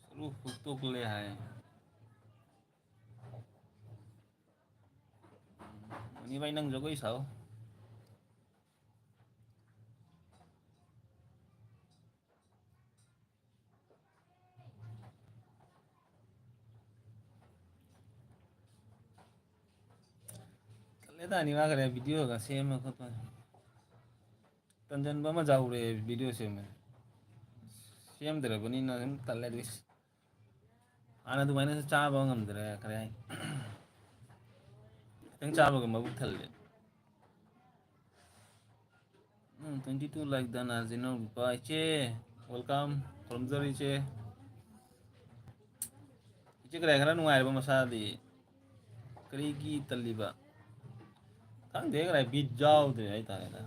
ꯁꯔꯨ ꯍꯨꯛꯇꯣꯛꯂꯦ ꯍꯥꯏ꯫ ꯃꯅꯤ ꯚꯥꯏ, ꯅꯪ ꯖꯒꯣꯏ ꯁꯥꯎ꯫ ꯇꯜꯂꯦꯗ, ꯑꯅꯤ ꯃꯥ ꯈꯔ ꯚꯤꯗꯤꯑꯣꯒ ꯁꯦꯝꯃ ꯈꯣꯠꯄ꯫ ꯇꯟꯖꯟꯕ ꯑꯃ ꯌꯥꯎꯔꯦ ꯚꯤꯗꯤꯑꯣ ꯁꯦꯝꯕ꯫ ꯁꯦꯝꯗ꯭ꯔꯕꯅꯤꯅ ꯑꯗꯨꯝ ꯇꯜꯂꯦ ꯑꯗꯨꯒꯤ꯫ ꯍꯥꯟꯅ ꯑꯗꯨꯃꯥꯏꯅꯁꯨ ꯆꯥꯕ ꯉꯝꯗ꯭ꯔꯦ, ꯈꯔ ꯈꯤꯇꯪ ꯆꯥꯕꯒ ꯃꯕꯨꯛ ꯊꯜꯂꯦ꯫ ꯎꯝ, twenty two like done as you know, ꯂꯨꯄꯥ ꯏꯆꯦ, welcome, ꯈꯨꯔꯨꯝꯖꯔꯤ ꯏꯆꯦ꯫ ꯏꯆꯦ ꯀꯗꯥꯏ ꯈꯔ ꯅꯨꯡꯉꯥꯏꯔꯕ ꯃꯁꯥꯗꯤ? ꯀꯔꯤꯒꯤ ꯇꯜꯂꯤꯕ? ꯈꯪꯗꯦ, ꯀꯗꯥꯏ ꯕꯤꯠ ꯌꯥꯎꯗ꯭ꯔꯦ ꯍꯥꯏꯇꯥꯔꯦꯗ꯫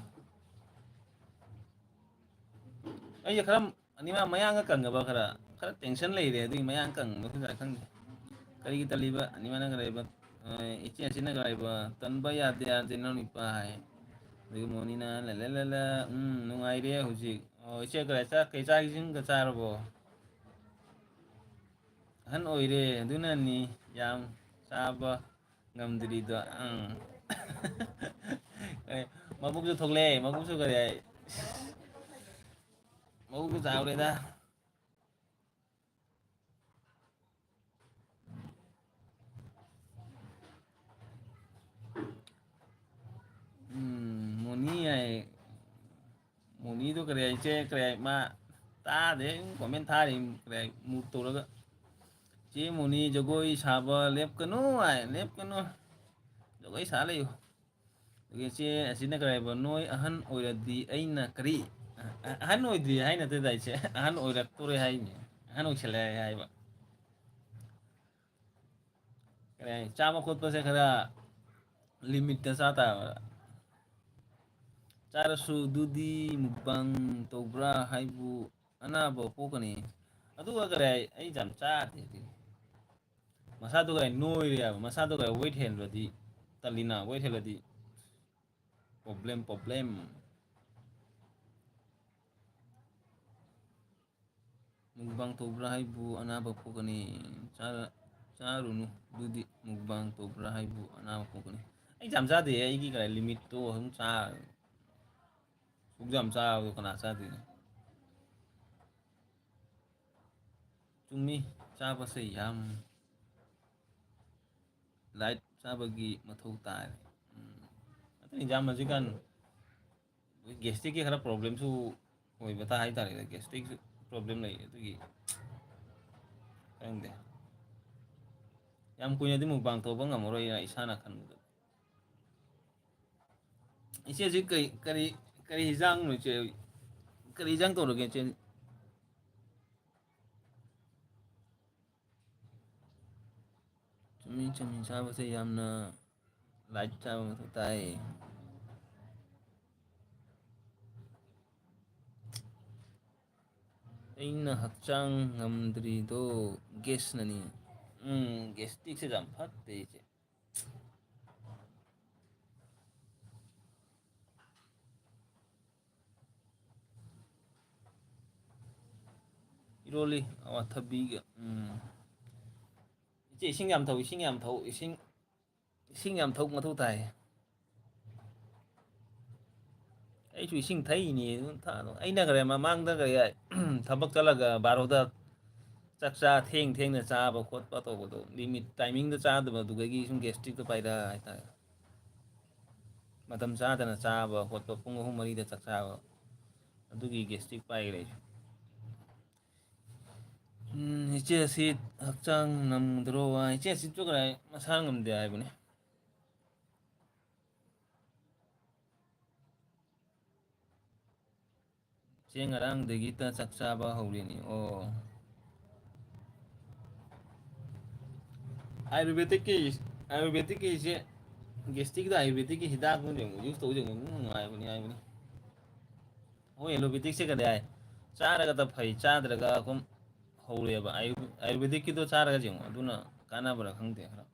ꯑꯩꯁꯦ ꯈꯔ ꯑꯅꯤꯃꯛ ꯃꯌꯥꯡꯒ ꯀꯪꯉꯕ, ꯈꯔ, ꯈꯔ ꯇꯦꯟꯁꯟ ꯂꯩꯔꯦ, ꯑꯗꯨꯒꯤ ꯃꯌꯥꯡ ꯀꯪꯕ ꯈꯪꯗꯦ꯫ ꯀꯔꯤꯒꯤ ꯇꯜꯂꯤꯕ? ꯑꯅꯤꯃꯛꯅ ꯀꯔꯤꯕ? ꯑ, ꯏꯆꯦ ꯑꯁꯤꯅ ꯀꯔꯤꯕ? "ꯇꯟꯕ ꯌꯥꯗꯦ, ꯌꯥꯗꯦ, ꯏꯅꯥꯎꯅꯨꯄꯥ" ꯍꯥꯏ꯫ ꯑꯗꯒꯤ ꯃꯣꯅꯤꯅ "ꯂꯦ, ꯂꯦ, ꯂꯦ, ꯂꯦ, ꯎꯝ, ꯅꯨꯡꯉꯥꯏꯔꯦ ꯍꯧꯖꯤꯛ꯫ ꯑꯣ, ꯏꯆꯦ, ꯀꯔꯤ ꯆꯥꯛ, ꯀꯩ ꯆꯥꯛ ꯏꯁꯤꯡꯒ ꯆꯥꯔꯕꯣ?" "ꯑꯍꯟ ꯑꯣꯏꯔꯦ, ꯑꯗꯨꯅꯅꯤ ꯌꯥꯝ ꯆꯥꯕ ꯉꯝꯗ꯭ꯔꯤꯗꯣ"꯫ ꯑꯪ꯫ ꯑꯦ, ꯃꯕꯨꯛꯁꯨ ꯊꯣꯛꯂꯛꯑꯦ, ꯃꯕꯨꯛꯁꯨ ꯀꯔꯤ ꯍꯥꯏ? ꯃꯕꯨꯛꯁꯨ ꯆꯥꯎꯔꯦꯗ꯫ ꯎꯝ, ꯃꯣꯅꯤ ꯍꯥꯏ꯫ ꯃꯣꯅꯤꯗꯣ ꯀꯔꯤ ꯍꯥꯏ, ꯏꯆꯦ, ꯀꯔꯤ ꯍꯥꯏ, ꯃꯥ ꯇꯥꯗꯦ, ꯀꯣꯃꯦꯟ ꯊꯥꯔꯤ, ꯀꯔꯤ ꯍꯥꯏ, ꯃꯨꯛ ꯇꯧꯔꯒ꯫ "ꯆꯦ ꯃꯣꯅꯤ, ꯖꯒꯣꯏ ꯁꯥꯕ ꯂꯦꯞꯀꯅꯨ" ꯍꯥꯏ, ꯂꯦꯞꯀꯅꯨ꯫ ꯖꯒꯣꯏ ꯁꯥ ꯂꯩꯌꯨ꯫ ꯑꯗꯨꯒ ꯆꯦ ꯑꯁꯤꯅ ꯀꯔꯤ ꯍꯥꯏꯕ? "ꯅꯣꯏ ꯑꯍꯟ ꯑꯣꯏꯔꯗꯤ ꯑꯩꯅ ꯀꯔꯤ?" ꯑ-, ꯑꯍꯟ ꯑꯣꯏꯗ꯭ꯔꯤ ꯍꯥꯏ ꯅꯠꯇꯦꯗ ꯏꯆꯦ, ꯑꯍꯟ ꯑꯣꯏꯔꯛꯇꯣꯔꯦ ꯍꯥꯏꯅꯤ, ꯑꯍꯟ ꯑꯣꯏꯁꯜꯂꯛꯑꯦ ꯍꯥꯏꯕ꯫ ꯀꯔꯤ ꯍꯥꯏ? ꯆꯥꯕ ꯈꯣꯠꯄꯁꯦ ꯈꯔ ꯂꯤꯃꯤꯠꯇ ꯆꯥ ꯇꯥꯕ꯫ ꯆꯥꯔꯁꯨ ꯑꯗꯨꯗꯤ ꯃꯨꯛꯕꯥꯡ ꯇꯧꯕ꯭ꯔꯥ ꯍꯥꯏꯕꯨ ꯑꯅꯥꯕ ꯄꯣꯛꯀꯅꯤ꯫ ꯑꯗꯨꯒ ꯀꯔꯤ ꯍꯥꯏ? ꯑꯩ ꯌꯥꯝ ꯆꯥꯗꯦ ꯑꯗꯨꯗꯤ꯫ ꯃꯁꯥꯗꯣ ꯀꯔꯤ ꯍꯥꯏ? ꯅꯣꯏꯔꯦ ꯍꯥꯏꯕ꯫ ꯃꯁꯥꯗꯣ ꯀꯔꯤ ꯍꯥꯏ? ꯋꯦꯠ ꯍꯦꯟꯕꯗꯤ ꯇꯜꯂꯤꯅ, ꯋꯦꯠ ꯍꯦꯜꯂꯗꯤ ꯄ꯭ꯔꯣꯕ꯭ꯂꯦꯝ, ꯄ꯭ꯔꯣꯕ꯭ꯂꯦꯝ꯫ ꯃꯨꯛꯕꯥꯡ ꯇꯧꯕ꯭ꯔꯥ ꯍꯥꯏꯕꯨ ꯑꯅꯥꯕ ꯄꯣꯛꯀꯅꯤ꯫ ꯆꯥꯔ-, ꯆꯥꯔꯨꯅꯨ ꯑꯗꯨꯗꯤ, ꯃꯨꯛꯕꯥꯡ ꯇꯧꯕ꯭ꯔꯥ ꯍꯥꯏꯕꯨ ꯑꯅꯥꯕ ꯄꯣꯛꯀꯅꯤ꯫ ꯑꯩ ꯌꯥꯝ ꯆꯥꯗꯦ, ꯑꯩꯒꯤ ꯀꯔꯤ ꯂꯤꯃꯤꯠꯇꯣ ꯑꯗꯨꯝ ꯆꯥ-, ꯁꯨꯛ ꯌꯥꯝ ꯆꯥꯕꯗꯣ ꯀꯅꯥ ꯆꯥꯗꯣꯏꯅꯣ? ꯆꯨꯝꯃꯤ, ꯆꯥꯕꯁꯦ ꯌꯥꯝ ꯂꯥꯏꯠ ꯆꯥꯕꯒꯤ ꯃꯊꯧ ꯇꯥꯔꯦ꯫ ꯎꯝ꯫ ꯑꯗꯨꯅ ꯌꯥꯝ ꯍꯧꯖꯤꯛꯀꯥꯟ ꯒꯦꯁꯇ꯭ꯔꯤꯛꯀꯤ ꯈꯔ ꯄ꯭ꯔꯣꯕ꯭ꯂꯦꯝꯁꯨ ꯑꯣꯏꯕ ꯇꯥ ꯍꯥꯏꯇꯥꯔꯦ꯫ ꯒꯦꯁꯇ꯭ꯔꯤꯛꯁꯨ ꯄ꯭ꯔꯣꯕ꯭ꯂꯦꯝ ꯂꯩ, ꯑꯗꯨꯒꯤ ꯈꯪꯗꯦ꯫ ꯌꯥꯝ ꯀꯨꯏꯅꯗꯤ ꯃꯨꯛꯕꯥꯡ ꯇꯧꯕ ꯉꯝꯃꯔꯣꯏ ꯏꯁꯥꯅ ꯈꯟꯕꯗ꯫ ꯏꯆꯦ ꯍꯧꯖꯤꯛ ꯀꯔꯤ, ꯀꯔꯤ, ꯀꯔꯤ ꯍꯤꯟꯖꯥꯡꯅꯣ ꯏꯆꯦ? ꯀꯔꯤ ꯍꯤꯟꯖꯥꯡ ꯇꯧꯔꯒꯦ ꯏꯆꯦ? ꯆꯨꯝꯃꯤ, ꯆꯨꯝꯃꯤ, ꯆꯥꯕꯁꯦ ꯌꯥꯝꯅ ꯂꯥꯏꯠ ꯆꯥꯕ ꯃꯊꯧ ꯇꯥꯏ꯫ ꯑꯩꯅ ꯍꯛꯆꯥꯡ ꯉꯝꯗ꯭ꯔꯤꯗꯣ ꯒꯦꯁꯅꯅꯤ꯫ ꯎꯝ, ꯒꯦꯁꯇ꯭ꯔꯤꯛꯁꯦ ꯌꯥꯝ ꯐꯠꯇꯦ, ꯏꯆꯦ꯫ ꯏꯔꯣꯜꯂꯤ, ꯑꯋꯥꯊꯕꯤꯒ꯫ ꯎꯝ꯫ ꯏꯆꯦ, ꯏꯁꯤꯡ ꯌꯥꯝ ꯊꯧ, ꯏꯁꯤꯡ ꯌꯥꯝ ꯊꯧ, ꯏꯁꯤꯡ, ꯏꯁꯤꯡ ꯌꯥꯝ ꯊꯧ ꯃꯊꯧ ꯇꯥꯏ꯫ ꯑꯩꯁꯨ ꯏꯁꯤꯡ ꯊꯛꯏꯅꯦ, ꯑꯗꯨꯝ ꯊꯛ-, ꯑꯩꯅ ꯈꯔ ꯃꯃꯥꯡꯗ ꯀꯔꯤ, ꯊꯕꯛ ꯆꯠꯂꯒ ꯕꯥꯔꯣꯗ ꯆꯥꯛ ꯆꯥ, ꯊꯦꯡ ꯊꯦꯡꯅ ꯆꯥꯕ ꯈꯣꯠꯄ ꯇꯧꯕꯗꯣ, ꯂꯤꯃꯤꯠ ꯇꯥꯏꯃꯤꯡꯗ ꯆꯥꯗꯕꯗꯨꯗꯒꯤ ꯁꯨꯝ ꯒꯦꯁꯇ꯭ꯔꯤꯛꯇꯣ ꯄꯥꯏꯔꯛꯑ ꯍꯥꯏꯇꯥꯔꯦ꯫ ꯃꯇꯝ ꯆꯥꯗꯅ ꯆꯥꯕ ꯈꯣꯠꯄ, ꯄꯨꯡ ꯑꯍꯨꯝ ꯃꯔꯤꯗ ꯆꯥꯛ ꯆꯥꯕ, ꯑꯗꯨꯒꯤ ꯒꯦꯁꯇ꯭ꯔꯤꯛ ꯄꯥꯏꯈ꯭ꯔꯦ ꯑꯩꯁꯨ꯫ ꯎꯝ, ꯏꯆꯦ ꯑꯁꯤꯠ ꯍꯛꯆꯥꯡ ꯉꯝꯗ꯭ꯔꯣ? ꯏꯆꯦ ꯑꯁꯤꯠꯁꯨ ꯀꯗꯥꯏ ꯃꯁꯥ ꯉꯝꯗꯦ ꯍꯥꯏꯕꯅꯦ꯫ ꯏꯆꯦ ꯉꯔꯥꯡꯗꯒꯤ ꯇ ꯆꯥꯛ ꯆꯥꯕ ꯍꯧꯔꯤꯅꯤ꯫ ꯑꯣ꯫ ꯑꯥꯌꯨꯔꯕꯦꯗꯤꯛꯀꯤ, ꯑꯥꯌꯨꯔꯕꯦꯗꯤꯛꯀꯤ ꯏꯆꯦ, ꯒꯦꯁꯇ꯭ꯔꯤꯛꯇ ꯑꯥꯌꯨꯔꯕꯦꯗꯤꯛꯀꯤ ꯍꯤꯗꯥꯛ ꯑꯃ ꯌꯦꯡꯉꯨ, ꯌꯨꯁ ꯇꯧ ꯌꯦꯡꯉꯨ, ꯑꯗꯨꯝ ꯅꯨꯡꯉꯥꯏꯕꯅꯤ ꯍꯥꯏꯕꯅꯤ꯫ ꯍꯣꯏ, ꯑꯦꯂꯣꯄꯦꯊꯤꯛꯁꯦ ꯀꯔꯤ ꯍꯥꯏ? ꯆꯥꯔꯒꯗ ꯐꯩ, ꯆꯥꯗ꯭ꯔꯒ ꯑꯗꯨꯝ ꯍꯧꯔꯦꯕ꯫ ꯑꯥꯌꯨ-, ꯑꯥꯌꯨꯔꯕꯦꯗꯤꯛꯀꯤꯗꯣ ꯆꯥꯔꯒ ꯌꯦꯡꯉꯣ, ꯑꯗꯨꯅ ꯀꯥꯟꯅꯕ꯭ꯔꯥ ꯈꯪꯗꯦ ꯈꯔ꯫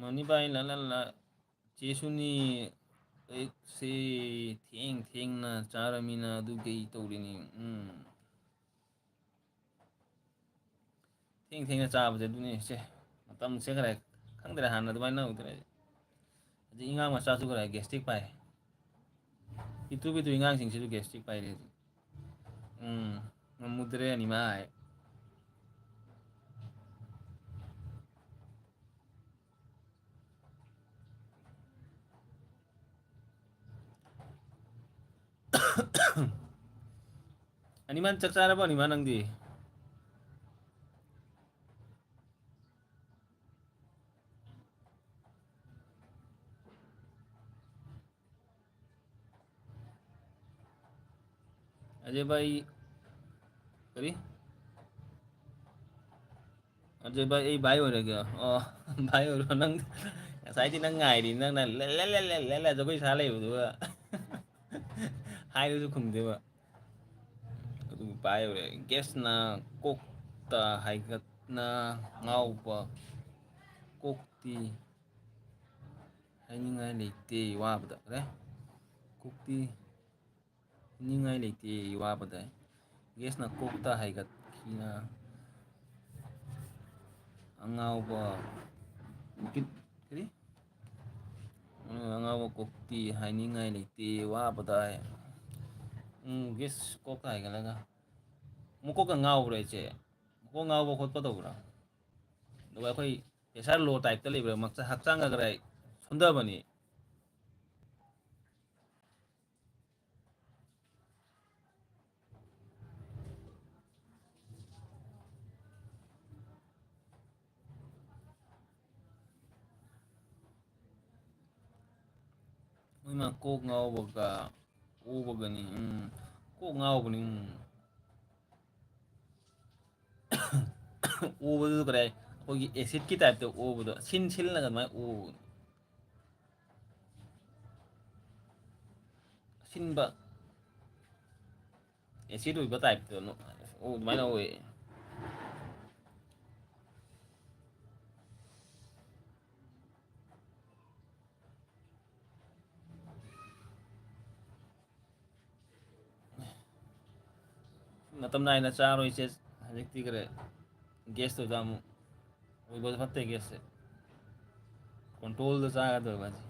ꯃꯅꯤꯕꯥꯏ ꯂꯥ ꯂꯥ ꯂꯥ꯫ ꯆꯦꯁꯨꯅꯤ, ꯑꯌꯨꯛꯁꯤ ꯊꯦꯡ ꯊꯦꯡꯅ ꯆꯥꯔꯃꯤꯅ ꯑꯗꯨꯒꯤ ꯇꯧꯔꯤꯅꯤ꯫ ꯎꯝ꯫ ꯊꯦꯡ ꯊꯦꯡꯅ ꯆꯥꯕꯁꯦ ꯑꯗꯨꯅꯤ ꯏꯆꯦ꯫ ꯃꯇꯝꯁꯦ ꯈꯔ ꯈꯪꯗ꯭ꯔꯦ, ꯍꯥꯟꯅ ꯑꯗꯨꯃꯥꯏꯅ ꯇꯧꯗ꯭ꯔꯦ꯫ ꯍꯧꯖꯤꯛ ꯑꯉꯥꯡ ꯃꯆꯥꯁꯨ ꯈꯔ ꯒꯦꯁꯇ꯭ꯔꯤꯛ ꯄꯥꯏ꯫ ꯄꯤꯛꯇ꯭ꯔꯨ ꯄꯤꯛꯇ꯭ꯔꯨ ꯑꯉꯥꯡꯁꯤꯡꯁꯤꯁꯨ ꯒꯦꯁꯇ꯭ꯔꯤꯛ ꯄꯥꯏꯔꯦ ꯍꯧꯖꯤꯛ꯫ ꯎꯝ, ꯉꯝꯃꯨꯗ꯭ꯔꯦ ꯑꯅꯤꯃꯛ ꯍꯥꯏ꯫ ꯑꯅꯤꯃꯥꯟ ꯆꯥꯛ ꯆꯥꯔꯕꯣ, ꯑꯅꯤꯃꯥꯟ, ꯅꯪꯗꯤ? ꯑꯖꯦ ꯚꯥꯏ, ꯀꯔꯤ? ꯑꯖꯦ ꯚꯥꯏ, ꯑꯩ ꯚꯥꯏ ꯑꯣꯏꯔꯒꯦ꯫ ꯑꯣ, ꯚꯥꯏ ꯑꯣꯏꯔꯣ ꯅꯪ꯫ ꯉꯁꯥꯏꯗꯤ ꯅꯪ ꯉꯥꯏꯔꯤ, ꯅꯪꯅ ꯂꯦ, ꯂꯦ, ꯂꯦ, ꯂꯦ, ꯂꯦ, ꯂꯦ ꯖꯒꯣꯏ ꯁꯥ ꯂꯩꯕꯗꯨꯒ꯫ ꯍꯥꯏꯔꯁꯨ ꯈꯨꯝꯗꯦꯕ꯫ ꯑꯗꯨꯕꯨ ꯄꯥꯏꯔꯨꯔꯦ꯫ ꯒꯦꯁꯅ ꯀꯣꯛꯇ ꯍꯥꯏꯒꯠꯅ ꯉꯥꯎꯕ ꯀꯣꯛꯇꯤ ꯍꯥꯏꯅꯤꯡꯉꯥꯏ ꯂꯩꯇꯦ ꯋꯥꯕꯗ꯫ ꯀꯔꯦ? ꯀꯣꯛꯇꯤ ꯍꯥꯏꯅꯤꯡꯉꯥꯏ ꯂꯩꯇꯦ ꯋꯥꯕꯗ꯫ ꯒꯦꯁꯅ ꯀꯣꯛꯇ ꯍꯥꯏꯒꯠꯈꯤꯅ ꯑꯉꯥꯎꯕ ꯀꯔꯤ? ꯎꯝ, ꯑꯉꯥꯎꯕ ꯀꯣꯛꯇꯤ ꯍꯥꯏꯅꯤꯡꯉꯥꯏ ꯂꯩꯇꯦ ꯋꯥꯕꯗ꯫ ꯎꯝ, ꯒꯦꯁ ꯀꯣꯛꯇ ꯍꯥꯏꯒꯠꯂꯒ꯫ ꯃꯀꯣꯛꯀ ꯉꯥꯎꯕ꯭ꯔꯥ ꯏꯆꯦ? ꯃꯀꯣꯛ ꯉꯥꯎꯕ ꯈꯣꯠꯄ ꯇꯧꯕ꯭ꯔꯥ? ꯑꯗꯨꯒ ꯑꯩꯈꯣꯏ pressure low typeꯇ ꯂꯩꯕ꯭ꯔꯥ? ꯃꯛꯆ-, ꯍꯛꯆꯥꯡꯒ ꯈꯔ ꯁꯣꯟꯊꯕꯅꯤ꯫ ꯃꯣꯏ ꯃꯥ ꯀꯣꯛ ꯉꯥꯎꯕꯒ ꯑꯣꯕꯒꯅꯤ꯫ ꯎꯝ, ꯀꯣꯛ ꯉꯥꯎꯕꯅꯤ꯫ ꯎꯝ꯫ ꯑꯣꯕꯗꯨ ꯀꯗꯥꯏ? ꯑꯩꯈꯣꯏꯒꯤ acidꯀꯤ typeꯇ ꯑꯣꯕꯗꯣ, ꯁꯤꯟ ꯁꯤꯜꯂꯒ ꯑꯗꯨꯃꯥꯏꯅ ꯑꯣꯕꯗꯣ꯫ ꯑꯁꯤꯟꯕ, acid ꯑꯣꯏꯕ typeꯇ ꯑꯗꯨꯃꯥꯏꯅ ꯑꯣꯏ꯫ ꯃꯇꯝ ꯅꯥꯏꯅ ꯆꯥꯔꯣꯏꯁꯦ꯫ ꯍꯧꯖꯤꯛꯇꯤ ꯈꯔ ꯒꯦꯁꯇꯨꯗ ꯑꯃꯨꯛ ꯑꯣꯏꯕ ꯐꯠꯇꯦ꯫ ꯒꯦꯁꯁꯦ controlꯗ ꯆꯥꯒꯗꯧꯕ ꯍꯥꯏꯁꯦ꯫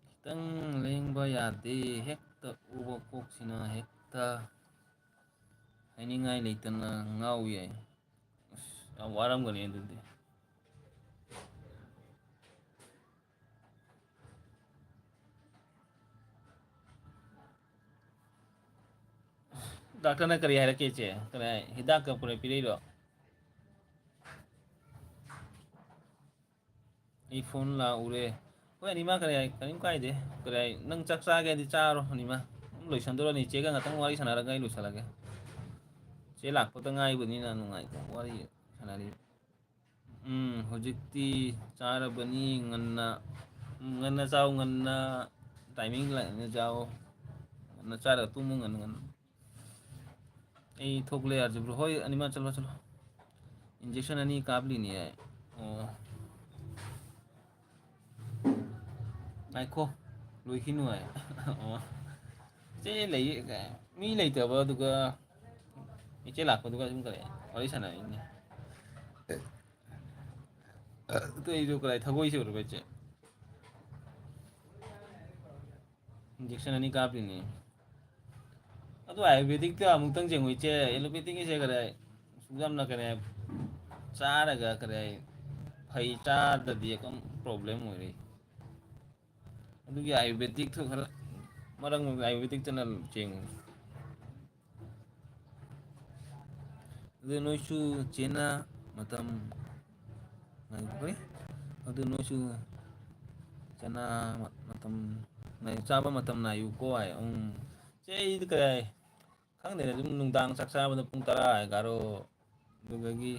ꯈꯤꯇꯪ ꯂꯦꯡꯕ ꯌꯥꯗꯦ꯫ ꯍꯦꯛꯇ ꯑꯣꯕ ꯀꯣꯛꯁꯤꯅ ꯍꯦꯛꯇ ꯍꯥꯏꯅꯤꯡꯉꯥꯏ ꯂꯩꯇꯅ ꯉꯥꯎ ꯌꯥꯏ꯫ ꯑꯁ, ꯌꯥꯝ ꯋꯥꯔꯝꯒꯅꯤ ꯑꯗꯨꯗꯤ꯫ ꯗꯥꯛꯇꯔꯅ ꯀꯔꯤ ꯍꯥꯏꯔꯛꯀꯦ ꯏꯆꯦ? ꯀꯔꯤ ꯍꯥꯏ? ꯍꯤꯗꯥꯛꯀ ꯄꯨꯔꯛꯄꯤꯔꯛꯏꯔꯣ? ꯑꯩ ꯐꯣꯟ ꯂꯥꯛꯎꯔꯦ꯫ ꯍꯣꯏ, ꯑꯅꯤꯃ ꯀꯔꯤ ꯍꯥꯏ? ꯀꯔꯤꯝ ꯀꯥꯏꯗꯦ꯫ ꯀꯔꯤ ꯍꯥꯏ? ꯅꯪ ꯆꯥꯛ ꯆꯥꯒꯦꯗꯤ ꯆꯥꯔꯣ, ꯑꯅꯤꯃ꯫ ꯑꯗꯨꯝ ꯂꯣꯏꯁꯟꯗꯣꯔꯅꯤ꯫ ꯏꯆꯦꯒ ꯉꯥꯛꯇꯪ ꯋꯥꯔꯤ ꯁꯥꯟꯅꯔꯒ ꯑꯩ ꯂꯣꯏꯁꯜꯂꯒꯦ꯫ ꯏꯆꯦ ꯂꯥꯛꯄꯗ ꯉꯥꯏꯕꯅꯤꯅ ꯅꯨꯡꯉꯥꯏꯇꯦ꯫ ꯋꯥꯔꯤ ꯁꯥꯟꯅꯔꯤ꯫ ꯎꯝ, ꯍꯧꯖꯤꯛꯇꯤ ꯆꯥꯔꯕꯅꯤ꯫ ꯉꯟꯅ, ꯎꯝ, ꯉꯟꯅ ꯆꯥꯎ, ꯉꯟꯅ timing ꯂꯥꯛꯅ ꯆꯥꯎ, ꯉꯟꯅ ꯆꯥꯔꯒ ꯇꯨꯝꯃꯨ, ꯉꯟꯅ, ꯉꯟꯅ꯫ ꯑꯩ ꯊꯣꯛꯂꯦ ꯌꯥꯔꯁꯤꯕ꯭ꯔꯣ? ꯍꯣꯏ, ꯑꯅꯤꯃꯛ ꯆꯠꯂꯣ, ꯆꯠꯂꯣ꯫ Injection ꯑꯅꯤ ꯀꯥꯞꯂꯤꯅꯦ ꯑꯩ꯫ ꯑꯣ꯫ ꯉꯥꯏꯈꯣ, ꯂꯣꯏꯈꯤꯅꯨ ꯍꯥꯏ꯫ ꯑꯣ꯫ ꯏꯆꯦ ꯂꯩ, ꯃꯤ ꯂꯩꯇꯕ, ꯑꯗꯨꯒ ꯏꯆꯦ ꯂꯥꯛꯄꯗꯨꯒ ꯑꯗꯨꯝ ꯀꯔꯤ ꯋꯥꯔꯤ ꯁꯥꯟꯅꯔꯤꯅꯦ꯫ ꯑꯗꯨ ꯑꯩꯁꯨ ꯀꯗꯥꯏ ꯊꯒꯣꯏ ꯁꯦꯡꯉꯨꯔꯕ ꯏꯆꯦ? Injection ꯑꯅꯤ ꯀꯥꯞꯄꯤꯅꯦ꯫ ꯑꯗꯨ ꯑꯥꯌꯨꯔꯕꯦꯗꯤꯛꯇ ꯑꯃꯨꯛꯇꯪ ꯌꯦꯡꯉꯨ ꯏꯆꯦ, allopathic ꯀꯤꯁꯦ ꯀꯗꯥꯏ ꯁꯨꯛ ꯌꯥꯝꯅ ꯀꯔꯤ ꯍꯥꯏ, ꯆꯥꯔꯒ ꯀꯔꯤ ꯍꯥꯏ, ꯐꯩ ꯆꯥꯗ꯭ꯔꯗꯤ ꯑꯗꯨꯝ problem ꯑꯣꯏꯔꯦ꯫ ꯑꯗꯨꯒꯤ ꯑꯥꯌꯨꯔꯕꯦꯗꯤꯛꯇꯨ ꯈꯔ ꯃꯔꯛ ꯃꯔꯛꯇ ꯑꯥꯌꯨꯔꯕꯦꯗꯤꯛꯇꯅ ꯆꯦꯡꯉꯨ꯫ ꯑꯗꯨ ꯅꯣꯏꯁꯨ ꯆꯦꯟꯅ ꯃꯇꯝ ꯉꯥꯏꯈꯣꯍꯦ꯫ ꯑꯗꯨ ꯅꯣꯏꯁꯨ ꯆꯦꯟꯅ ꯃꯇꯝ ꯉꯥꯏ-, ꯆꯥꯕ ꯃꯇꯝ ꯅꯥꯏꯌꯨꯀꯣ ꯍꯥꯏ꯫ ꯎꯝ꯫ ꯆꯦ ꯑꯩꯗꯤ ꯀꯩ ꯍꯥꯏ, ꯈꯪꯗꯦꯅꯦ, ꯑꯗꯨꯝ ꯅꯨꯡꯗꯥꯡ ꯆꯥꯛ ꯆꯥꯕꯗ ꯄꯨꯡ ꯇꯔꯥ, ꯑꯦꯒꯥꯔꯣ, ꯑꯗꯨꯗꯒꯤ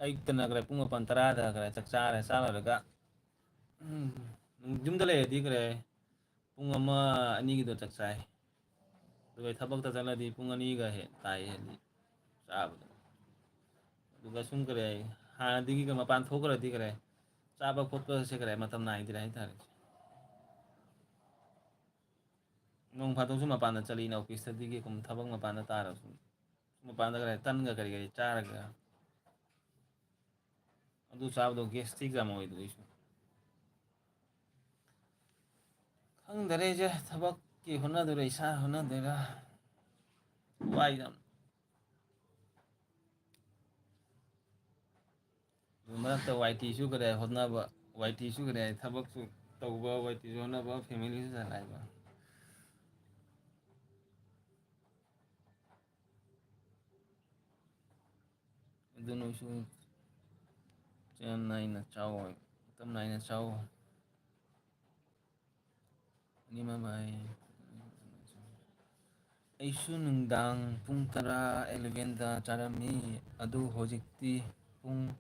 ꯑꯌꯨꯛꯇꯅ ꯀꯔꯤ ꯄꯨꯡ ꯃꯥꯄꯟ ꯇꯔꯥꯗ ꯀꯔꯤ ꯆꯥꯛ ꯆꯥꯔꯦ, ꯆꯥ ꯂꯣꯏꯔꯒ, ꯎꯝ, ꯌꯨꯝꯗ ꯂꯩꯔꯗꯤ ꯀꯔꯤ ꯄꯨꯡ ꯑꯃ, ꯑꯅꯤꯒꯤꯗꯣ ꯆꯥꯛ ꯆꯥꯏ꯫ ꯑꯗꯨꯒ ꯊꯕꯛꯇ ꯆꯠꯂꯗꯤ ꯄꯨꯡ ꯑꯅꯤꯒ ꯍꯦꯛ ꯇꯥꯏ ꯍꯦꯜꯂꯤ ꯆꯥꯕꯗ꯫ ꯑꯗꯨꯒ ꯁꯨꯝ ꯀꯔꯤ ꯍꯥꯏ, ꯍꯥꯟꯅꯗꯒꯤꯒ ꯃꯄꯥꯟ ꯊꯣꯛꯈ꯭ꯔꯗꯤ ꯀꯔꯤ ꯆꯥꯕ ꯈꯣꯠꯄꯁꯦ ꯀꯔꯤ ꯃꯇꯝ ꯅꯥꯏꯗ꯭ꯔꯦ ꯍꯥꯏꯇꯥꯔꯦ꯫ ꯅꯣꯡ ꯐꯥꯗꯣꯛꯁꯨ ꯃꯄꯥꯟꯗ ꯆꯠꯂꯤꯅ office ꯇꯗꯤ ꯀꯩꯒꯨꯝꯕ ꯊꯕꯛ ꯃꯄꯥꯟꯗ ꯇꯥꯔꯁꯨ꯫ ꯃꯄꯥꯟꯗ ꯀꯔꯤ ꯇꯟꯒ ꯀꯔꯤ ꯀꯔꯤ ꯆꯥꯔꯒ꯫ ꯑꯗꯨ ꯆꯥꯕꯗꯣ gastric ꯌꯥꯝ ꯑꯣꯏꯗꯣꯏꯁꯨ꯫ ꯈꯪꯗꯔꯦ ꯏꯆꯦ, ꯊꯕꯛꯀꯤ ꯍꯣꯠꯅꯗꯣꯏꯔꯥ, ꯏꯁꯥ ꯍꯣꯠꯅꯗꯣꯏꯔꯥ? ꯋꯥꯏꯗ ꯌꯥꯝ꯫ ꯑꯗꯨ ꯃꯔꯛꯇ ꯋꯥꯏ ꯇꯤꯁꯨ ꯀꯔꯤ ꯍꯣꯠꯅꯕ, ꯋꯥꯏ ꯇꯤꯁꯨ ꯀꯔꯤ ꯊꯕꯛꯁꯨ ꯇꯧꯕ, ꯋꯥꯏ ꯇꯤꯁꯨ ꯍꯣꯠꯅꯕ, family ꯁꯨ ꯆꯂꯥꯏꯕ꯫ ꯑꯗꯨ ꯅꯣꯏꯁꯨ ꯆꯥꯡ ꯅꯥꯏꯅ ꯆꯥꯎ, ꯃꯇꯝ ꯅꯥꯏꯅ ꯆꯥꯎ꯫ ꯑꯅꯤꯃꯛ ꯚꯥꯏ꯫ ꯑꯩꯁꯨ ꯅꯨꯡꯗꯥꯡ ꯄꯨꯡ ꯇꯔꯥ, eleven ꯗ ꯆꯥꯔꯝꯃꯤ꯫ ꯑꯗꯨ ꯍꯧꯖꯤꯛꯇꯤ ꯄꯨꯡ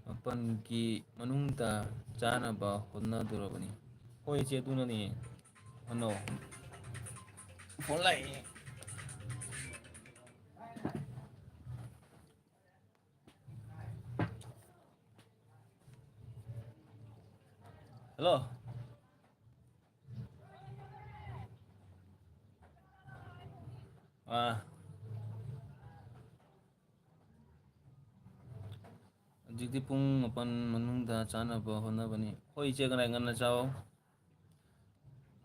ꯃꯥꯄꯟꯒꯤ ꯃꯅꯨꯡꯗ ꯆꯥꯅꯕ ꯍꯣꯠꯅꯗꯣꯔꯕꯅꯤ꯫ ꯍꯣꯏ, ꯏꯆꯦ, ꯑꯗꯨꯅꯅꯤ꯫ ꯍꯣꯠꯅꯧ꯫ ꯐꯣꯟ ꯂꯥꯛꯑꯦ꯫ ꯍꯜꯂꯣ꯫ ꯑꯥ꯫ ꯍꯧꯖꯤꯛꯇꯤ ꯄꯨꯡ ꯃꯥꯄꯟ ꯃꯅꯨꯡꯗ ꯆꯥꯅꯕ ꯍꯣꯠꯅꯕꯅꯤ꯫ ꯍꯣꯏ, ꯏꯆꯦ, ꯀꯅꯥ ꯉꯟꯅ ꯆꯥꯎ꯫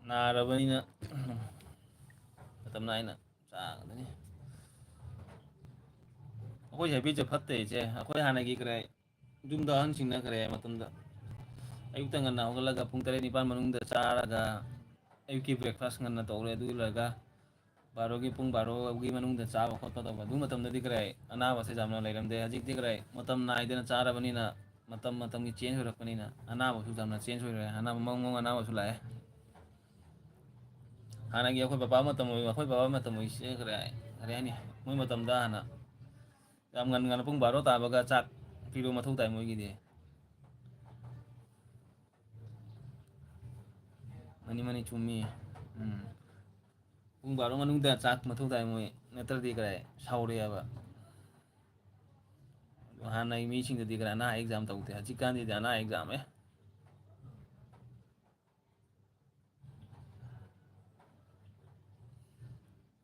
ꯅꯥꯔꯕꯅꯤꯅ ꯃꯇꯝ ꯅꯥꯏꯅ ꯆꯥꯒꯗꯅꯤ꯫ ꯑꯩꯈꯣꯏ ꯍꯦꯕꯤꯠꯁꯦ ꯐꯠꯇꯦ, ꯏꯆꯦ꯫ ꯑꯩꯈꯣꯏ ꯍꯥꯟꯅꯒꯤ ꯀꯔꯤ ꯌꯨꯝꯗ ꯑꯍꯟꯁꯤꯡꯅ ꯀꯔꯤ ꯃꯇꯝꯗ ꯑꯌꯨꯛꯇ ꯉꯟꯅ ꯍꯧꯒꯠꯂꯒ ꯄꯨꯡ ꯇꯔꯦꯠ ꯅꯤꯄꯥꯜ ꯃꯅꯨꯡꯗ ꯆꯥꯔꯒ ꯑꯌꯨꯛꯀꯤ breakfast ꯉꯟꯅ ꯇꯧꯔꯦ꯫ ꯑꯗꯨ ꯂꯣꯏꯔꯒ ꯕꯥꯔꯣꯒꯤ, ꯄꯨꯡ ꯕꯥꯔꯣꯒꯤ ꯃꯅꯨꯡꯗ ꯆꯥꯕ ꯈꯣꯠꯄ ꯇꯧꯕ꯫ ꯑꯗꯨ ꯃꯇꯝꯗꯗꯤ ꯀꯔꯤ ꯑꯅꯥꯕꯁꯦ ꯌꯥꯝꯅ ꯂꯩꯔꯝꯗꯦ꯫ ꯍꯧꯖꯤꯛꯇꯤ ꯀꯔꯤ ꯃꯇꯝ ꯅꯥꯏꯗꯅ ꯆꯥꯔꯕꯅꯤꯅ, ꯃꯇꯝ ꯃꯇꯝꯒꯤ change ꯑꯣꯏꯔꯛꯄꯅꯤꯅ ꯑꯅꯥꯕꯁꯨ ꯌꯥꯝꯅ change ꯑꯣꯏꯔꯦ꯫ ꯑꯅꯥꯕ ꯃꯑꯣꯡ ꯃꯑꯣꯡ ꯑꯅꯥꯕꯁꯨ ꯂꯥꯛꯑꯦ꯫ ꯍꯥꯟꯅꯒꯤ ꯑꯩꯈꯣꯏ ꯄꯄꯥ ꯃꯇꯝ ꯑꯣꯏ-, ꯑꯩꯈꯣꯏ ꯕꯕꯥ ꯃꯇꯝ ꯑꯣꯏꯁꯦ ꯀꯔꯤ, ꯀꯔꯤ ꯍꯥꯏꯅꯤ? ꯃꯣꯏ ꯃꯇꯝꯗ ꯍꯥꯟꯅ ꯌꯥꯝ ꯉꯟ ꯉꯟꯅ ꯄꯨꯡ ꯕꯥꯔꯣ ꯇꯥꯕꯒ ꯆꯥꯛ ꯄꯤꯔꯨ ꯃꯊꯧ ꯇꯥꯏ ꯃꯣꯏꯒꯤꯗꯤ꯫ ꯃꯥꯅꯤ, ꯃꯥꯅꯤ, ꯆꯨꯝꯃꯤ꯫ ꯎꯝ꯫ ꯄꯨꯡ ꯕꯥꯔꯣ ꯃꯅꯨꯡꯗ ꯆꯥꯛ ꯃꯊꯧ ꯇꯥꯏ ꯃꯣꯏ, ꯅꯠꯇ꯭ꯔꯗꯤ ꯀꯔꯤ ꯁꯥꯎꯔꯦꯕ꯫ ꯍꯥꯟꯅꯒꯤ ꯃꯤꯁꯤꯡꯗꯗꯤ ꯀꯔꯤ ꯑꯅꯥ exam ꯇꯧꯗꯦ, ꯍꯧꯖꯤꯛꯀꯥꯟꯗꯤꯗꯤ ꯑꯅꯥ exam ꯑꯦ꯫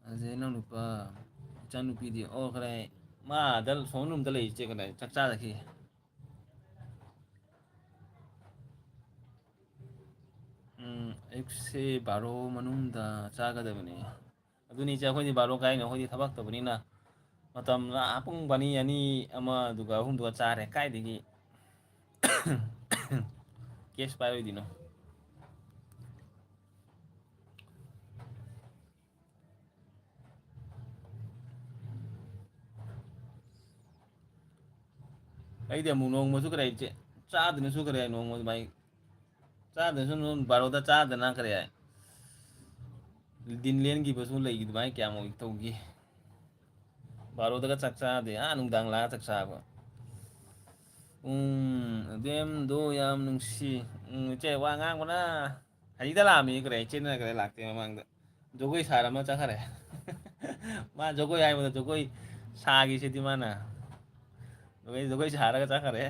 ꯑꯗꯩ ꯏꯅꯥꯎꯅꯨꯄꯥ, ꯏꯆꯥꯅꯨꯄꯤꯗꯤ, ꯑꯣ, ꯀꯗꯥꯏ, ꯃꯥ ꯑꯥꯗ ꯁꯣꯝ ꯔꯨꯝꯗ ꯂꯩ, ꯏꯆꯦ, ꯀꯗꯥꯏ, ꯆꯥꯛ ꯆꯥꯗꯈꯤ꯫ ꯎꯝ, ꯑꯌꯨꯛꯁꯦ ꯕꯥꯔꯣ ꯃꯅꯨꯡꯗ ꯆꯥꯒꯗꯕꯅꯦ꯫ ꯑꯗꯨꯅꯤ, ꯏꯆꯦ, ꯑꯩꯈꯣꯏꯗꯤ ꯕꯥꯔꯣ ꯀꯥꯏꯅ, ꯑꯩꯈꯣꯏꯗꯤ ꯊꯕꯛ ꯇꯧꯕꯅꯤꯅ꯫ ꯃꯇꯝ, ꯑꯥ, ꯄꯨꯡ ꯑꯅꯤ, ꯑꯅꯤ, ꯑꯃ, ꯑꯗꯨꯒ ꯑꯍꯨꯝꯗꯨꯒ ꯆꯥꯔꯦ꯫ ꯀꯥꯏꯗꯒꯤ cash ꯄꯥꯏꯔꯣꯏꯗꯣꯏꯅꯣ? ꯑꯩꯗꯤ ꯑꯃꯨꯛ ꯅꯣꯡꯃꯁꯨ ꯀꯔꯤ ꯆꯦ-, ꯆꯥꯗꯅꯁꯨ ꯀꯔꯤ ꯅꯣꯡꯃ ꯑꯗꯨꯃꯥꯏ ꯆꯥꯗꯅꯁꯨ ꯅꯣꯡ ꯕꯥꯔꯣꯗ ꯆꯥꯗꯅ ꯀꯔꯤ ꯍꯥꯏ? ꯗꯤꯟ ꯂꯦꯟꯈꯤꯕꯁꯨ ꯂꯩꯈꯤ ꯑꯗꯨꯃꯥꯏꯅ ꯀꯌꯥꯃꯨꯛ ꯇꯧꯈꯤ? ꯕꯥꯔꯣꯗꯒ ꯆꯥꯛ ꯆꯥꯗꯦ, ꯑꯥ, ꯅꯨꯡꯗꯥꯡ ꯂꯥꯛꯑ ꯆꯥꯛ ꯆꯥꯕ꯫ ꯎꯝ, ꯑꯗꯦꯝꯗꯣ ꯌꯥꯝ ꯅꯨꯡꯁꯤ꯫ ꯎꯝ, ꯏꯆꯦ, ꯋꯥ ꯉꯥꯡꯕꯅ ꯍꯧꯖꯤꯛꯇ ꯂꯥꯛꯑꯝꯃꯤ꯫ ꯀꯔꯤ, ꯏꯆꯦꯅ ꯀꯔꯤ ꯂꯥꯛꯇꯦ ꯃꯃꯥꯡꯗ? ꯖꯒꯣꯏ ꯁꯥꯔ ꯑꯃ ꯆꯠꯈꯔꯦ꯫ ꯃꯥ ꯖꯒꯣꯏ ꯍꯥꯏꯕꯗ ꯖꯒꯣꯏ ꯁꯥꯈꯤꯁꯤꯗꯤ ꯃꯥꯅ꯫ ꯖꯒꯣꯏ, ꯖꯒꯣꯏ ꯁꯥꯔꯒ ꯆꯠꯈꯔꯦ꯫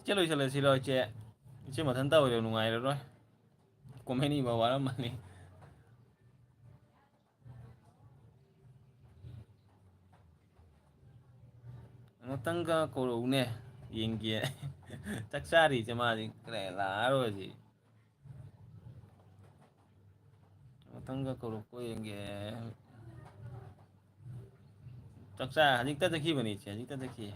ꯏꯆꯦ, ꯂꯣꯏꯁꯤꯜꯂꯁꯤꯔꯣ, ꯏꯆꯦ? ꯏꯆꯦ ꯃꯊꯟꯇ ꯑꯣꯏꯔꯦ, ꯅꯨꯡꯉꯥꯏꯔꯔꯣꯏ꯫ ꯀꯣꯃꯦꯟ ꯏꯕ ꯋꯥꯔꯝꯃꯅꯤ꯫ ꯑꯃꯨꯛꯇꯪꯒ ꯀꯧꯔꯛꯎꯅꯦ, ꯌꯦꯡꯒꯦ꯫ ꯆꯥꯛ ꯆꯥꯔꯤ ꯏꯆꯦ, ꯃꯥꯗꯤ ꯀꯗꯥꯏ ꯂꯥꯛꯑꯔꯣꯏ ꯍꯧꯖꯤꯛ꯫ ꯑꯃꯨꯛꯇꯪꯒ ꯀꯧꯔꯛꯄ ꯌꯦꯡꯒꯦ꯫ ꯆꯥꯛ ꯆꯥ-, ꯍꯧꯖꯤꯛꯇ ꯆꯠꯈꯤꯕꯅꯤ ꯏꯆꯦ, ꯍꯧꯖꯤꯛꯇ ꯆꯠꯈꯤ꯫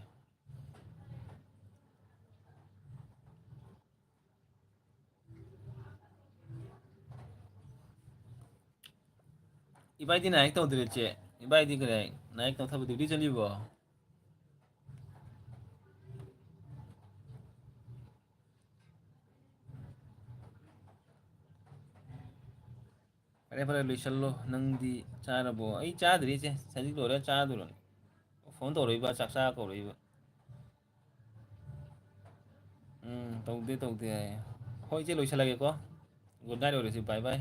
ꯏꯕꯥꯏꯗꯤ ꯅꯥꯏꯛ ꯇꯧꯗ꯭ꯔꯦ, ꯆꯦ꯫ ꯏꯕꯥꯏꯗꯤ ꯀꯔꯤ? ꯅꯥꯏꯛ ꯇꯧꯊꯕ ꯗ꯭ꯌꯨꯇꯤ ꯆꯠꯂꯤꯕꯣ? ꯐꯔꯦ, ꯐꯔꯦ, ꯂꯣꯏꯁꯜꯂꯣ꯫ ꯅꯪꯗꯤ ꯆꯥꯔꯕꯣ? ꯑꯩ ꯆꯥꯗ꯭ꯔꯤ, ꯏꯆꯦ꯫ ꯁꯖꯤꯛ ꯂꯣꯏꯔ ꯆꯥꯗꯣꯏꯔꯣ? ꯐꯣꯟ ꯇꯧꯔꯛꯏꯕ, ꯆꯥꯛ ꯆꯥ ꯀꯧꯔꯛꯏꯕ꯫ ꯎꯝ, ꯇꯧꯗꯦ, ꯇꯧꯗꯦ ꯍꯥꯏꯌꯦ꯫ ꯍꯣꯏ, ꯏꯆꯦ, ꯂꯣꯏꯁꯜꯂꯒꯦꯀꯣ꯫ ꯒꯨꯗ ꯅꯥꯏꯠ ꯑꯣꯏꯔꯁꯤ, ꯕꯥꯏ ꯕꯥꯏ꯫